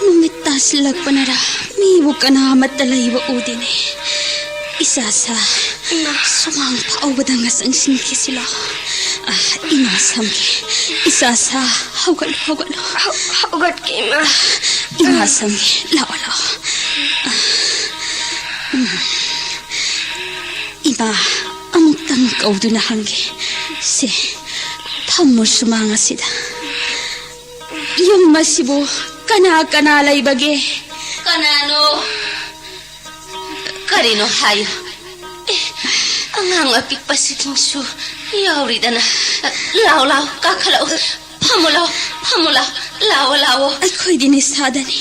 ꯅꯨꯃꯤꯠ ꯁꯤꯜꯂꯛꯄꯅꯔ ꯃꯤꯕꯨ ꯀꯅꯥꯃꯠꯇ ꯂꯩꯕ ꯎꯗꯦꯅꯦ꯫ ꯏꯆꯥ ꯁꯥ, ꯏꯃꯥ꯫ ꯁꯨꯃꯥꯡ ꯐꯥꯎꯕꯗ ꯉꯁꯪ ꯁꯤꯟꯈꯤꯁꯤ ꯂꯥꯎ꯫ ꯑ, ꯏꯃꯥ ꯁꯝꯒꯦ꯫ ꯏꯆꯥ ꯁꯥ, ꯍꯧꯒꯠꯂꯣ, ꯍꯧꯒꯠꯂꯣ꯫ ꯍꯧ-, ꯍꯧꯒꯠꯀꯦ, ꯏꯃꯥ꯫ ꯏꯃꯥ ꯁꯝꯒꯦ, ꯂꯥꯛꯑꯣ, ꯂꯥꯛꯑꯣ꯫ ꯑ, ꯎꯝ꯫ ꯏꯃꯥ, ꯑꯃꯨꯛꯇꯪ ꯀꯧꯗꯨꯅ ꯍꯪꯒꯦ꯫ ꯁꯦ, ꯐꯝꯃꯨ ꯁꯨꯃꯥꯡ ꯑꯁꯤꯗ꯫ ꯌꯨꯝ ꯑꯁꯤꯕꯨ ꯀꯅꯥ ꯀꯅꯥ ꯂꯩꯕꯒꯦ? ꯀꯅꯥꯅꯣ? ꯀꯔꯤꯅꯣ ꯍꯥꯏꯌꯨ꯫ ꯑꯦ, ꯑꯉꯥꯡ ꯑꯄꯤꯛꯄꯁꯤꯡꯁꯨ ꯌꯥꯎꯔꯤꯗꯅ꯫ ꯂꯥꯎ, ꯂꯥꯎ, ꯀꯥꯈꯠꯂꯛꯎ꯫ ꯐꯝꯃꯨ ꯂꯥꯎ, ꯐꯝꯃꯨ ꯂꯥꯎ꯫ ꯂꯥꯎꯑꯣ, ꯂꯥꯎꯑꯣ꯫ ꯑꯩꯈꯣꯏꯗꯤ ꯅꯤꯁꯥꯗꯅꯤ꯫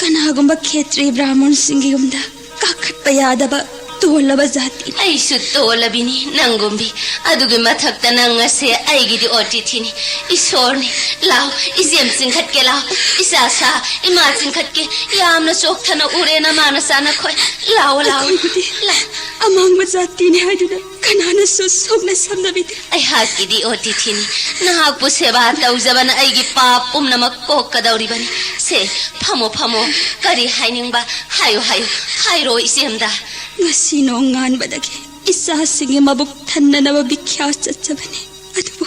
ꯀꯅꯥꯒꯨꯝꯕ ꯈꯦꯇ꯭ꯔꯤ ꯕ꯭ꯔꯥꯍꯃꯣꯟꯁꯤꯡꯒꯤ ꯌꯨꯝꯗ ꯀꯥꯈꯠꯄ ꯌꯥꯗꯕ ꯇꯣꯜꯂꯕ ꯖꯥꯇꯤꯅꯤ꯫ ꯑꯩꯁꯨ ꯇꯣꯜꯂꯕꯤꯅꯤ ꯅꯪꯒꯨꯝꯕꯤ꯫ ꯑꯗꯨꯒꯤ ꯃꯊꯛꯇ ꯅꯪ ꯑꯁꯦ ꯑꯩꯒꯤꯗꯤ ꯑꯣꯇꯤꯊꯤꯅꯤ꯫ ꯏꯁꯣꯔꯅꯤ꯫ ꯂꯥꯎ, ꯏꯆꯦꯝ ꯆꯤꯡꯈꯠꯀꯦ ꯂꯥꯎ꯫ ꯏꯆꯥ ꯁꯥ, ꯏꯃꯥ ꯆꯤꯡꯈꯠꯀꯦ꯫ ꯌꯥꯝꯅ ꯆꯣꯛꯊꯅ ꯎꯔꯦ ꯅꯃꯥ ꯅꯆꯥ ꯅꯈꯣꯏ꯫ ꯂꯥꯎꯑꯣ, ꯂꯥꯎꯑꯣ꯫ ꯑꯩꯈꯣꯏꯕꯨꯗꯤ ꯂꯥꯎ꯫ ꯑꯃꯥꯡꯕ ꯖꯥꯇꯤꯅꯤ ꯍꯥꯏꯗꯨꯅ ꯀꯅꯥꯅꯁꯨ ꯁꯣꯛꯅ ꯁꯝꯅꯕꯤꯗꯦ꯫ ꯑꯩꯍꯥꯛꯀꯤꯗꯤ ꯑꯣꯇꯤꯊꯤꯅꯤ꯫ ꯅꯍꯥꯛꯄꯨ ꯁꯦꯕꯥ ꯇꯧꯖꯕꯅ ꯑꯩꯒꯤ ꯄꯥꯞ ꯄꯨꯝꯅꯃꯛ ꯀꯣꯛꯀꯗꯧꯔꯤꯕꯅꯤ꯫ ꯁꯦ, ꯐꯝꯃꯣ, ꯐꯝꯃꯣ꯫ ꯀꯔꯤ ꯍꯥꯏꯅꯤꯡꯕ? ꯍꯥꯏꯌꯨ, ꯍꯥꯏꯌꯨ꯫ ꯍꯥꯏꯔꯣ, ꯏꯆꯦꯝꯗ꯫ ꯉꯁꯤ ꯅꯣꯡꯉꯥꯟꯕꯗꯒꯤ ꯏꯆꯥꯁꯤꯡꯒꯤ ꯃꯕꯨꯛ ꯊꯟꯅꯅꯕ ꯚꯤꯈ꯭ꯌꯥ ꯆꯠꯆꯕꯅꯤ꯫ ꯑꯗꯨꯕꯨ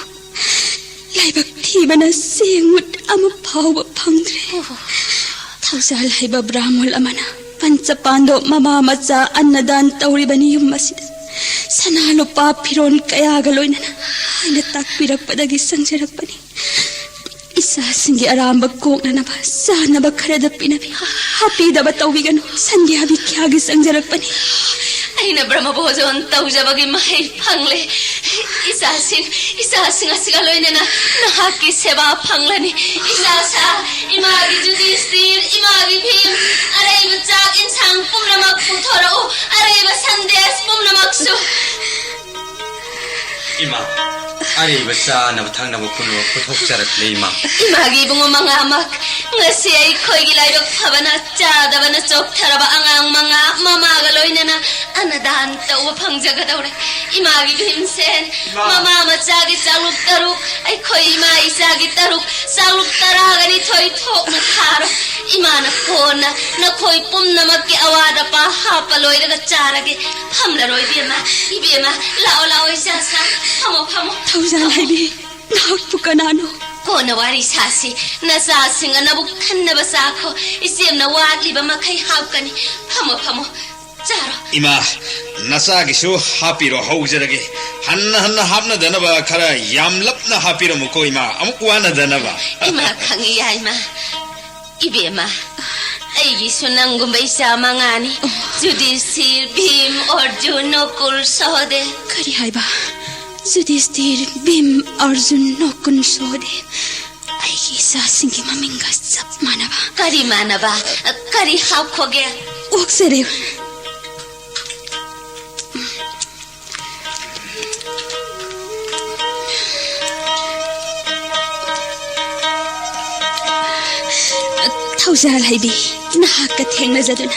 ꯂꯥꯏꯕꯛ ꯊꯤꯕꯅ ꯆꯦꯡ ꯃꯨꯠ ꯑꯃ ꯐꯥꯎꯕ ꯐꯪꯗ꯭ꯔꯦ꯫ ꯑꯣ꯫ ꯊꯧꯖꯥꯜ ꯍꯩꯕ ꯕ꯭ꯔꯥꯍꯃꯣꯜ ꯑꯃꯅ ꯄꯟꯆꯄꯥꯟꯗꯣ ꯃꯃꯥ ꯃꯆꯥ ꯑꯟꯅꯗꯥꯟ ꯇꯧꯔꯤꯕꯅꯤ ꯌꯨꯝ ꯑꯁꯤꯗ꯫ ꯁꯅꯥ ꯂꯨꯄꯥ ꯐꯤꯔꯣꯟ ꯀꯌꯥꯒ ꯂꯣꯏꯅꯅ ꯍꯥꯏꯅ ꯇꯥꯛꯄꯤꯔꯛꯄꯗꯒꯤ ꯆꯪꯖꯔꯛꯄꯅꯤ꯫ ꯏꯆꯥꯁꯤꯡꯒꯤ ꯑꯔꯥꯝꯕ ꯀꯣꯛꯅꯅꯕ ꯆꯥꯅꯕ ꯈꯔꯗ ꯄꯤꯅꯕꯤ꯫ ꯍꯥꯄꯤꯗꯕ ꯇꯧꯕꯤꯒꯅꯨ꯫ ꯁꯟꯙ꯭ꯌꯥ ꯚꯤꯈ꯭ꯌꯥꯒꯤ ꯆꯪꯖꯔꯛꯄꯅꯤ꯫ ꯑꯩꯅ ꯕ꯭ꯔꯍ꯭ꯃ ꯚꯣꯖꯣꯟ ꯇꯧꯖꯕꯒꯤ ꯃꯍꯩ ꯐꯪꯂꯦ꯫ ꯏꯆꯥꯁꯤꯡ, ꯏꯆꯥꯁꯤꯡ ꯑꯁꯤꯒ ꯂꯣꯏꯅꯅ ꯅꯍꯥꯛꯀꯤ ꯁꯦꯕꯥ ꯐꯪꯂꯅꯤ꯫ ꯏꯆꯥ ꯁꯥ, ꯏꯃꯥꯒꯤ ꯖꯨꯗꯤꯁꯇꯤꯔ, ꯏꯃꯥꯒꯤ ꯚꯤꯝ, ꯑꯔꯩꯕ ꯆꯥꯛ ꯏꯟꯁꯥꯡ ꯄꯨꯝꯅꯃꯛ ꯄꯨꯊꯣꯔꯛꯎ꯫ ꯑꯔꯩꯕ ꯁꯟꯗꯦꯁ ꯄꯨꯝꯅꯃꯛꯁꯨ꯫ ꯏꯃꯥ, ꯑꯔꯩꯕ ꯆꯥꯅꯕ ꯊꯛꯅꯕ ꯄꯨꯝꯅꯃꯛ ꯄꯨꯊꯣꯛꯆꯔꯛꯂꯦ, ꯏꯃꯥ꯫ ꯏꯃꯥꯒꯤ ꯏꯕꯨꯡꯉꯣ ꯃꯉꯥꯃꯛ, ꯉꯁꯤ ꯑꯩꯈꯣꯏꯒꯤ ꯂꯥꯏꯕꯛ ꯐꯕꯅ ꯆꯥꯗꯕꯅ ꯆꯣꯛꯊꯔꯕ ꯑꯉꯥꯡ ꯃꯉꯥ ꯃꯃꯥꯒ ꯂꯣꯏꯅꯅ ꯑꯅꯗꯥꯟ ꯇꯧꯕ ꯐꯪꯖꯒꯗꯧꯔꯦ꯫ ꯏꯃꯥꯒꯤ ꯚꯤꯝꯁꯦꯟ, ꯏꯃꯥ꯫ ꯃꯃꯥ ꯃꯆꯥꯒꯤ ꯆꯥꯛꯂꯨꯛ ꯇꯔꯨꯛ ꯑꯩꯈꯣꯏ ꯏꯃꯥ ꯏꯆꯥꯒꯤ ꯇꯔꯨꯛ, ꯆꯥꯂꯨꯛ ꯇꯔꯥꯒ ꯅꯤꯊꯣꯏ ꯊꯣꯛꯅ ꯊꯥꯔꯣ꯫ ꯏꯃꯥꯅ ꯀꯣꯟꯅ ꯅꯈꯣꯏ ꯄꯨꯝꯅꯃꯛꯀꯤ ꯑꯋꯥꯠ ꯑꯄꯥ ꯍꯥꯞꯄ ꯂꯣꯏꯔꯒ ꯆꯥꯔꯒꯦ꯫ ꯐꯝꯂꯔꯣꯏ ꯏꯕꯦꯝꯃ, ꯏꯕꯦꯝꯃ, ꯂꯥꯛꯑꯣ, ꯂꯥꯛꯑꯣ, ꯏꯆꯥ ꯁꯥ, ꯐꯝꯃꯣ, ꯐꯝꯃꯣ꯫ ꯊꯧꯖꯥꯜ ꯍꯥꯏꯕꯤ, ꯅꯍꯥꯛꯄꯨ ꯀꯅꯥꯅꯣ? ꯀꯣꯟꯅ ꯋꯥꯔꯤ ꯁꯥꯁꯤ꯫ ꯅꯆꯥꯁꯤꯡ ꯑꯅꯕꯨ ꯈꯟꯅꯕ ꯆꯥꯈꯣ꯫ ꯏꯆꯦꯝꯅ ꯋꯥꯠꯂꯤꯕ ꯃꯈꯩ ꯍꯥꯞꯀꯅꯤ꯫ ꯐꯝꯃꯣ, ꯐꯝꯃꯣ꯫ ꯆꯥꯔꯣ꯫ ꯏꯃꯥ, ꯅꯆꯥꯒꯤꯁꯨ ꯍꯥꯞꯄꯤꯔꯣ, ꯍꯧꯖꯔꯒꯦ꯫ ꯍꯟꯅ ꯍꯟꯅ ꯍꯥꯞꯅꯗꯅꯕ ꯈꯔ ꯌꯥꯝꯂꯞꯅ ꯍꯥꯞꯄꯤꯔꯝꯃꯨꯀꯣ, ꯏꯃꯥ, ꯑꯃꯨꯛ ꯋꯥꯅꯗꯅꯕ꯫ ꯏꯃꯥ ꯈꯪꯉꯤ, ꯌꯥꯏꯃ꯫ ꯏꯕꯦꯝꯃ, ꯑꯩꯒꯤꯁꯨ ꯅꯪꯒꯨꯝꯕ ꯏꯆꯥ ꯃꯉꯥꯅꯤ꯫ ꯌꯨꯙꯤꯁꯊꯤꯔ, ꯚꯤꯝ, ꯑꯔꯖꯨꯟ, ꯅꯀꯨꯜ, ꯁꯍꯗꯦꯕ꯫ ꯀꯔꯤ ꯍꯥꯏꯕ? ꯌꯨꯙꯤꯁꯊꯤꯔ, ꯚꯤꯝ, ꯑꯔꯖꯨꯟ, ꯅꯀꯨꯜ, ꯁꯍꯗꯦꯕ꯫ ꯑꯩꯒꯤ ꯏꯆꯥꯁꯤꯡꯒꯤ ꯃꯃꯤꯡꯒ ꯆꯞ ꯃꯥꯟꯅꯕ꯫ ꯀꯔꯤ ꯃꯥꯟꯅꯕ? ꯀꯔꯤ ꯍꯥꯞꯈꯣꯒꯦ? ꯑꯣꯛꯆꯔꯦ꯫ ꯊꯧꯖꯥꯜ ꯍꯩꯕꯤ, ꯅꯍꯥꯛꯀ ꯊꯦꯡꯅꯖꯗꯨꯅ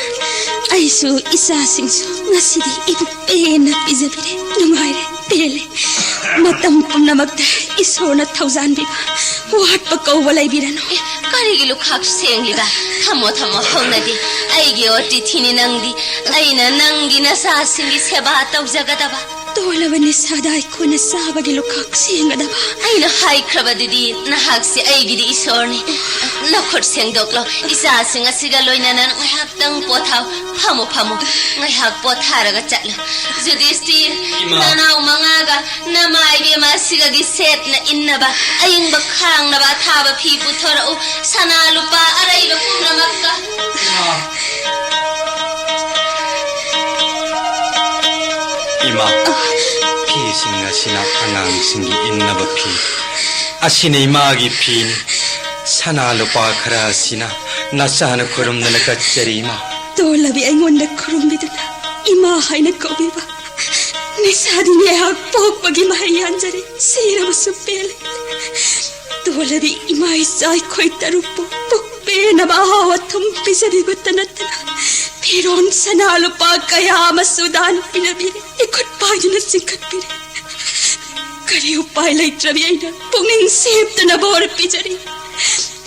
ꯑꯩꯁꯨ ꯏꯆꯥꯁꯤꯡꯁꯨ ꯉꯁꯤꯗꯤ ꯏꯕꯨꯛ ꯄꯦꯟꯅ ꯄꯤꯖꯕꯤꯔꯦ꯫ ꯅꯨꯡꯉꯥꯏꯔꯦ, ꯄꯦꯜꯂꯦ꯫ ꯃꯇꯝ ꯄꯨꯝꯅꯃꯛꯇ ꯏꯁꯣꯔꯅ ꯊꯧꯖꯥꯟꯕꯤꯕ, ꯋꯥꯠꯄ ꯀꯧꯕ ꯂꯩꯕꯤꯔꯅꯨ꯫ ꯑꯦ, ꯀꯔꯤꯒꯤ ꯂꯨꯈꯥꯛ ꯁꯦꯡꯂꯤꯕ? ꯊꯝꯃꯣ, ꯊꯝꯃꯣ, ꯍꯧꯅꯗꯦ꯫ ꯑꯩꯒꯤ ꯑꯣꯇꯤꯊꯤꯅꯤ ꯅꯪꯗꯤ꯫ ꯑꯩꯅ ꯅꯪꯒꯤ ꯅꯆꯥꯁꯤꯡꯒꯤ ꯁꯦꯕꯥ ꯇꯧꯖꯒꯗꯕ꯫ ꯇꯣꯜꯂꯕ ꯅꯤꯁꯥꯗ ꯑꯩꯈꯣꯏꯅ ꯆꯥꯕꯒꯤ ꯂꯨꯈꯥꯛ ꯁꯦꯡꯒꯗꯕ꯫ ꯑꯩꯅ ꯍꯥꯏꯈ꯭ꯔꯕꯗꯨꯗꯤ, ꯅꯍꯥꯛꯁꯦ ꯑꯩꯒꯤꯗꯤ ꯏꯁꯣꯔꯅꯤ꯫ ꯅꯈꯨꯠ ꯁꯦꯡꯗꯣꯛꯂꯣ꯫ ꯏꯆꯥꯁꯤꯡ ꯑꯁꯤꯒ ꯂꯣꯏꯅꯅ ꯉꯥꯏꯍꯥꯛꯇꯪ ꯄꯣꯊꯥꯎ꯫ ꯐꯝꯃꯨ, ꯐꯝꯃꯨ꯫ ꯉꯥꯏꯍꯥꯛ ꯄꯣꯊꯥꯔꯒ ꯆꯠꯂꯨ꯫ ꯌꯨꯙꯤꯁꯊꯤꯔ, ꯏꯃꯥ꯫ ꯅꯅꯥꯎ ꯃꯉꯥꯒ ꯅꯃꯥ ꯏꯕꯦꯝꯃ ꯑꯁꯤꯒꯒꯤ ꯁꯦꯠꯅ ꯏꯟꯅꯕ ꯑꯏꯪꯕ ꯈꯥꯡꯅꯕ ꯑꯊꯥꯕ ꯐꯤ ꯄꯨꯊꯣꯔꯛꯎ꯫ ꯁꯅꯥ ꯂꯨꯄꯥ ꯑꯔꯩꯕ ꯄꯨꯝꯅꯃꯛꯀ꯫ ꯏꯃꯥ꯫ ꯏꯃꯥ, ꯐꯤꯁꯤꯡ ꯑꯁꯤꯅ ꯑꯉꯥꯡꯁꯤꯡꯒꯤ ꯏꯟꯅꯕ ꯐꯤ꯫ ꯑꯁꯤꯅ ꯏꯃꯥꯒꯤ ꯐꯤꯅꯤ꯫ ꯁꯅꯥ ꯂꯨꯄꯥ ꯈꯔ ꯑꯁꯤꯅ ꯅꯆꯥꯅ ꯈꯨꯔꯨꯝꯗꯅ ꯀꯠꯆꯔꯤ, ꯏꯃꯥ꯫ ꯇꯣꯜꯂꯕꯤ ꯑꯩꯉꯣꯟꯗ ꯈꯨꯔꯨꯝꯕꯤꯗꯨꯅ ꯏꯃꯥ ꯍꯥꯏꯅ ꯀꯧꯕꯤꯕ꯫ ꯅꯤꯁꯥꯗꯤ ꯉꯥꯏꯍꯥꯛ ꯄꯣꯛꯄꯒꯤ ꯃꯍꯩ ꯌꯥꯟꯖꯔꯦ, ꯁꯤꯔꯕꯁꯨ ꯄꯦꯜꯂꯦ꯫ ꯇꯣꯜꯂꯕꯤ ꯏꯃꯥ ꯏꯆꯥ ꯑꯩꯈꯣꯏ ꯇꯔꯨꯛꯄꯨ ꯄꯨꯛ ꯄꯦꯟꯅꯕ ꯑꯍꯥꯎ ꯑꯊꯨꯝ ꯄꯤꯖꯕꯤꯕꯇ ꯅꯠꯇꯅ ꯐꯤꯔꯣꯟ ꯁꯅꯥ ꯂꯨꯄꯥ ꯀꯌꯥ ꯑꯃꯁꯨ ꯗꯥꯟ ꯄꯤꯅꯕꯤꯔꯦ, ꯏꯈꯨꯠ ꯄꯥꯏꯗꯨꯅ ꯆꯤꯡꯈꯠꯄꯤꯔꯦ꯫ ꯀꯔꯤ ꯎꯄꯥꯏ ꯂꯩꯇ꯭ꯔꯕꯤ ꯑꯩꯅ ꯄꯨꯛꯅꯤꯡ ꯁꯦꯞꯇꯅ ꯕꯣꯔ ꯄꯤꯖꯔꯤ꯫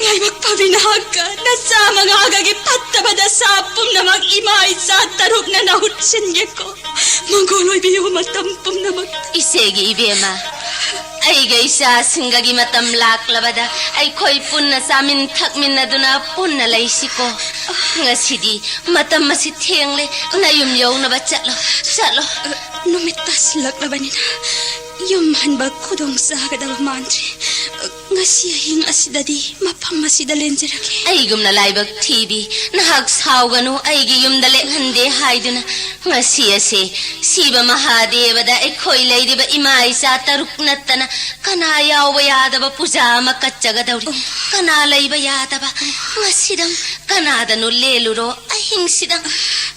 ꯂꯥꯏꯕꯛ ꯐꯕꯤ ꯅꯍꯥꯛꯀ ꯅꯆꯥ ꯃꯉꯥꯒꯒꯤ ꯐꯠꯇꯕ ꯗꯁꯥ ꯄꯨꯝꯅꯃꯛ ꯏꯃꯥ ꯏꯆꯥ ꯇꯔꯨꯛꯅ ꯅꯍꯨꯠ ꯁꯤꯟꯒꯦꯀꯣ꯫ ꯃꯪꯒꯣꯜ ꯑꯣꯏꯕꯤꯌꯨ ꯃꯇꯝ ꯄꯨꯝꯅꯃꯛ꯫ ꯏꯆꯦꯒꯤ ꯏꯕꯦꯝꯃ, ꯑꯩꯒ ꯏꯆꯥꯁꯤꯡꯒꯒꯤ ꯃꯇꯝ ꯂꯥꯛꯂꯕꯗ ꯑꯩꯈꯣꯏ ꯄꯨꯟꯅ ꯆꯥꯃꯤꯟ ꯊꯛꯃꯤꯟꯅꯗꯨꯅ ꯄꯨꯟꯅ ꯂꯩꯁꯤꯀꯣ꯫ ꯉꯁꯤꯗꯤ ꯃꯇꯝ ꯑꯁꯤ ꯊꯦꯡꯂꯦ, ꯅꯌꯨꯝ ꯌꯧꯅꯕ ꯆꯠꯂꯣ, ꯆꯠꯂꯣ꯫ ꯅꯨꯃꯤꯠ ꯇꯥꯁꯤꯜꯂꯛꯂꯕꯅꯤꯅ ꯌꯨꯝ ꯍꯟꯕ ꯈꯨꯗꯣꯡ ꯆꯥꯒꯗꯕ ꯃꯥꯟꯗ꯭ꯔꯦ꯫ ꯉꯁꯤ ꯑꯍꯤꯡ ꯑꯁꯤꯗꯗꯤ ꯃꯐꯝ ꯑꯁꯤꯗ ꯂꯦꯟꯖꯔꯒꯦ꯫ ꯑꯩꯒꯨꯝꯅ ꯂꯥꯏꯕꯛ ꯊꯤꯕꯤ, ꯅꯍꯥꯛ ꯁꯥꯎꯒꯅꯨ, ꯑꯩꯒꯤ ꯌꯨꯝꯗ ꯂꯦꯛꯍꯟꯗꯦ ꯍꯥꯏꯗꯨꯅ꯫ ꯉꯁꯤ ꯑꯁꯦ ꯁꯤꯕ ꯃꯍꯥꯗꯦꯕꯗ ꯑꯩꯈꯣꯏ ꯂꯩꯔꯤꯕ ꯏꯃꯥ ꯏꯆꯥ ꯇꯔꯨꯛ ꯅꯠꯇꯅ ꯀꯅꯥ ꯌꯥꯎꯕ ꯌꯥꯗꯕ ꯄꯨꯖꯥ ꯑꯃ ꯀꯠꯆꯒꯗꯧꯔꯤ꯫ ꯀꯅꯥ ꯂꯩꯕ ꯌꯥꯗꯕ? ꯉꯁꯤꯗꯪ ꯀꯅꯥꯗꯅꯣ ꯂꯦꯜꯂꯨꯔꯣ꯫ ꯑꯍꯤꯡꯁꯤꯗꯪ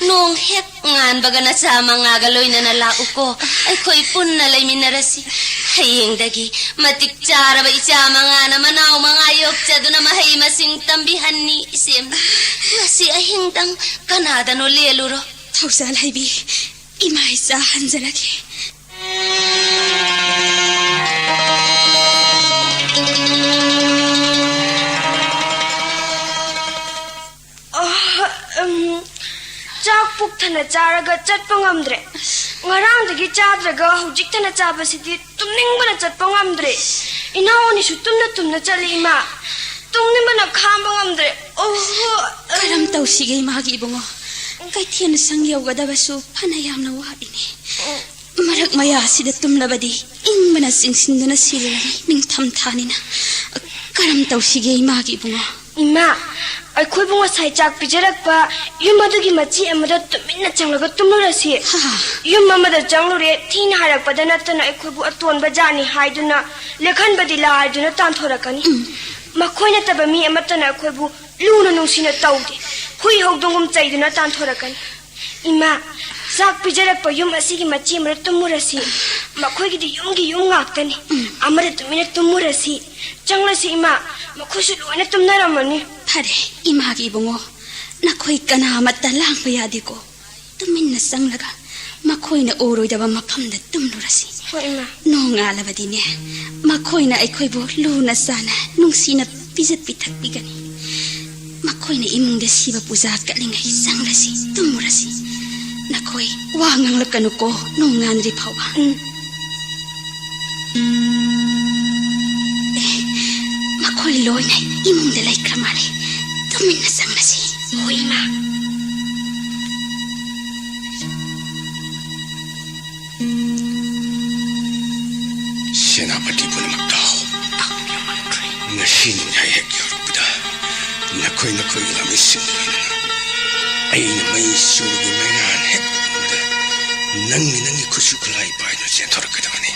ꯅꯣꯡ ꯍꯦꯛ ꯉꯥꯟꯕꯒ ꯅꯆꯥ ꯃꯉꯥꯒ ꯂꯣꯏꯅꯅ ꯂꯥꯛꯎꯀꯣ꯫ ꯑꯩꯈꯣꯏ ꯄꯨꯟꯅ ꯂꯩꯃꯤꯟꯅꯔꯁꯤ꯫ ꯍꯌꯦꯡꯗꯒꯤ ꯃꯇꯤꯛ ꯆꯥꯔꯕ ꯏꯆꯥ ꯃꯉꯥꯅ ꯃꯅꯥꯎ ꯃꯉꯥ ꯌꯣꯛꯆꯗꯨꯅ ꯃꯍꯩ ꯃꯁꯤꯡ ꯇꯝꯕꯤꯍꯟꯅꯤ ꯏꯆꯦꯝꯅ꯫ ꯉꯁꯤ ꯑꯍꯤꯡꯗꯪ ꯀꯅꯥꯗꯅꯣ ꯂꯦꯜꯂꯨꯔꯣ꯫ ꯊꯧꯖꯥꯜ ꯍꯩꯕꯤ, ꯏꯃꯥ ꯏꯆꯥ ꯍꯟꯖꯔꯒꯦ꯫ ꯑ, ꯎꯝ, ꯆꯥꯛ ꯄꯨꯛ ꯊꯟꯅ ꯆꯥꯔꯒ ꯆꯠꯄ ꯉꯝꯗ꯭ꯔꯦ꯫ ꯉꯔꯥꯡꯗꯒꯤ ꯆꯥꯗ꯭ꯔꯒ ꯍꯧꯖꯤꯛ ꯊꯟꯅ ꯆꯥꯕꯁꯤꯗꯤ ꯇꯨꯝꯅꯤꯡꯕꯅ ꯆꯠꯄ ꯉꯝꯗ꯭ꯔꯦ꯫ ꯏꯅꯥꯎ ꯑꯅꯤꯁꯨ ꯇꯨꯝꯅ ꯇꯨꯝꯅ ꯆꯠꯂꯤ, ꯏꯃꯥ꯫ ꯇꯨꯝꯅꯤꯡꯕꯅ ꯈꯥꯡꯕ ꯉꯝꯗ꯭ꯔꯦ꯫ ꯑꯣꯍꯣ꯫ ꯀꯔꯝ ꯇꯧꯁꯤꯒꯦ ꯏꯃꯥꯒꯤ ꯏꯕꯨꯡꯉꯣ? ꯀꯩꯊꯦꯜ ꯁꯪ ꯌꯧꯒꯗꯕꯁꯨ ꯐꯅ ꯌꯥꯝꯅ ꯋꯥꯠꯂꯤꯅꯦ꯫ ꯃꯔꯛ ꯃꯌꯥ ꯑꯁꯤꯗ ꯇꯨꯝꯂꯕꯗꯤ ꯏꯪꯕꯅ ꯆꯤꯡꯁꯤꯟꯗꯨꯅ ꯁꯤꯔꯅꯤ, ꯅꯤꯡꯊꯝ ꯊꯥꯅꯤꯅ꯫ ꯀꯔꯝ ꯇꯧꯁꯤꯒꯦ ꯏꯃꯥꯒꯤ ꯏꯕꯨꯡꯉꯣ? ꯏꯃꯥ, ꯑꯩꯈꯣꯏꯕꯨ ꯉꯁꯥꯏ ꯆꯥꯛ ꯄꯤꯖꯔꯛꯄ ꯌꯨꯝ ꯑꯗꯨꯒꯤ ꯃꯆꯤ ꯑꯃꯗ ꯇꯨꯃꯤꯟꯅ ꯆꯪꯂꯒ ꯇꯨꯝꯂꯨꯔꯁꯤ꯫ ꯍꯥ? ꯌꯨꯝ ꯑꯃꯗ ꯆꯪꯂꯨꯔꯦ, ꯊꯤꯅ ꯍꯥꯏꯔꯛꯄꯗ ꯅꯠꯇꯅ ꯑꯩꯈꯣꯏꯕꯨ ꯑꯇꯣꯟꯕ ꯖꯥꯠꯅꯤ ꯍꯥꯏꯗꯨꯅ ꯂꯦꯛꯍꯟꯕꯗꯤ ꯂꯥꯏꯗꯨꯅ ꯇꯥꯟꯊꯣꯔꯛꯀꯅꯤ꯫ ꯎꯝ꯫ ꯃꯈꯣꯏ ꯅꯠꯇꯕ ꯃꯤ ꯑꯃꯠꯇꯅ ꯑꯩꯈꯣꯏꯕꯨ ꯂꯨꯅ ꯅꯨꯡꯁꯤꯅ ꯇꯧꯗꯦ꯫ ꯍꯨꯏ ꯍꯧꯗꯣꯡꯒꯨꯝ ꯆꯩꯗꯨꯅ ꯇꯥꯟꯊꯣꯔꯛꯀꯅꯤ꯫ ꯏꯃꯥ, ꯆꯥꯛ ꯄꯤꯖꯔꯛꯄ ꯌꯨꯝ ꯑꯁꯤꯒꯤ ꯃꯆꯤ ꯑꯃꯗ ꯇꯨꯝꯃꯨꯔꯁꯤ꯫ ꯃꯈꯣꯏꯒꯤꯗꯤ ꯌꯨꯝꯒꯤ ꯌꯨꯝ ꯉꯥꯛꯇꯅꯤ꯫ ꯎꯝ꯫ ꯑꯃꯗ ꯇꯨꯃꯤꯟꯅ ꯇꯨꯝꯃꯨꯔꯁꯤ꯫ ꯆꯪꯂꯁꯤ ꯏꯃꯥ, ꯃꯈꯣꯏꯁꯨ ꯂꯣꯏꯅ ꯇꯨꯝꯅꯔꯝꯃꯅꯤ꯫ ꯐꯔꯦ, ꯏꯃꯥꯒꯤ ꯏꯕꯨꯡꯉꯣ, ꯅꯈꯣꯏ ꯀꯅꯥꯃꯠꯇ ꯂꯥꯡꯕ ꯌꯥꯗꯦꯀꯣ꯫ ꯇꯨꯃꯤꯟꯅ ꯆꯪꯂꯒ ꯃꯈꯣꯏꯅ ꯎꯔꯣꯏꯗꯕ ꯃꯐꯝꯗ ꯇꯨꯝꯂꯨꯔꯁꯤ꯫ ꯍꯣꯏ, ꯏꯃꯥ꯫ ꯅꯣꯡꯉꯥꯜꯂꯕꯗꯤꯅꯦ, ꯃꯈꯣꯏꯅ ꯑꯩꯈꯣꯏꯕꯨ ꯂꯨꯅ ꯆꯥꯅ ꯅꯨꯡꯁꯤꯅ ꯄꯤꯖ ꯄꯤꯊꯛꯄꯤꯒꯅꯤ꯫ ꯃꯈꯣꯏꯅ ꯏꯃꯨꯡꯗ ꯁꯤꯕ ꯄꯨꯖꯥ ꯀꯠꯂꯤꯉꯩ ꯆꯪꯂꯁꯤ, ꯇꯨꯝꯃꯨꯔꯁꯤ꯫ ꯅꯈꯣꯏ ꯋꯥ ꯉꯥꯡꯂꯛꯀꯅꯨꯀꯣ, ꯅꯣꯡꯉꯥꯟꯗ꯭ꯔꯤ ꯐꯥꯎꯕ꯫ ꯎꯝ꯫ ꯑꯦ, ꯃꯈꯣꯏ ꯂꯣꯏꯅ ꯏꯃꯨꯡꯗ ꯂꯩꯈ꯭ꯔ ꯃꯥꯜꯂꯦ꯫ ꯇꯨꯃꯤꯟꯅ ꯆꯪꯂꯁꯤ꯫ ꯍꯣꯏ, ꯏꯃꯥ꯫ ꯁꯦꯅꯥꯄꯇꯤ ꯄꯨꯝꯅꯃꯛ ꯇꯥꯎ꯫ ꯉꯁꯤ ꯅꯣꯡꯌꯥꯏ ꯍꯦꯛ ꯌꯧꯔꯛꯄꯗ ꯅꯈꯣꯏ ꯅꯈꯣꯏꯒꯤ ꯂꯥꯃꯤꯁꯤꯡ ꯂꯣꯏꯅꯅ ꯑꯩꯅ ꯃꯩ ꯆꯨꯒꯤ ꯃꯩꯉꯥꯟ ꯍꯦꯛ ꯎꯕꯗ ꯅꯪꯒꯤ ꯅꯪꯒꯤ ꯈꯨꯠꯁꯨ ꯈꯨꯠꯂꯥꯏ ꯄꯥꯏꯗꯨꯅ ꯆꯦꯟꯊꯣꯔꯛꯀꯗꯕꯅꯤ꯫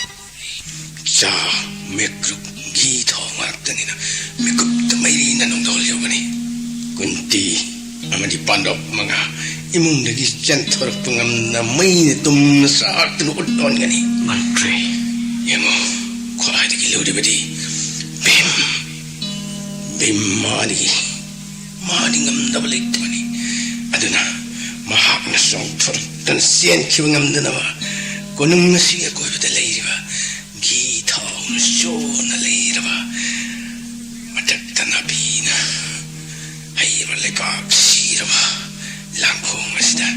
ꯆꯥ, ꯃꯤꯀꯨꯞ, ꯘꯤ ꯊꯥꯎ ꯉꯥꯛꯇꯅꯤꯅ ꯃꯤꯀꯨꯞꯇ ꯃꯩꯔꯤꯅ ꯅꯨꯡꯗꯣꯜ ꯌꯧꯒꯅꯤ꯫ ꯀꯨꯟꯇꯤ ꯑꯃꯗꯤ ꯄꯥꯟꯗꯣꯞ ꯃꯉꯥ ꯏꯃꯨꯡꯗꯒꯤ ꯆꯦꯟꯊꯣꯔꯛꯄ ꯉꯝꯅ ꯃꯩꯅ ꯇꯨꯝꯅ ꯆꯥꯛꯇꯨꯅ ꯎꯠ ꯑꯣꯟꯒꯅꯤ꯫ ꯃꯟꯇ꯭ꯔꯤ꯫ ꯌꯦꯡꯉꯨ, ꯈ꯭ꯋꯥꯏꯗꯒꯤ ꯂꯨꯔꯤꯕꯗꯤ ꯚꯤꯝ꯫ ꯚꯤꯝ ꯃꯥꯗꯤ, ꯃꯥꯗꯤ ꯉꯝꯗꯕ ꯂꯩꯇꯕꯅꯤ꯫ ꯑꯗꯨꯅ ꯃꯍꯥꯛꯅ ꯆꯣꯡꯊꯣꯔꯛꯇꯨꯅ ꯆꯦꯟꯈꯤꯕ ꯉꯝꯗꯅꯕ ꯀꯣꯅꯨꯡ ꯑꯁꯤꯒꯤ ꯑꯀꯣꯏꯕꯗ ꯂꯩꯔꯤꯕ ꯘꯤ ꯊꯥꯎꯅ ꯆꯣꯟꯅ ꯂꯩꯔꯕ, ꯃꯊꯛꯇ ꯅꯥꯄꯤꯅ ꯍꯩꯔꯕ ꯂꯩꯕꯥꯛ ꯁꯤꯔꯕ ꯂꯥꯡꯈꯣꯡ ꯑꯁꯤꯗ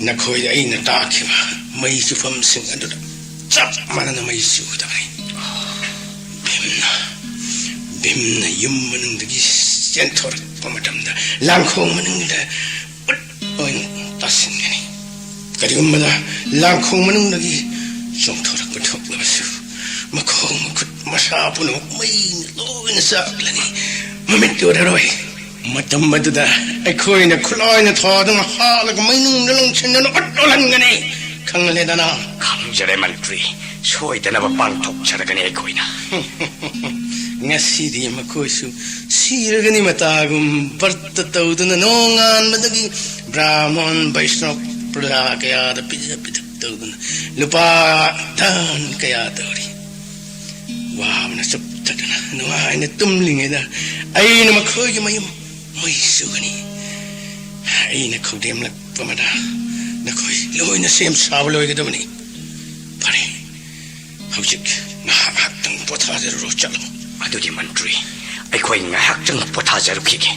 ꯅꯈꯣꯏꯗ ꯑꯩꯅ ꯇꯥꯛꯈꯤꯕ ꯃꯩ ꯆꯨꯐꯝꯁꯤꯡ ꯑꯗꯨꯗ ꯆꯞ ꯃꯥꯟꯅꯅ ꯃꯩ ꯆꯨꯒꯗꯕꯅꯤ꯫ ꯚꯤꯝꯅ, ꯚꯤꯝꯅ ꯌꯨꯝ ꯃꯅꯨꯡꯗꯒꯤ ꯆꯦꯟꯊꯣꯔꯛꯄ ꯃꯇꯝꯗ ꯂꯥꯡꯈꯣꯡ ꯃꯅꯨꯡꯗ ꯎꯠ ꯑꯣꯏꯅ ꯇꯥꯁꯤꯟꯒꯅꯤ꯫ ꯀꯔꯤꯒꯨꯝꯕꯗ ꯂꯥꯡꯈꯣꯡ ꯃꯅꯨꯡꯗꯒꯤ ꯆꯣꯡꯊꯣꯔꯛꯄ ꯊꯣꯛꯂꯕꯁꯨ, ꯃꯈꯣꯡ, ꯃꯈꯨꯠ, ꯃꯁꯥ ꯄꯨꯝꯅꯃꯛ ꯃꯩꯅ ꯂꯣꯏꯅ ꯆꯥꯛꯂꯅꯤ꯫ ꯃꯃꯤꯠ ꯎꯔꯔꯣꯏ꯫ ꯃꯇꯝ ꯑꯗꯨꯗ ꯑꯩꯈꯣꯏꯅ ꯈꯨꯠꯂꯥꯏꯅ ꯊꯥꯗꯨꯅ ꯍꯥꯠꯂꯒ ꯃꯩꯅꯨꯡꯗ ꯂꯪꯁꯤꯟꯗꯨꯅ ꯎꯠ ꯑꯣꯜꯍꯟꯒꯅꯤ꯫ ꯈꯪꯂꯦꯗꯅ? ꯈꯪꯖꯔꯦ, ꯃꯟꯇ꯭ꯔꯤ꯫ ꯁꯣꯏꯗꯅꯕ ꯄꯥꯡꯊꯣꯛꯆꯔꯒꯅꯤ ꯑꯩꯈꯣꯏꯅ꯫ ꯉꯁꯤꯗꯤ ꯃꯈꯣꯏꯁꯨ ꯁꯤꯔꯒꯅꯤ ꯃꯇꯥꯒꯨꯝ ꯕ꯭ꯔꯇ ꯇꯧꯗꯨꯅ ꯅꯣꯡꯉꯥꯟꯕꯗꯒꯤ ꯕ꯭ꯔꯥꯍꯃꯟ, ꯕꯩꯁꯅꯕ, ꯄ꯭ꯔꯖꯥ ꯀꯌꯥꯗ ꯄꯤꯖ ꯄꯤꯊꯛ ꯇꯧꯗꯨꯅ ꯂꯨꯄꯥ ꯗꯥꯟ ꯀꯌꯥ ꯇꯧꯔꯤ꯫ ꯋꯥꯕꯅ ꯆꯨꯞꯊꯗꯨꯅ ꯅꯨꯡꯉꯥꯏꯅ ꯇꯨꯝꯂꯤꯉꯩꯗ ꯑꯩꯅ ꯃꯈꯣꯏꯒꯤ ꯃꯌꯨꯝ ꯃꯩ ꯆꯨꯒꯅꯤ꯫ ꯑꯩꯅ ꯈꯧꯗꯦꯝꯂꯛꯄ ꯑꯃꯗ ꯅꯈꯣꯏ ꯂꯣꯏꯅ ꯁꯦꯝ ꯁꯥꯕ ꯂꯣꯏꯒꯗꯕꯅꯤ꯫ ꯐꯔꯦ, ꯍꯧꯖꯤꯛ ꯉꯥꯏꯍꯥꯛ ꯉꯥꯏꯍꯥꯛꯇꯪ ꯄꯣꯊꯥꯖꯔꯨꯔꯣ, ꯆꯠꯂꯣ꯫ ꯑꯗꯨꯗꯤ ꯃꯟꯇ꯭ꯔꯤ, ꯑꯩꯈꯣꯏ ꯉꯥꯏꯍꯥꯛꯇꯪ ꯄꯣꯊꯥꯖꯔꯨꯈꯤꯒꯦ꯫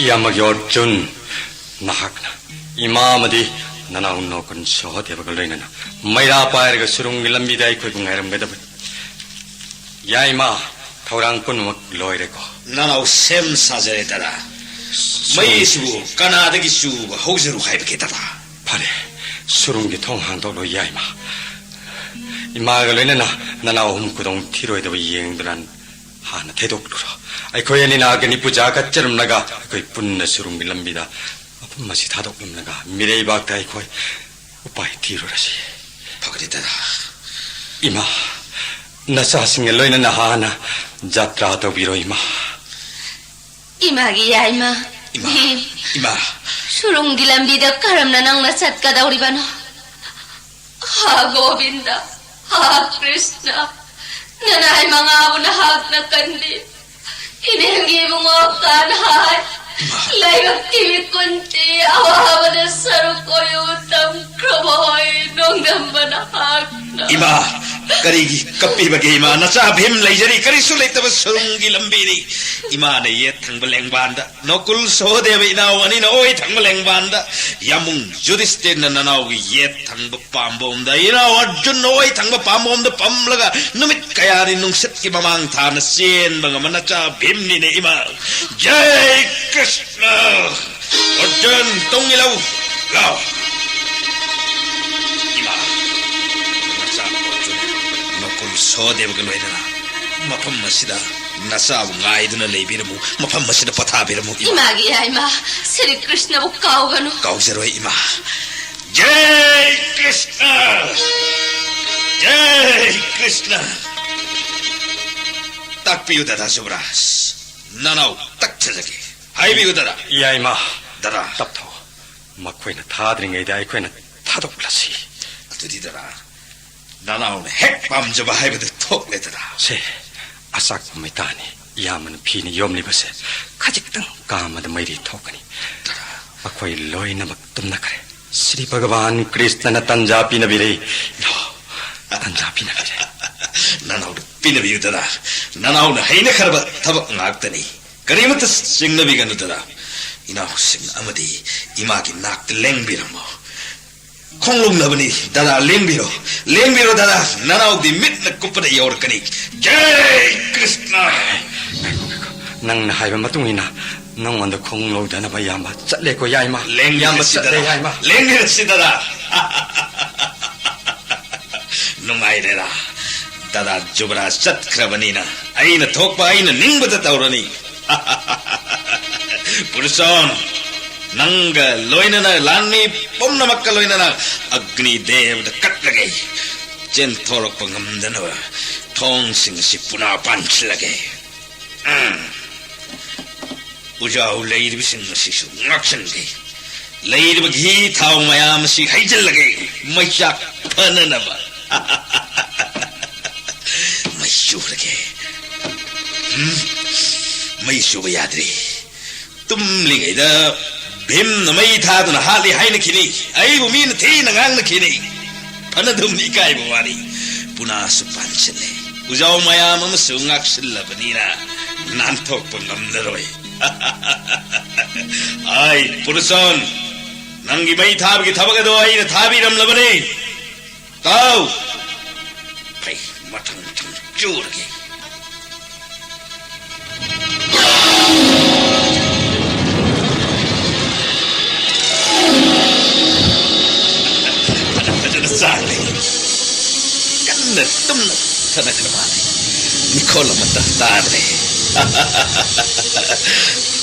ꯏꯌꯥꯝꯕꯒꯤ ꯑꯔꯖꯨꯟ, ꯅꯍꯥꯛꯅ ꯏꯃꯥ ꯑꯃꯗꯤ ꯅꯅꯥꯎ ꯅꯣꯀꯨꯟ ꯁꯍꯗꯦꯕꯒ ꯂꯣꯏꯅꯅ ꯃꯩꯔꯥ ꯄꯥꯏꯔꯒ ꯁꯨꯔꯨꯡꯒꯤ ꯂꯝꯕꯤꯗ ꯑꯩꯈꯣꯏꯕꯨ ꯉꯥꯏꯔꯝꯒꯗꯕꯅꯤ꯫ ꯌꯥꯏꯃ, ꯊꯧꯔꯥꯡ ꯄꯨꯝꯅꯃꯛ ꯂꯣꯏꯔꯦꯀꯣ? ꯅꯅꯥꯎ ꯁꯦꯝ ꯁꯥꯖꯔꯦ, ꯗꯗꯥ꯫ ꯁꯨꯝ- ꯃꯩ ꯑꯁꯤꯕꯨ ꯀꯅꯥꯗꯒꯤ ꯆꯨꯕ ꯍꯧꯖꯔꯨ ꯍꯥꯏꯕꯒꯦ, ꯗꯗꯥ? ꯐꯔꯦ, ꯁꯨꯔꯨꯡꯒꯤ ꯊꯣꯡ ꯍꯥꯡꯗꯣꯛꯂꯣ, ꯌꯥꯏꯃ꯫ ꯏꯃꯥꯒ ꯂꯣꯏꯅꯅ ꯅꯅꯥꯎ ꯑꯍꯨꯝ ꯈꯨꯗꯣꯡ ꯊꯤꯔꯣꯏꯗꯕ ꯌꯦꯡꯗꯨꯅ ꯍꯥꯟꯅ ꯊꯩꯗꯣꯛꯂꯨꯔꯣ꯫ ꯑꯩꯈꯣꯏ ꯑꯅꯤꯅ ꯑꯒꯅꯤ ꯄꯨꯖꯥ ꯀꯠꯆꯔꯝꯂꯒ ꯑꯩꯈꯣꯏ ꯄꯨꯟꯅ ꯁꯨꯔꯨꯡꯒꯤ ꯂꯝꯕꯤꯗ ꯃꯐꯝ ꯑꯁꯤ ꯊꯥꯗꯣꯛꯂꯝꯂꯒ ꯃꯤꯔꯩꯕꯥꯛꯇ ꯑꯩꯈꯣꯏ ꯎꯄꯥꯏ ꯊꯤꯔꯨꯔꯁꯤ꯫ ꯐꯒꯅꯤ, ꯗꯗꯥ꯫ ꯏꯃꯥ, ꯅꯆꯥꯁꯤꯡꯒ ꯂꯣꯏꯅꯅ ꯍꯥꯟꯅ ꯖꯥꯇ꯭ꯔꯥ ꯇꯧꯕꯤꯔꯣ, ꯏꯃꯥ꯫ ꯏꯃꯥꯒꯤ ꯌꯥꯏꯃ꯫ ꯏꯃꯥ, ꯏꯃꯥ꯫ ꯁꯨꯔꯨꯡꯒꯤ ꯂꯝꯕꯤꯗ ꯀꯔꯝꯅ ꯅꯪꯅ ꯆꯠꯀꯗꯧꯔꯤꯕꯅꯣ? ꯍꯥ ꯒꯣꯕꯤꯟꯗ, ꯍꯥ ꯀ꯭ꯔꯤꯁꯅ, ꯅꯅꯥꯏ ꯃꯉꯥꯕꯨ ꯅꯍꯥꯛꯅ ꯀꯟꯕꯤ꯫ ꯏꯅꯦꯝꯒꯤ ꯏꯕꯨꯡꯉꯣ ꯀꯥꯟꯍꯥꯏ, ꯏꯃꯥ꯫ ꯂꯥꯏꯕꯛꯀꯤ ꯃꯤꯀꯨꯟꯇꯤ ꯑꯋꯥꯕꯗ ꯁꯔꯨꯛ ꯑꯣꯏꯌꯨ ꯇꯝꯈ꯭ꯔꯕ ꯍꯣꯏ ꯅꯣꯡꯗꯝꯕ ꯅꯍꯥꯛꯅ꯫ ꯏꯃꯥ, ꯀꯔꯤꯒꯤ ꯀꯞꯄꯤꯕꯒꯦ ꯏꯃꯥ? ꯅꯆꯥ ꯚꯤꯝ ꯂꯩꯖꯔꯤ, ꯀꯔꯤꯁꯨ ꯂꯩꯇꯕ ꯁꯨꯔꯨꯡꯒꯤ ꯂꯝꯕꯤꯅꯤ꯫ ꯏꯃꯥꯅ ꯌꯦꯠ ꯊꯪꯕ ꯂꯦꯡꯕꯥꯟꯗ, ꯅꯣꯀꯨꯜ ꯁꯣꯍꯗꯦꯕ ꯏꯅꯥꯎ ꯑꯅꯤꯅ ꯑꯣꯏ ꯊꯪꯕ ꯂꯦꯡꯕꯥꯟꯗ, ꯌꯥꯃꯨꯡ ꯖꯨꯗꯤꯁꯇꯤꯔꯅ ꯅꯅꯥꯎꯒꯤ ꯌꯦꯠ ꯊꯪꯕ ꯄꯥꯝꯕꯣꯝꯗ, ꯏꯅꯥꯎ ꯑꯔꯖꯨꯟ ꯑꯣꯏ ꯊꯪꯕ ꯄꯥꯝꯕꯣꯝꯗ ꯄꯝꯂꯒ ꯅꯨꯃꯤꯠ ꯀꯌꯥꯅꯤ ꯅꯨꯡꯁꯤꯠꯀꯤ ꯃꯃꯥꯡ ꯊꯥꯅ ꯆꯦꯟꯕ ꯉꯝꯕ ꯅꯆꯥ ꯚꯤꯝꯅꯤꯅꯦ ꯏꯃꯥ꯫ ꯖꯩ ꯀ꯭ꯔꯤꯁꯅ! ꯑꯔꯖꯨꯟ, ꯇꯨꯡ ꯏꯜꯂꯨ꯫ ꯂꯥꯎ꯫ ꯏꯃꯥ, ꯅꯆꯥ ꯑꯔꯖꯨꯟ ꯅꯀꯨꯜ ꯁꯣꯍꯗꯦꯕꯒ ꯂꯣꯏꯅꯅ ꯃꯐꯝ ꯑꯁꯤꯗ ꯅꯆꯥꯕꯨ ꯉꯥꯏꯗꯨꯅ ꯂꯩꯕꯤꯔꯝꯃꯨ, ꯃꯐꯝ ꯑꯁꯤꯗ ꯄꯣꯊꯥꯕꯤꯔꯝꯃꯨ, ꯏꯃꯥ꯫ ꯏꯃꯥꯒꯤ ꯌꯥꯏꯃ, ꯁ꯭ꯔꯤ ꯀ꯭ꯔꯤꯁꯅꯕꯨ ꯀꯥꯎꯒꯅꯨ꯫ ꯀꯥꯎꯖꯔꯣꯏ, ꯏꯃꯥ꯫ ꯖꯩ ꯀ꯭ꯔꯤꯁꯅ! ꯖꯩ ꯀ꯭ꯔꯤꯁꯅ! ꯇꯥꯛꯄꯤꯌꯨ, ꯗꯗꯥ ꯖꯨꯕꯔꯥꯖ꯫ ꯅꯅꯥꯎ ꯇꯛꯊꯖꯒꯦ꯫ ꯍꯥꯏꯕꯤꯌꯨ ꯗꯗꯥ꯫ ꯌꯥꯏꯃ꯫ ꯗꯗꯥ꯫ ꯇꯞꯊꯧ꯫ ꯃꯈꯣꯏꯅ ꯊꯥꯗ꯭ꯔꯤꯉꯩꯗ ꯑꯩꯈꯣꯏꯅ ꯊꯥꯗꯣꯛꯂꯁꯤ꯫ ꯑꯗꯨꯗꯤ ꯗꯗꯥ, ꯅꯅꯥꯎꯅ ꯍꯦꯛ ꯄꯥꯝꯖꯕ ꯍꯥꯏꯕꯗꯨ ꯊꯣꯛꯂꯦ ꯗꯗꯥ꯫ ꯁꯦ, ꯑꯆꯥꯛꯄ ꯃꯩꯇꯥꯅꯤ꯫ ꯏꯌꯥꯝꯕꯅ ꯐꯤꯅ ꯌꯣꯝꯂꯤꯕꯁꯦ ꯈꯖꯤꯛꯇꯪ ꯀꯥꯝꯃꯗ ꯃꯩꯔꯤ ꯊꯣꯛꯀꯅꯤ꯫ ꯗꯗꯥ꯫ ꯑꯩꯈꯣꯏ ꯂꯣꯏꯅꯃꯛ ꯇꯨꯝꯅꯈ꯭ꯔꯦ꯫ ꯁ꯭ꯔꯤ ꯚꯒꯋꯥꯟ ꯀ꯭ꯔꯤꯁꯅꯅ ꯇꯟꯖꯥ ꯄꯤꯅꯕꯤꯔꯦ꯫ ꯂꯥꯛꯑꯣ, ꯇꯟꯖꯥ ꯄꯤꯅꯕꯤꯔꯦ꯫ ꯅꯅꯥꯎꯅ ꯄꯤꯅꯕꯤꯌꯨ ꯗꯗꯥ꯫ ꯅꯅꯥꯎꯅ ꯍꯩꯅꯈ꯭ꯔꯕ ꯊꯕꯛ ꯉꯥꯛꯇꯅꯤ꯫ ꯀꯔꯤꯃꯠꯇ ꯆꯤꯡꯅꯕꯤꯒꯅꯨ ꯗꯗꯥ꯫ ꯏꯅꯥꯎꯁꯤꯡ ꯑꯃꯗꯤ ꯏꯃꯥꯒꯤ ꯅꯥꯛꯇ ꯂꯦꯡꯕꯤꯔꯝꯃꯣ꯫ ꯈꯣꯡꯂꯣꯡꯅꯕꯅꯤ ꯗꯗꯥ, ꯂꯦꯡꯕꯤꯔꯣ꯫ ꯂꯦꯡꯕꯤꯔꯣ ꯗꯗꯥ, ꯅꯅꯥꯎꯗꯤ ꯃꯤꯠꯅ ꯀꯨꯞꯄꯗ ꯌꯧꯔꯛꯀꯅꯤ꯫ ꯖꯩ ꯀ꯭ꯔꯤꯁꯅ! ꯉꯥꯏꯈꯣ, ꯉꯥꯏꯈꯣ꯫ ꯅꯪꯅ ꯍꯥꯏꯕ ꯃꯇꯨꯡ ꯏꯟꯅ ꯅꯪꯉꯣꯟꯗ ꯈꯣꯡ ꯂꯧꯗꯅꯕ ꯏꯌꯥꯝꯕ ꯆꯠꯂꯦꯀꯣ ꯌꯥꯏꯃ꯫ ꯏꯌꯥꯝꯕ ꯂꯦꯡꯕꯤꯔꯁꯤ ꯆꯠꯂꯦ ꯗꯗꯥ꯫ ꯌꯥꯏꯃ꯫ ꯂꯦꯡꯕꯤꯔꯁꯤ ꯗꯗꯥ꯫ ꯅꯨꯡꯉꯥꯏꯔꯦꯗ꯫ ꯗꯗꯥ ꯖꯨꯕꯔꯥꯖ ꯆꯠꯈ꯭ꯔꯕꯅꯤꯅ ꯑꯩꯅ ꯊꯣꯛꯄ ꯑꯩꯅ ꯅꯤꯡꯕꯗ ꯇꯧꯔꯅꯤ꯫ ꯄꯨꯔꯨꯁꯣꯟ, ꯅꯪꯒ ꯂꯣꯏꯅꯅ ꯂꯥꯟꯃꯤ ꯄꯨꯝꯅꯃꯛꯀ ꯂꯣꯏꯅꯅ ꯑꯒ꯭ꯅꯤ ꯗꯦꯕꯗ ꯀꯠꯂꯒꯦ꯫ ꯆꯦꯟꯊꯣꯔꯛꯄ ꯉꯝꯗꯅꯕ ꯊꯣꯡꯁꯤꯡ ꯑꯁꯤ ꯄꯨꯅꯥ ꯄꯥꯟꯁꯤꯜꯂꯒꯦ꯫ ꯎꯝ꯫ ꯎꯖꯥꯎ ꯂꯩꯔꯤꯕꯁꯤꯡ ꯑꯁꯤꯁꯨ ꯉꯥꯛꯁꯟꯒꯦ꯫ ꯂꯩꯔꯤꯕ ꯘꯤ ꯊꯥꯎ ꯃꯌꯥꯝ ꯑꯁꯤ ꯍꯩꯖꯤꯜꯂꯒꯦ, ꯃꯩꯆꯥꯛ ꯐꯅꯅꯕ꯫ ꯃꯩ ꯆꯨꯔꯒꯦ꯫ ꯎꯝ, ꯃꯩ ꯆꯨꯕ ꯌꯥꯗ꯭ꯔꯦ꯫ ꯇꯨꯝꯂꯤꯉꯩꯗ ꯚꯤꯝꯅ ꯃꯩ ꯊꯥꯗꯨꯅ ꯍꯥꯠꯂꯤ ꯍꯥꯏꯅꯈꯤꯅꯤ꯫ ꯑꯩꯕꯨ ꯃꯤꯅ ꯊꯤꯅ ꯉꯥꯡꯅꯈꯤꯅꯤ꯫ ꯐꯅꯗꯨꯝ ꯏꯀꯥꯏꯕ ꯋꯥꯅꯤ꯫ ꯄꯨꯅꯥꯁꯨ ꯄꯥꯟꯁꯤꯜꯂꯦ꯫ ꯎꯖꯥꯎ ꯃꯌꯥꯝ ꯑꯃꯁꯨ ꯉꯥꯛꯁꯤꯜꯂꯕꯅꯤꯅ ꯅꯥꯟꯊꯣꯛꯄ ꯉꯝꯂꯔꯣꯏ꯫ ꯑꯥꯏ, ꯄꯨꯔꯨꯁꯣꯟ, ꯅꯪꯒꯤ ꯃꯩ ꯊꯥꯕꯒꯤ ꯊꯕꯛ ꯑꯗꯣ ꯑꯩꯅ ꯊꯥꯕꯤꯔꯝꯂꯕꯅꯤ꯫ ꯇꯥꯎ! ꯐꯩ, ꯃꯊꯪ ꯃꯊꯪ ꯆꯨꯔꯒꯦ꯫ ꯐꯖꯅ ꯆꯥꯛꯂꯦ꯫ ꯀꯟꯅ ꯇꯨꯝꯅ ꯊꯅꯈ꯭ꯔ ꯃꯥꯜꯂꯦ꯫ ꯃꯤꯈꯣꯜ ꯑꯃꯠꯇ ꯇꯥꯗ꯭ꯔꯦ꯫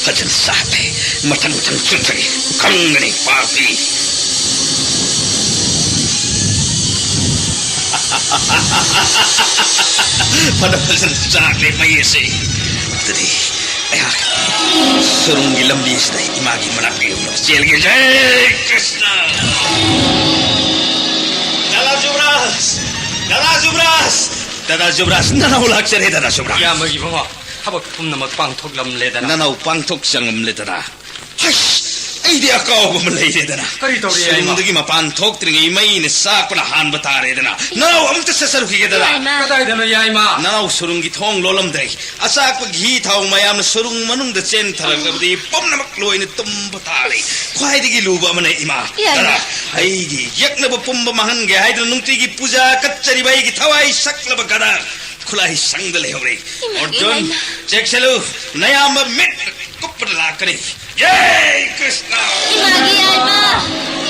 ꯐꯖꯅ ꯆꯥꯛꯂꯦ꯫ ꯃꯊꯪ ꯃꯊꯪ ꯆꯨꯞꯄꯒꯤ ꯈꯪꯒꯅꯤ ꯄꯥꯄꯤ꯫ ꯐꯅ ꯐꯖꯅ ꯆꯥꯛꯂꯦ ꯃꯩ ꯑꯁꯤ꯫ ꯑꯗꯨꯗꯤ ꯁꯨꯔꯨꯡꯒꯤ ꯂꯝꯕꯤꯁꯤꯗ ꯏꯃꯥꯒꯤ ꯃꯅꯥꯛꯇ ꯌꯧꯅꯕ ꯆꯦꯜꯂꯒꯦ꯫ ꯖꯩ ꯀ꯭ꯔꯤꯁꯅ! ꯗꯥꯗꯥ ꯖꯨꯕꯔꯥꯖ! ꯗꯥꯗꯥ ꯖꯨꯕꯔꯥꯖ! ꯗꯥꯗꯥ ꯖꯨꯕꯔꯥꯖ, ꯅꯅꯥꯎ ꯂꯥꯛꯆꯔꯦ, ꯗꯥꯗꯥ ꯖꯨꯕꯔꯥꯖ꯫ ꯏꯌꯥꯝꯕꯒꯤ ꯃꯃꯥ, ꯊꯕꯛ ꯄꯨꯝꯅꯃꯛ ꯄꯥꯡꯊꯣꯛꯂꯝꯂꯦꯗꯅ꯫ ꯅꯅꯥꯎ ꯄꯥꯡꯊꯣꯛ ꯆꯪꯂꯝꯂꯦꯗꯅ꯫ ꯍꯩꯁ! ꯑꯩꯗꯤ ꯑꯀꯥꯎꯕ ꯑꯃ ꯂꯩꯔꯦꯗꯅ꯫ ꯀꯔꯤ ꯇꯧꯔꯤ, ꯌꯥꯏꯃ? ꯁꯨꯔꯨꯡꯗꯒꯤ ꯃꯄꯥꯟ ꯊꯣꯛꯇ꯭ꯔꯤꯉꯩ ꯃꯩꯅ ꯆꯥꯛꯄꯅ ꯍꯥꯟꯕ ꯇꯥꯔꯦꯗꯅ꯫ ꯅꯅꯥꯎ ꯑꯃꯨꯛꯇ ꯆꯠꯆꯔꯨꯈꯤꯒꯦꯗꯅ꯫ ꯌꯥꯏꯃ꯫ ꯀꯗꯥꯏꯗꯅꯣ, ꯌꯥꯏꯃ? ꯅꯅꯥꯎ ꯁꯨꯔꯨꯡꯒꯤ ꯊꯣꯡ ꯂꯣꯜꯂꯝꯗ꯭ꯔꯦ꯫ ꯑꯆꯥꯛꯄꯒꯤ ꯍꯤ ꯊꯥꯎ ꯃꯌꯥꯝꯅ ꯁꯨꯔꯨꯡ ꯃꯅꯨꯡꯗ ꯆꯦꯟꯊꯔꯛꯂꯕꯗꯤ ꯄꯨꯝꯅꯃꯛ ꯂꯣꯏꯅ ꯇꯨꯝꯕ ꯇꯥꯔꯦ꯫ ꯈ꯭ꯋꯥꯏꯗꯒꯤ ꯂꯨꯕ ꯑꯃꯅ ꯏꯃꯥ꯫ ꯌꯥꯏꯃ꯫ ꯇꯔꯥ, ꯑꯩꯒꯤ ꯌꯦꯛꯅꯕ ꯄꯨꯝꯕ ꯃꯥꯡꯍꯟꯒꯦ ꯍꯥꯏꯗꯨꯅ ꯅꯨꯡꯇꯤꯒꯤ ꯄꯨꯖꯥ ꯀꯠꯆꯔꯤꯕ ꯑꯩꯒꯤ ꯊꯋꯥꯏ ꯁꯛꯂꯕ ꯒꯗꯥ ꯈꯨꯠꯂꯥꯏ ꯁꯪꯗ ꯂꯩꯍꯧꯔꯦ꯫ ꯏꯃꯥꯒꯤ ꯑꯔꯖꯨꯟ, ꯌꯥꯏꯃ꯫ ꯆꯦꯛꯁꯤꯜꯂꯨ, ꯅꯌꯥꯝꯕ ꯃꯤꯠ ꯀꯨꯞꯄꯗ ꯂꯥꯛꯀꯅꯤ꯫ ꯖꯩ ꯀ꯭ꯔꯤꯁꯅ! ꯏꯃꯥꯒꯤ ꯌꯥꯏꯃ!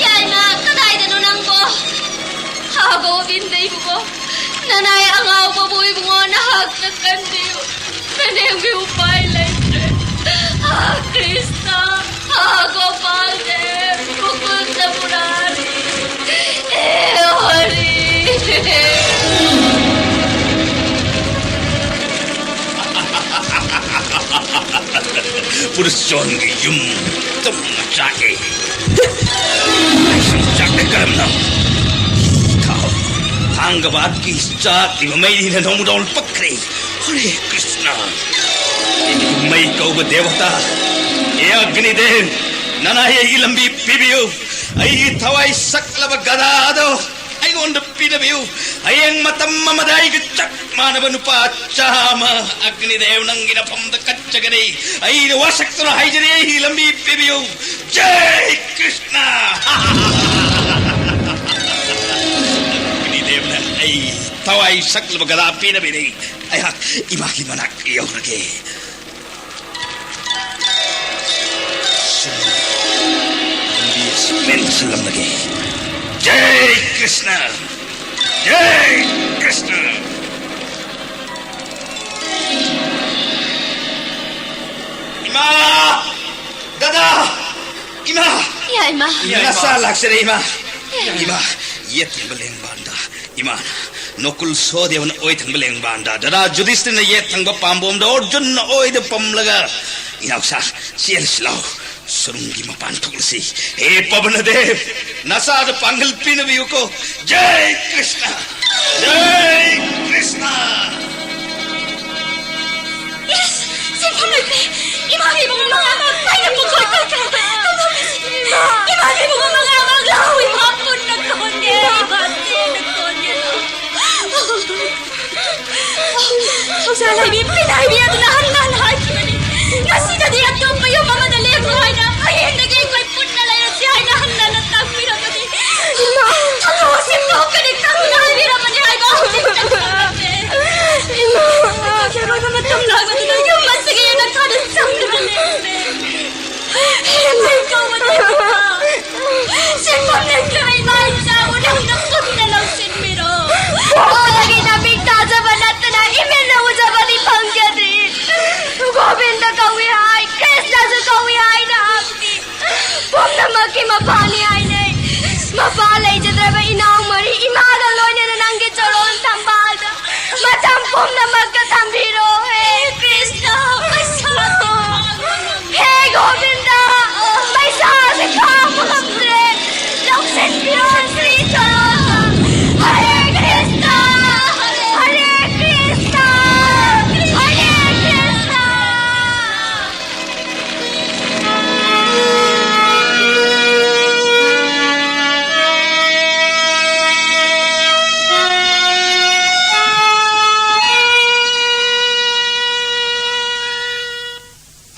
ꯌꯥꯏꯃ, ꯀꯗꯥꯏꯗꯅꯣ ꯅꯪꯕꯣ? ꯍꯥ, ꯒꯣꯕꯤꯟꯗ ꯏꯕꯨꯡꯉꯣ, ꯅꯅꯥꯏ ꯑꯉꯥꯎꯕꯕꯨ ꯏꯕꯨꯡꯉꯣ ꯅꯍꯥꯛꯅ ꯀꯟꯕꯤꯌꯨ꯫ ꯅꯅꯦꯝꯒꯤ ꯎꯄꯥꯏ ꯂꯩꯇ꯭ꯔꯦ꯫ ꯍꯥ, ꯀ꯭ꯔꯤꯁꯅ! ꯍꯥ, ꯒꯣꯄꯥꯜ ꯗꯦꯕ! ꯃꯨꯀꯨꯟꯗ ꯃꯨꯔꯥꯔꯤ! ꯍꯦ ꯍꯔꯤ! ꯄꯨꯔꯨꯁꯣꯟꯒꯤ ꯌꯨꯝ ꯇꯨꯝꯅ ꯆꯥꯛꯏ꯫ ꯃꯩꯁꯨ ꯆꯥꯛꯂꯦ ꯀꯔꯝꯅ? ꯊꯥꯎ꯫ ꯊꯥꯡꯒꯕꯥꯠꯀꯤ ꯆꯥꯛꯂꯤꯕ ꯃꯩꯅ ꯅꯣꯡꯃꯗꯣꯜ ꯄꯛꯈ꯭ꯔꯦ꯫ ꯍꯔꯦ ꯀ꯭ꯔꯤꯁꯅ꯫ ꯃꯩ ꯀꯧꯕ ꯗꯦꯕꯇꯥ, ꯍꯦ ꯑꯒ꯭ꯅꯤꯗꯦꯕ, ꯅꯅꯥꯏ ꯑꯩꯒꯤ ꯂꯝꯕꯤ ꯄꯤꯕꯤꯌꯨ꯫ ꯑꯩꯒꯤ ꯊꯋꯥꯏ ꯁꯛꯂꯕ ꯒꯗꯥꯗꯣ ꯑꯩꯉꯣꯟꯗ ꯄꯤꯅꯕꯤꯌꯨ꯫ ꯍꯌꯦꯡ ꯃꯇꯝ ꯑꯃꯗ ꯑꯩꯒ ꯆꯞ ꯃꯥꯟꯅꯕ ꯅꯨꯄꯥ ꯆꯥꯝꯃ ꯑꯒ꯭ꯅꯤꯗꯦꯕ ꯅꯪꯒꯤ ꯅꯐꯝꯗ ꯀꯠꯆꯒꯅꯤ꯫ ꯑꯩꯅ ꯋꯥꯁꯛꯇꯨꯅ ꯍꯥꯏꯖꯔꯤ, ꯑꯩꯒꯤ ꯂꯝꯕꯤ ꯄꯤꯕꯤꯌꯨ꯫ ꯖꯩ ꯀ꯭ꯔꯤꯁꯅ! ꯑꯒ꯭ꯅꯤꯗꯦꯕꯅ ꯑꯩ ꯊꯋꯥꯏ ꯁꯛꯂꯕ ꯒꯗꯥ ꯄꯤꯅꯕꯤꯔꯤ꯫ ꯑꯩꯍꯥꯛ ꯏꯃꯥꯒꯤ ꯃꯅꯥꯛ ꯌꯧꯔꯒꯦ꯫ ꯂꯝꯕꯤ ꯑꯁꯤ ꯃꯦꯟꯁꯤꯜꯂꯝꯂꯒꯦ꯫ ꯖꯩ ꯀ꯭ꯔꯤꯁꯅ! ꯖꯩ ꯀ꯭ꯔꯤꯁꯅ! ꯏꯃꯥ! ꯗꯗꯥ! ꯏꯃꯥ! ꯌꯥꯏꯃ꯫ ꯅꯆꯥ ꯂꯥꯛꯆꯔꯦ, ꯏꯃꯥ꯫ ꯌꯥꯏꯃ꯫ ꯏꯃꯥ, ꯌꯦꯠ ꯊꯪꯕ ꯂꯦꯡꯕꯥꯟꯗ ꯏꯃꯥꯅ, ꯅꯣꯀꯨꯜ ꯁꯣꯗꯦꯕꯅ ꯑꯣꯏ ꯊꯪꯕ ꯂꯦꯡꯕꯥꯟꯗ, ꯗꯗꯥ ꯖꯨꯙꯤꯁꯇꯤꯔꯅ ꯌꯦꯠ ꯊꯪꯕ ꯄꯥꯝꯕꯣꯝꯗ, ꯑꯔꯖꯨꯟꯅ ꯑꯣꯏꯗ ꯄꯝꯂꯒ, ꯏꯅꯥꯎꯆꯥ, ꯆꯦꯜꯂꯁꯤ ꯂꯥꯎ꯫ ꯁꯨꯔꯨꯡꯒꯤ ꯃꯄꯥꯟ ꯊꯣꯛꯂꯁꯤ꯫ ꯍꯦ ꯄꯕꯅꯗꯦꯕ, ꯅꯆꯥꯗ ꯄꯥꯡꯒꯜ ꯄꯤꯅꯕꯤꯌꯨꯀꯣ꯫ ꯖꯩ ꯀ꯭ꯔꯤꯁꯅ! ꯖꯩ ꯀ꯭ꯔꯤꯁꯅ! ꯏꯁ, ꯁꯦꯟꯐꯝ ꯂꯩꯇꯦ꯫ ꯏꯃꯥꯒꯤ ꯏꯕꯨꯡꯉꯣ ꯃꯉꯥꯃꯛ ꯑꯩꯅ ꯄꯨꯡꯀꯣꯏ ꯀꯣꯏꯈ꯭ꯔꯦ꯫ ꯏꯃꯥꯒꯤ ꯏꯕꯨꯡꯉꯣ ꯃꯉꯥꯃꯛ ꯂꯥꯎ, ꯏꯃꯥ ꯄꯨꯟꯅ ꯀꯣꯟꯒꯦ꯫ ꯏꯃꯥ ꯄꯨꯟꯅ ꯀꯣꯟꯒꯦ꯫ ꯊꯧꯖꯥꯜ ꯍꯩꯕꯤ, ꯄꯤꯟ ꯍꯩꯕꯤ ꯑꯗꯨꯅ ꯍꯟꯅ ꯍꯟꯅ ꯍꯥꯏꯈꯤꯕꯅꯤ꯫ ꯉꯁꯤꯗꯗꯤ ꯑꯇꯣꯞꯄ ꯌꯨꯝ ꯑꯃꯗ ꯂꯦꯛꯂꯣ ꯍꯥꯏꯅ, ꯍꯌꯦꯡꯗꯒꯤ ꯑꯩꯈꯣꯏ ꯄꯨꯟꯅ ꯂꯩꯔꯁꯤ ꯍꯥꯏꯅ ꯍꯟꯅ ꯍꯟꯅ ꯇꯥꯛꯄꯤꯔꯕꯅꯤ꯫ ꯏꯃꯥ! ꯊꯥꯗꯣꯛꯑꯁꯤ ꯇꯣꯛꯀꯅꯤ ꯈꯪꯅ ꯍꯥꯏꯕꯤꯔꯕꯅꯤ ꯍꯥꯏꯕ ꯍꯧꯖꯤꯛꯇ ꯈꯪꯂꯝꯃꯦ꯫ ꯏꯃꯥ! ꯌꯥꯔꯣꯏꯕ ꯃꯇꯝ ꯂꯥꯛꯄꯗꯨꯗ ꯌꯨꯝ ꯑꯁꯤꯒꯤ ꯃꯈꯥꯗ ꯆꯪꯗꯨꯅ ꯂꯩꯔꯝꯃꯦ꯫ ꯍꯦꯟꯅ ꯀꯧꯕ ꯂꯩꯇꯦ꯫ ꯁꯦꯟꯐꯝ ꯂꯩꯇ꯭ꯔꯕ ꯏꯃꯥ ꯏꯆꯥꯕꯨ ꯅꯪꯅ ꯄꯨꯟꯅ ꯂꯧꯁꯤꯟꯕꯤꯔꯣ꯫ ꯄꯣꯛꯄꯗꯒꯤ ꯅꯃꯤꯠ ꯇꯥꯖꯕ ꯅꯠꯇꯅ ꯏꯃꯤꯠꯅ ꯎꯖꯕꯗꯤ ꯐꯪꯖꯗ꯭ꯔꯤ꯫ ꯒꯣꯕꯤꯟꯗ ꯀꯧꯏ ꯍꯥꯏ, ꯀ꯭ꯔꯤꯁꯅꯁꯨ ꯀꯧꯏ ꯍꯥꯏꯅ ꯍꯥꯞꯄꯤ꯫ ꯄꯨꯝꯅꯃꯛꯀꯤ ꯃꯄꯥꯅꯤ ꯍꯥꯏꯅꯩ꯫ ꯃꯄꯥ ꯂꯩꯖꯗ꯭ꯔꯕ ꯏꯅꯥꯎ ꯃꯔꯤ ꯏꯃꯥꯒ ꯂꯣꯏꯅꯅ ꯅꯪꯒꯤ ꯆꯔꯣꯟ ꯊꯝꯕꯥꯜꯗ ꯃꯇꯝ ꯄꯨꯝꯅꯃꯛꯇ ꯊꯝꯕꯤꯔꯣ꯫ ꯍꯦ ꯀ꯭ꯔꯤꯁꯅ, ꯄꯩꯁꯥ ꯍꯦ ꯒꯣꯕꯤꯟꯗ, ꯄꯩꯁꯥꯁꯦ ꯈꯥꯡꯕ ꯉꯝꯗ꯭ꯔꯦ꯫ ꯂꯧꯁꯤꯟꯕꯤꯔꯣ ꯁ꯭ꯔꯤ ꯆꯔꯣꯟꯗ꯫ ꯍꯔꯦ ꯀ꯭ꯔꯤꯁꯅ, ꯍꯔꯦ ꯀ꯭ꯔꯤꯁꯅ, ꯍꯔꯦ ꯀ꯭ꯔꯤꯁꯅ꯫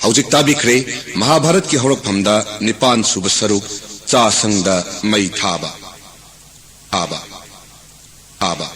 ꯍꯧꯖꯤꯛ ꯇꯥꯕꯤꯈ꯭ꯔꯦ ꯃꯍꯥꯚꯥꯔꯠꯀꯤ ꯍꯧꯔꯛꯐꯝꯗ ꯅꯤꯄꯥꯟ ꯁꯨꯕ ꯁꯔꯨꯛ, ꯆꯥꯁꯪꯗ ꯃꯩ ꯊꯥꯕ꯫ ꯊꯥꯕ꯫ ꯊꯥꯕ꯫